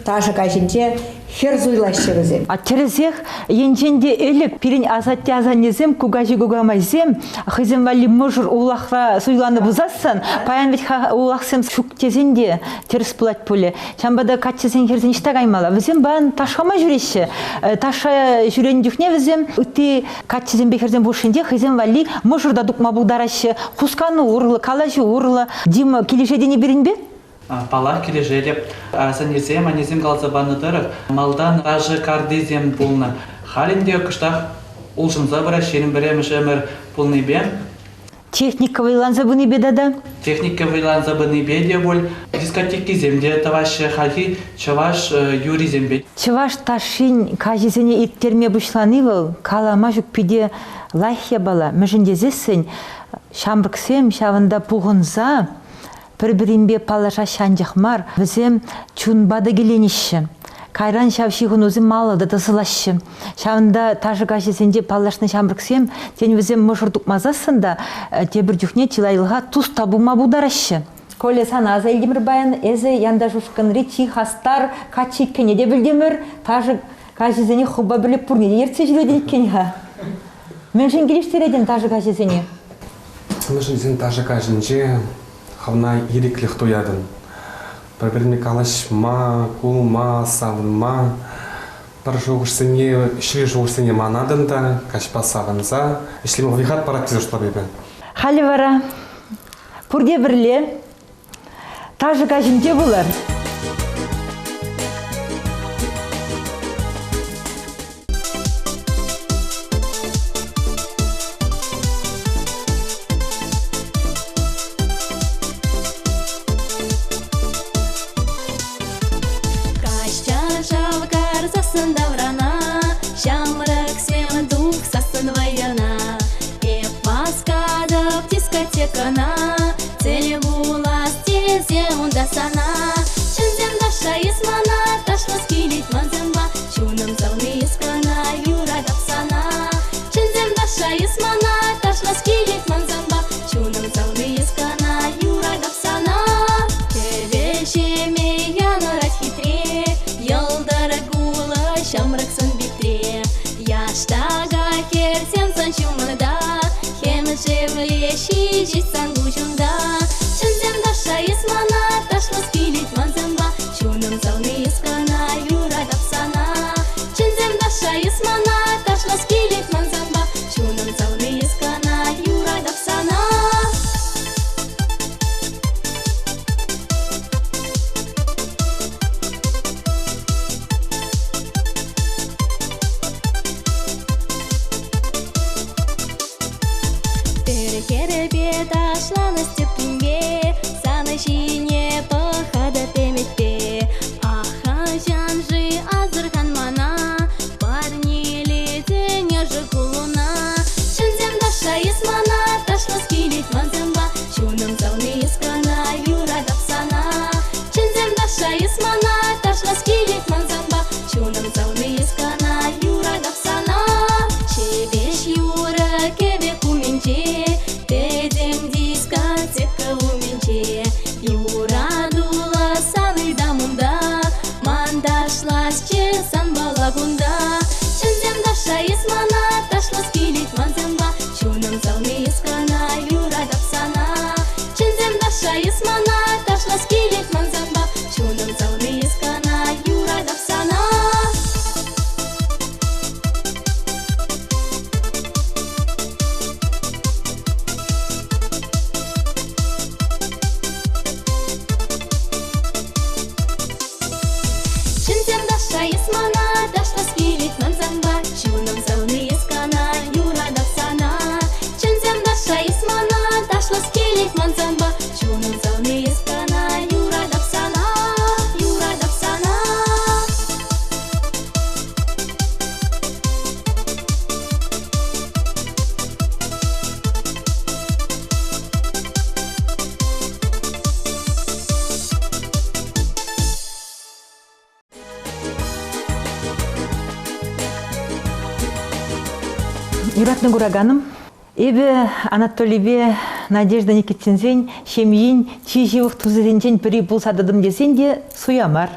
Ташӑ каҫӗнче хӗр суйлаҫҫӗ вӗсем. А тӗрӗсех, енчен те ӗлӗк пирӗн асатте-асаннесем, кукаҫи-кукамайсем хӑйсем валли мӑшӑр улахра суйланӑ пулсассӑн, паян вӗт-ха улахсем ҫук тесен те тӗрӗс пулать пулӗ. Ҫавӑнпа та каччӑсен хӗрсен ӑҫта каймалла? Вӗсем паян ташлама ҫӳреҫҫӗ. Ташша ҫӳренӗ чухне вӗсем ытти каччӑсемпе хӗрсем хушшинче хӑйсем валли мӑшӑр та тупма пултараҫҫӗ. Хускану урлӑ, калаҫу урлӑ. Дима, килӗшетӗн-и пирӗнпе? Паллах, килӗшетӗп. Асаннесем, аннесем каласа панӑ тӑрӑх, малтан ташӑ картисем пулнӑ. Халь ӗнтӗ кӑштах улшӑнса пырать 21-мӗш ӗмӗр пулнипе. Техника вӑйланса пынипе тата? Техника вӑйланса пынипе те пуль. Дискотекисем те тӑваҫҫӗ хальхи чӑваш юррисемпе. Чӑваш ташшин каҫӗсене ирттерме пуҫлани вӑл калама ҫук питӗ. лайӑх япала. Мӗншӗн тесессӗн ҫамрӑксем ҫавӑнта пухӑнса пӗр-пӗринпе паллашаҫҫӗ анчах мар, вӗсем чунпа та киленеҫҫӗ. Кайран ҫав ҫыхӑнусем малалла та тӑсӑлаҫҫӗ. Ҫавӑнта ташӑ каҫӗсенче паллашнӑ ҫамрӑксем, тен, вӗсем мӑшӑр тупмасассӑн та тепӗр чухне чылайлӑха тус та пулма пултараҫҫӗ. Коля, сана аса илтӗмӗр паян. Эсӗ Янташ ушкӑнри чи хастар каччӑ иккенне те пӗлтӗмӗр. Ташӑ каҫӗсене хӑвпа пӗрле пурне те ертсе ҫӳретӗн иккен-ха. Мӗншӗн килӗштеретӗн ташӑ каҫӗсене? Мӗншӗн тесен ташӑ каҫӗнче хӑвна ирӗклӗх туятӑн. Пӗр-пӗрне калаҫма, кулма, савӑнма, пӗр шухӑшсене, ҫӗнӗ шухӑшсене манатӑн та каҫпа савӑнса ӗҫлеме вӑй-хат парать тесе шутлап эпӗ. Халӗ вара пурте пӗрле ташӑ каҫӗнче пулар. Каҫ чаршав карсассӑн таврана, Ҫамрӑксем тухсассӑн вӑйӑна. Эп васкатӑп дискотекӑна, Тӗл пулас тесе унта сана. Чӗнсем ташша эс мана, Ташлас килет ман санпа, Чунӑм савни эс кӑна, юратап сана. Чӗнсем ташша эс мана, Ташлас килет ман санпа, Чунӑм савни эс кӑна, юратап сана. Кӗвӗ-ҫемӗ янӑрать хитре, Йӑлтӑр кулӑ ҫамрӑк сӑн-питре. Яштака хӗрсем сан ҫумӑрта, Хӗм-шевле ҫиҫет сан куҫунта. Чӗнсем ташша эс мана, Ташлас килет ман санпа, Чунӑм савни эс кӑна, юратап сана. Чӗнсем ташша эс мана, Ташлас килет ман санпа, Чунӑм савни эс кӑна, юратап сана. Пӗр хӗрпе ташланӑ степпинпе, Сан ҫине пӑхатӑп ӗмӗтпе. Ахӑҫан-ши асӑрхан мана, Парнелетӗн ӑшӑ куллуна. Чӗнсем ташша эс мана, Ташлас килет ман санпа, Чунӑм савни эс кӑна, юратап сана. Чӗнсем ташша эс мана, Ташлас килет ман санпа, Чунӑм савни эс кӑна, юратап сана. Ҫепӗҫ юрӑ кӗвӗ умӗнче, Пӗтӗм дискотека умӗнче. Юратуллӑ сан ыйтам унта, Ман ташласчӗ санпала кунта. Чӗнсем ташша эс мана, Ташлас килет ман санпа, Чунӑм савни эс кӑна, юратап сана. Чӗнсем ташша эс мана, Ташлас килет ман санпа, Чунӑм савни эс кӑна, юратап сана. Чӗнсем ташша эс мана, ташлас килет ман санпа, Чунӑм савни эс кӑна, юратап сана. Чӗнсем ташша эс мана, ташлас килет ман санпа, Чунӑм савни эс кӑна, юратап сана, юратап сана. Юратнӑ кураканӑм, эпӗ Анатолипе Надежда Никитинсен ҫемйин чи ҫывӑх тусӗсенчен пӗри пулса тӑтӑм тесен те суя мар.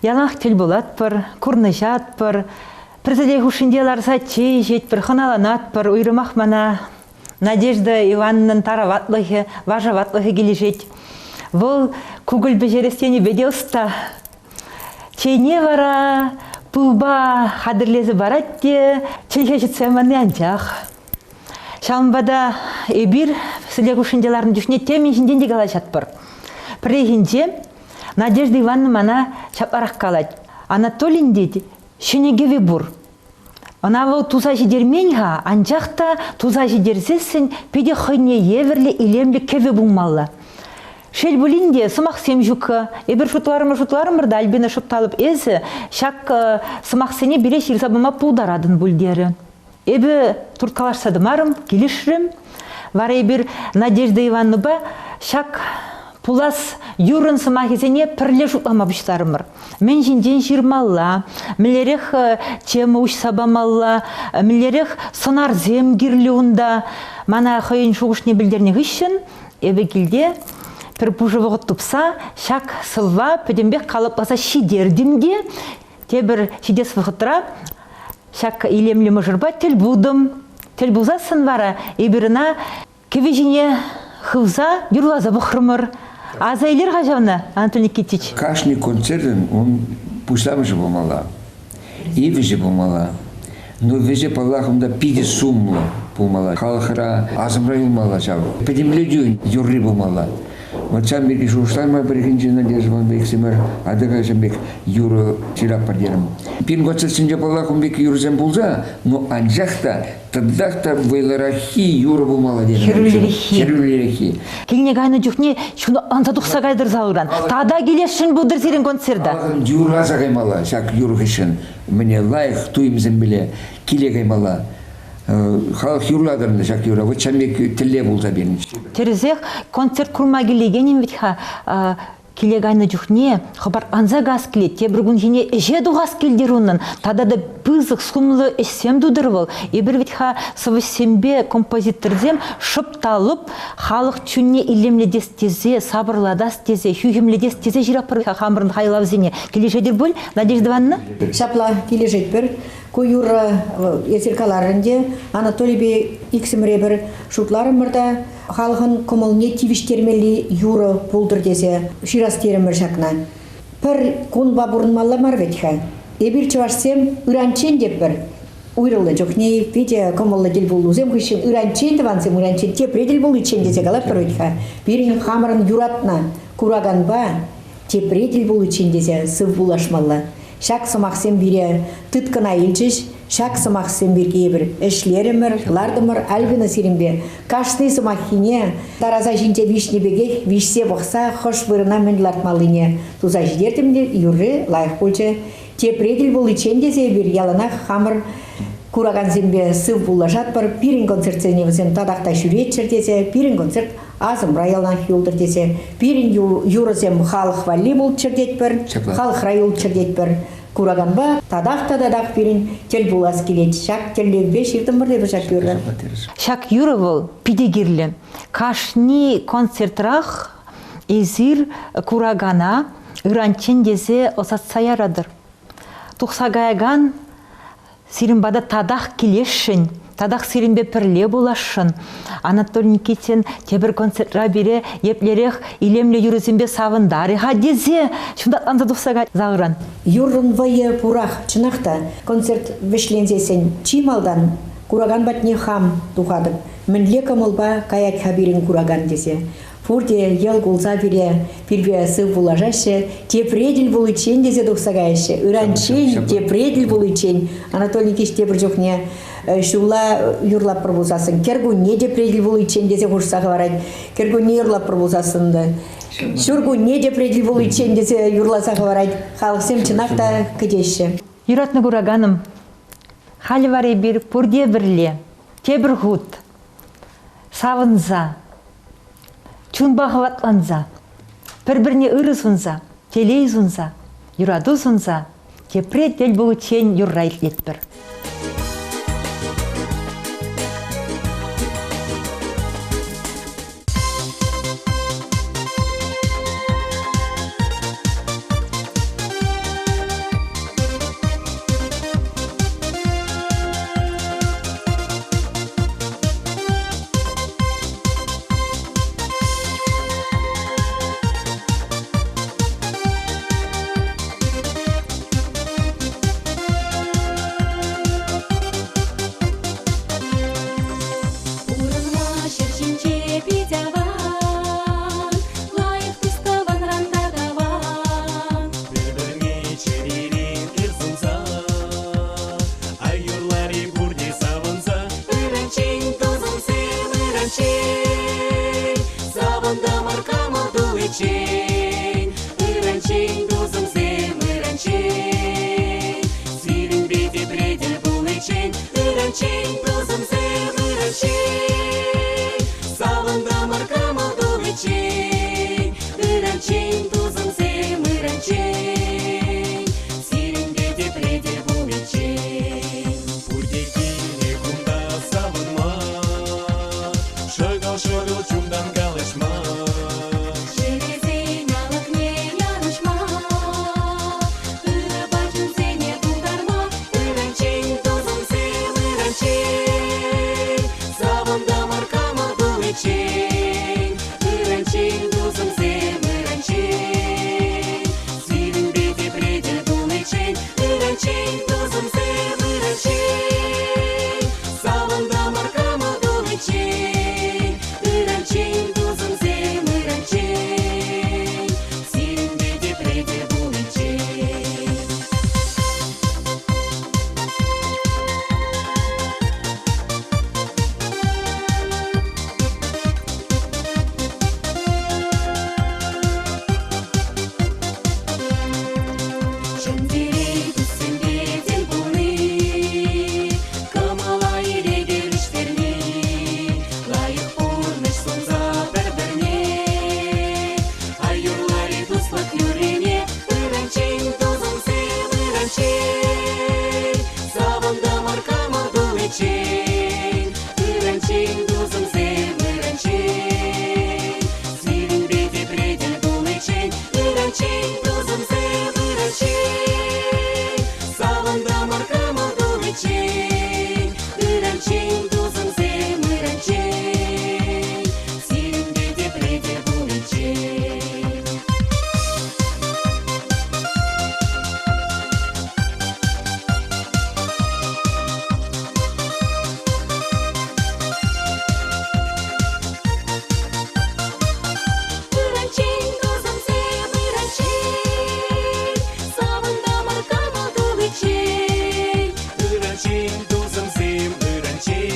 Яланах тӗл пулатпӑр, курнӑҫатпӑр, пӗр сӗтел хушшинче ларса чей ӗҫетпӗр, хӑналанатпӑр. Уйрӑмах мана Надежда Ивановнӑн тараватлӑхӗ, вашаватлӑхӗ килӗшет. Вӑл кукӑль пӗҫерес тенипе те ӑста. Чейне вара пылпа хатӗрлесе парать те чӗлхе ҫӗтсе манни анчах. Ҫавӑнпа та эпир сӗтел хушшинче ларнӑ чухне темӗн ҫинчен те калаҫатпӑр. Пӗррехинче Надежда Ивановна мана ҫапларах калать. Анатолин тет, ҫӗнӗ кӗвӗ пур. Ӑна вӑл туса ҫитермен-ха, анчах та туса ҫитерсессӗн питӗ хӑйне евӗрлӗ илемлӗ кӗвӗ пулмалла. Шел пулин те, сӑмахсем ҫуккӑ. Эпир шутларӑмӑр-шутларӑмӑр та, Альбина Шӑпталӑп, эсӗ ҫак сӑмахсене пире ҫырса пама пултаратӑн пуль терӗ. Эпӗ турткалашса тӑмарӑм, килӗшрӗм. Вара эпир Надежда Ивановнӑпа ҫак пулас юррӑн сӑмахӗсене пӗрле шутлама пуҫларӑмӑр. Мӗн ҫинчен ҫырмалла, мӗнлерех тема уҫса памалла, мӗнлерех сӑнарсем кирлӗ унта. Мана хӑйӗн шухӑшне пӗлтернӗ хыҫҫӑн эпӗ килте пӗр пушӑ вӑхӑт тупса ҫак сӑвва пӗтӗмпех калӑпласа ҫитертӗм те тепӗр ҫитес вӑхӑтра ҫак илемлӗ мӑшӑрпа тӗл пултӑм. Тӗл пулсассӑн вара эпир ӑна кӗвӗ ҫине хывса юрласа пӑхрӑмӑр. Аса илер-ха ҫавна, Анатолий Никитич. Кашни концертӑн ун пуҫламӑшӗ пулмалла, и вӗҫӗ пулмалла. Ну, вӗҫӗ, паллах, унта питӗ сумлӑ пулмалла. Халӑхра асӑмра юлмалла ҫав. Пӗтӗмлетӳ юрри пулмалла. Вот ҫавӑн пирки шухӑшларӑмӑр пӗррехинче Надежда Ивановна иксӗмӗр Адыгайсем пек юрӑ ҫыратпӑр терӗм. Пирӗн концертсенче, паллах, ун пек юрӑсем пулса, но анчах та татах та вӑйлӑраххи юрӑ пулмалла терӗм. Хӗрӳлереххи. Хӗрӳлереххи. Килне кайнӑ чухне чуна тухса кайтӑр залран. Тата килесшӗн пултӑр сирӗн концерта. Юрласа каймалла ҫак юрӑ хыҫҫӑн. Мӗне лайӑх туйӑмсемпеле киле каймалла. Халӑх юрлатӑр ӗнтӗ ҫак юра. Вот ҫав пек тӗллев пулса пирӗн. Тӗрӗсех концерт курма килекенӗн вӗт-ха киле кайнӑ чухне хӑпартланса кас килет, тепӗр кунхине ӗҫе тухас килтӗр унӑн. Тата та пысӑк сумлӑ ӗҫсем тутӑр вӑл. Эпир вӗт-ха сӑвӑҫсемпе композиторсем шӑп та лӑп халӑх чунне илемлетес тесе, сапӑрлатас тесе, хӳхӗмлетес тесе ҫыратпӑр-ха хамӑрӑн хайлавсене. Килӗшетӗр пуль, Надежда Ивановна? Ҫапла килӗшетпӗр. Ку юрӑ эсир каларӑр ӗнтӗ, Анатолийпе иксӗмӗре пӗр шутларӑмӑр та халӑхӑн кӑмӑлне тивӗҫтермелли юрӑ пултӑр тесе ҫырас терӗмӗр ҫакна. Пӗр кунпа пурӑнмалла мар вӗт-ха. Эпир чӑвашсем ыранччен те пӗр уйрӑлнӑ чухне питӗ кӑмӑллӑ тӗлпулусем хыҫҫӑн ыранччен тӑвансем ыранччен тепре тӗл пуличчен тесе калатпӑр вӗт-ха. Пирӗн хамӑрӑн юратнӑ кураканпа тепре тӗл пуличчен тесе сыв пулашмалла. Ҫак сӑмахсем пире тыткӑна илчӗҫ. Ҫак сӑмахсем пирки эпир ӗҫлерӗмӗр, лартӑмӑр Альбина сирӗнпе. Кашни сӑмаххине тараса ҫинче виҫнӗ пекех виҫсе пӑхса хӑш вырӑна мӗн лартмаллине туса ҫитертӗм те юрри лайӑх пулчӗ. Тепре тӗл пуличчен тесе эпир яланах хамӑр куракансемпе сыв пуллашатпӑр. Пирӗн концертсене вӗсем татах та ҫӳреччӗр тесе, пирӗн концерт асӑмра яланах юлтӑр тесе пирӗн юрӑсем халӑх валли пулччӑр тетпӗр, халӑхра юлччӑр тетпӗр. Кураканпа татах та татах пирӗн тӗл пулас килет. Ҫак тӗллевпе ҫыртӑмӑр эпир ҫак юрра. Ҫак юрӑ вӑл питӗ кирлӗ. Кашни концертрах эсир куракана ыранччен тесе ӑсатса яратӑр. Тухса каякан Сирӗн пата татах килесшӗн, татах сирӗнпе пӗрле пуласшӑн. Анатолий Никитин тепӗр концертра пире еплерех илемлӗ юрӑсемпе савӑнтарӗ-ха тесе ҫунтатланса тухса кайрӗ залран. Юррӑн вӑйӗ пурах, чӑнах та. Концерт вӗҫленсессӗн чи малтан куракан патне хам тухатӑп. Мӗнле кӑмӑлпа каять-ха пирӗн куракан тесе. Пурте йӑл кулса пире пирпе сыв пулашаҫҫӗ. Тепре тӗл пуличчен тесе тухса каяҫҫӗ. Ыранччен тепре тӗл пуличчен Анатолий Никитич тепӗр чухне ҫулла юрлатпӑр пулсассӑн кӗркунне тепре тӗл пуличчен тесе хушса хӑварать. Кӗркунне юрлатпӑр пулсассӑн та ҫуркунне тепре тӗл пуличчен тесе юрласа хӑварать. Халӑхсем чӑнах та кӗтеҫҫӗ. Юратнӑ кураканӑм, халӗ вара эпир пурте пӗрле тепӗр хут савӑнса, чунпа хӑватланса, пӗр-пӗрне ырӑ сунса, телей сунса, юрату сунса тепре тӗл пуличчен юрра итлетпӗр. Пурӑнма ҫӗр ҫинче пит аван, лайӑх тус-тӑванран та таван. Пӗр-пӗрне чӗререн ыр сунса, Ай юрлар-и пурте савӑнса. Ыранччен, тусӑмсем, ыранччен, Савӑнтӑмӑр кӑмӑл туличчен. Ыранччен, тусӑмсем, ыранччен, Сирӗнпе тепре тӗл пуличчен. Ыранччен, тусӑмсем, ыранччен, савӑнтӑмӑр кӑмӑл туличчен. Ыранччен, тусӑмсем, ыранччен, сирӗнпе тепре те пуличчен. Пурте килнӗ кунта савӑнма, шӑкӑл-шӑкӑл чунтан калаҫма. Чӗресен алӑкне яр уҫма, ырӑпа чунсене тултарма. Ыранччен, тусӑмсем, ыранччен, савӑнтӑмӑр кӑмӑл туличчен. Ыранччен, тусӑмсем, ыранччен, сирӗнпе тепре тӗл пуличчен. Ыранччен, тусӑмсем, ыранччен, савӑнтӑмӑр кӑмӑл туличчен. Ыранччен, тусӑмсем, ыранччен, сирӗнпе тепре тӗл пуличчен. Чӗнтерей туссемпе тӗл пулни, кӑмӑла ирӗке вӗҫтерни, лайӑх пурнӑҫ сунса пӗр-пӗрне. Ай юрлар-и туслӑх юррине, ыранччен, тусӑмсем, ыранччен, савӑнтӑмӑр кӑмӑл туличчен. Ыранччен, тусӑмсем, ыранччен, сирӗнпе тепре тӗл пуличчен. Ыранччен, тусӑмсем, ыранччен, савӑнтӑмӑр кӑмӑл туличчен. Ыранччен, тусӑмсем, ыранччен, сирӗнпе тепре тӗл пуличчен. Ыранччен, тусӑмсем, ыранччен, савӑнтӑмӑр кӑмӑл туличчен. Ыранччен, тусӑмсем, ыранччен,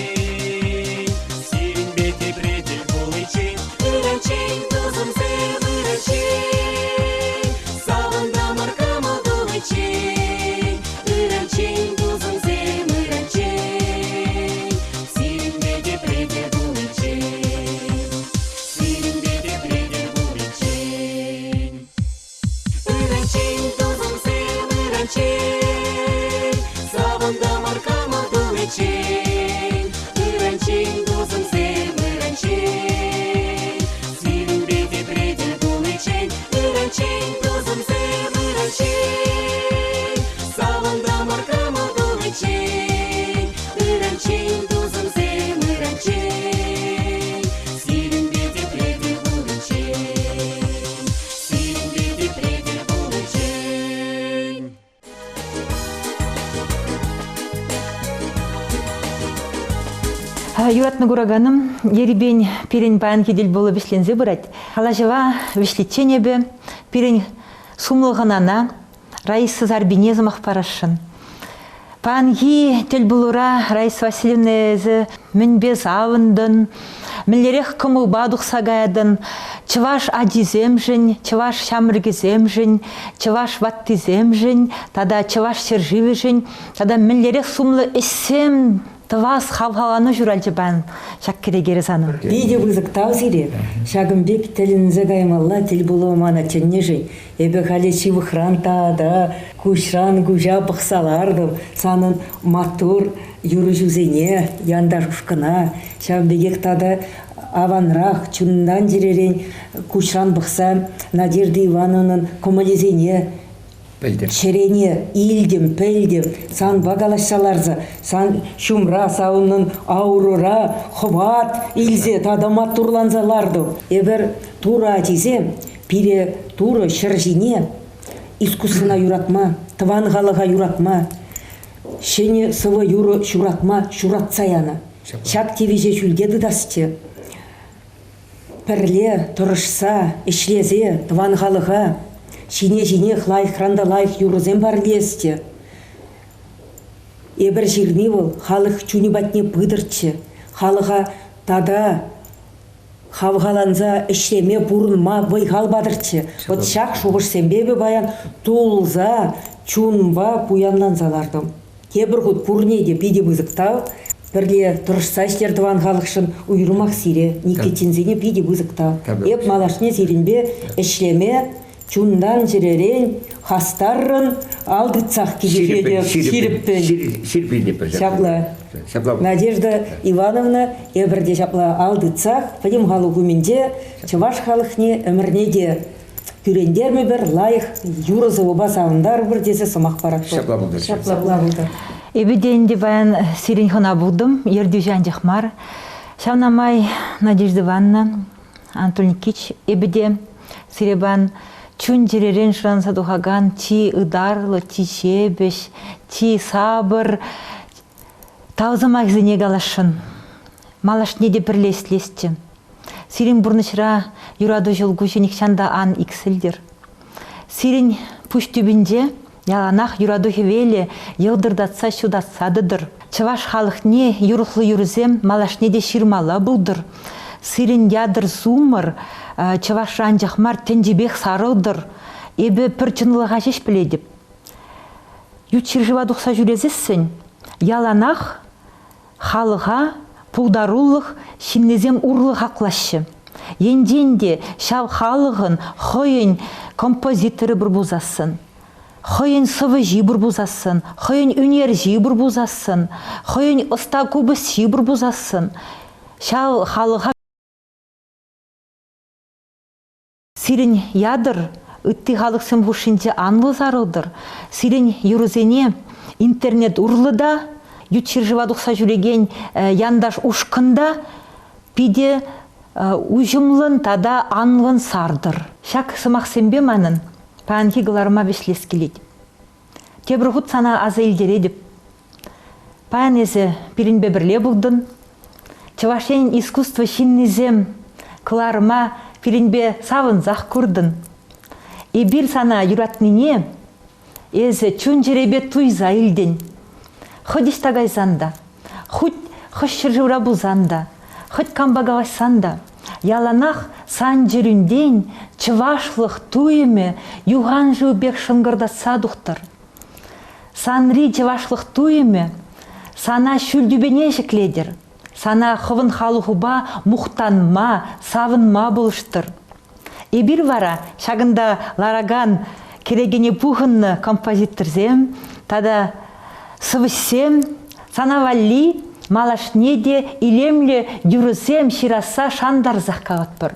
сирӗнпе тепре тӗл пуличчен. Ыранччен, тусӑмсем, ыранччен, савӑнтӑмӑр кӑмӑл туличчен. Ыранччен, тусӑмсем, ыранччен, сирӗнпе тепре тӗл пуличчен. Сирӗнпе тепре тӗл пуличчен. Ыранччен, тусӑмсем, ыранччен, савӑнтӑмӑр кӑмӑл туличчен. Ыранччен, тусӑмсем, ыранччен, сирӗнпе тепре тӗл пуличчен. Ыранччен, тусӑмсем, ыранччен, савӑнтӑмӑр кӑмӑл туличчен. Ыранччен, тусӑмсем, ыранччен, сирӗнпе тепре тӗл пуличчен. Сирӗнпе тепре тӗл пуличчен. Юратнӑ кураканӑм, ерипен пирӗн паянхи тӗлпулу вӗҫленсе пырать. Калаҫӑва вӗҫличчен эпӗ пирӗн сумлӑ хӑнана Раиса Сарпине сӑмах парасшӑн. Паянхи тӗлпулура Раиса Васильевна эсӗ мӗнпе савӑнтӑн, мӗнлерех кӑмӑлпа тухса каятӑн, чӑваш ачисемшӗн, чӑваш ҫамрӑкӗсемшӗн, чӑваш ваттисемшӗн тата чӑваш ҫӗршывӗшӗн тата мӗнлерех сумлӑ ӗҫсем тӑвас хавхалану ҫуралчӗ паян ҫак кӗрекере санӑн? Питӗ пысӑк тав сире. Ҫакӑн пек тӗлӗнсе каймалла тӗлпулу мана чӗннӗшӗн. Эпӗ халӗ ҫывӑхран тата куҫран куҫа пӑхса лартӑм. Санӑн маттур юрӑҫусене, янташ ушкӑна, ҫавӑн пекех тата аванрах, чунтан-чӗререн куҫран пӑхса Надежда Ивановнӑн кӑмӑлӗсене пӗлтӗм. Чӗрене илтӗм, пӗлтӗм. Санпа калаҫса ларса, сан ҫумра, санӑн аурӑра хӑват илсе тата маттурланса лартӑм. Эпир Турӑ ачисем, пире Турӑ ҫӗр ҫине искусствӑна юратма, тӑван халӑха юратма, ҫӗнӗ сӑвӑ-юрӑ ҫуратма ҫуратса янӑ. Ҫак тивӗҫе ҫӳлте тытасчӗ. Пӗрле тӑрӑшса, ӗҫлесе тӑван халӑха ҫине-ҫинех лайӑхран та лайӑх юрӑсем парнелесчӗ. Эпир ҫырни вӑл халӑх чунӗ патне пытӑрччӗ, халӑха тата хавхаланса ӗҫлеме, пурӑнма вӑй-хал патӑрччӗ. Вот ҫак шухӑшсемпе эпӗ паян тулса, чунпа пуянланса лартӑм. Тепӗр хут пурне те питӗ пысӑк тав. Пӗрле тӑрӑшса ӗҫлер тӑван халӑхшӑн уйрӑмах сире, Никитинсене питӗ пысӑк тав. Эп малашне сирӗнпе ӗҫлеме чунтан-чӗререн хастаррӑн ал тытсах килӗшетӗп. Ҫирӗппӗн. Ҫирӗппӗн. Ҫапла. Ҫапла. Надежда Ивановна эпӗр те ҫапла ал тытсах пӗтӗм халӑх умӗнче чӑваш халӑхне ӗмӗрне те кӳрентермӗпӗр, лайӑх юрӑ-сӑвӑпа савӑнтарӑпӑр тесе сӑмах паратпӑр. Ҫапла пултӑр. Ҫапла пултӑр. Эпӗ те ӗнтӗ паян сирӗн хӑна пултӑм, ертӳҫӗ анчах мар. Ҫавна май Надежда Ивановна, Анатолий Никитич, эпӗ те сире паян чун-чӗререн шӑранса тухакан чи ытарлӑ, чи ҫепӗҫ, чи сапӑр тав сӑмахӗсене каласшӑн. Малашне те пӗрле ӗҫлесчӗ. Сирӗн пурнӑҫра юрату ҫӑлкуҫӗ нихҫан та ан иксӗлтӗр. Сирӗн пуҫ тӳпинче яланах юрату хӗвелӗ йӑлтӑртатса ҫутатса тӑтӑр. Чӑваш халӑхне юрӑхлӑ юрӑсем малашне те ҫырмалла пултӑр. Сирӗн ятӑр-сумӑр чӑвашра анчах мар тӗнчипех сарӑлтӑр. Эпӗ пӗр чӑнлӑха ҫеҫ пӗлетӗп. Ют ҫӗршыва тухса ҫӳресессӗн яланах халӑха пултарулӑх ҫыннисем урлӑ хаклаҫҫӗ. Енчен те ҫав халӑхӑн хӑйӗн композиторӗ пур пулсассӑн, хӑйӗн сӑвӑҫи пур пулсассӑн, хӑйӗн ӳнерҫи пур пулсассӑн, хӑйӗн ӑста купӑсҫи пур пулсассӑн, ҫав халӑха Сирӗн ятӑр ытти халӑхсем хушшинче анлӑ сарӑлтӑр. Сирӗн юрӑсене интернет урлӑ та, ют ҫӗршыва тухса ҫӳрекен янташ ушкӑн та питӗ уҫӑмлӑн тата анлӑн сартӑр. Ҫак сӑмахсемпе манӑн паянхи кӑларӑма вӗҫлес килет. Тепӗр хут сана аса илтеретӗп. Паян эсӗ пирӗнпе пӗрле пултӑн. Чӑваш Енӗн искусство ҫыннисем кӑларӑма пирӗнпе савӑнсах куртӑн. Эпир сана юратнине эсӗ чун-чӗрепе туйса илтӗн. Хӑть ӑҫта кайсан та, хуть хӑш ҫӗршывра пулсан та, хӑть кампа калаҫсан та, яланах сан чӗрӳнтен чӑвашлӑх туйӑмӗ юхан шыв пек шӑнкӑртатса тухтӑр. Санри чӑвашлӑх туйӑмӗ сана ҫӳл тӳпене ҫӗклетӗр, сана хӑвӑн халӑхупа мухтанма, савӑнма пулӑштӑр. Эпир вара ҫакӑнта ларакан кӗрекене пухӑннӑ композиторсем тата сӑвӑҫсем сана валли малашне те илемлӗ юрӑсем ҫырасса шантарсах калатпӑр.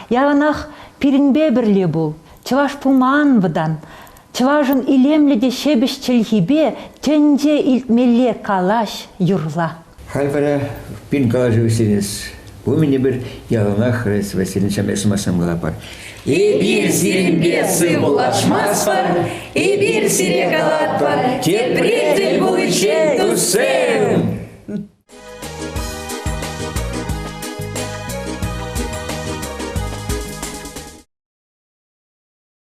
Яланах пирӗнпе пӗрле пул, чӑваш пулма ан вӑтан. Чӑвашӑн илемлӗ те ҫепӗҫ чӗлхипе тӗнче илтмелле калаҫ, юрла. Халь вара пин калаҫу вӗҫленес умӗн эпир яланах Раиса Васильевна ҫамрӑк сӑмахсем калатпӑр. Эпир сирӗнпе сывпуллашмастпӑр, эпир сире калатпӑр, тепре тӗл пуличчен, туссем!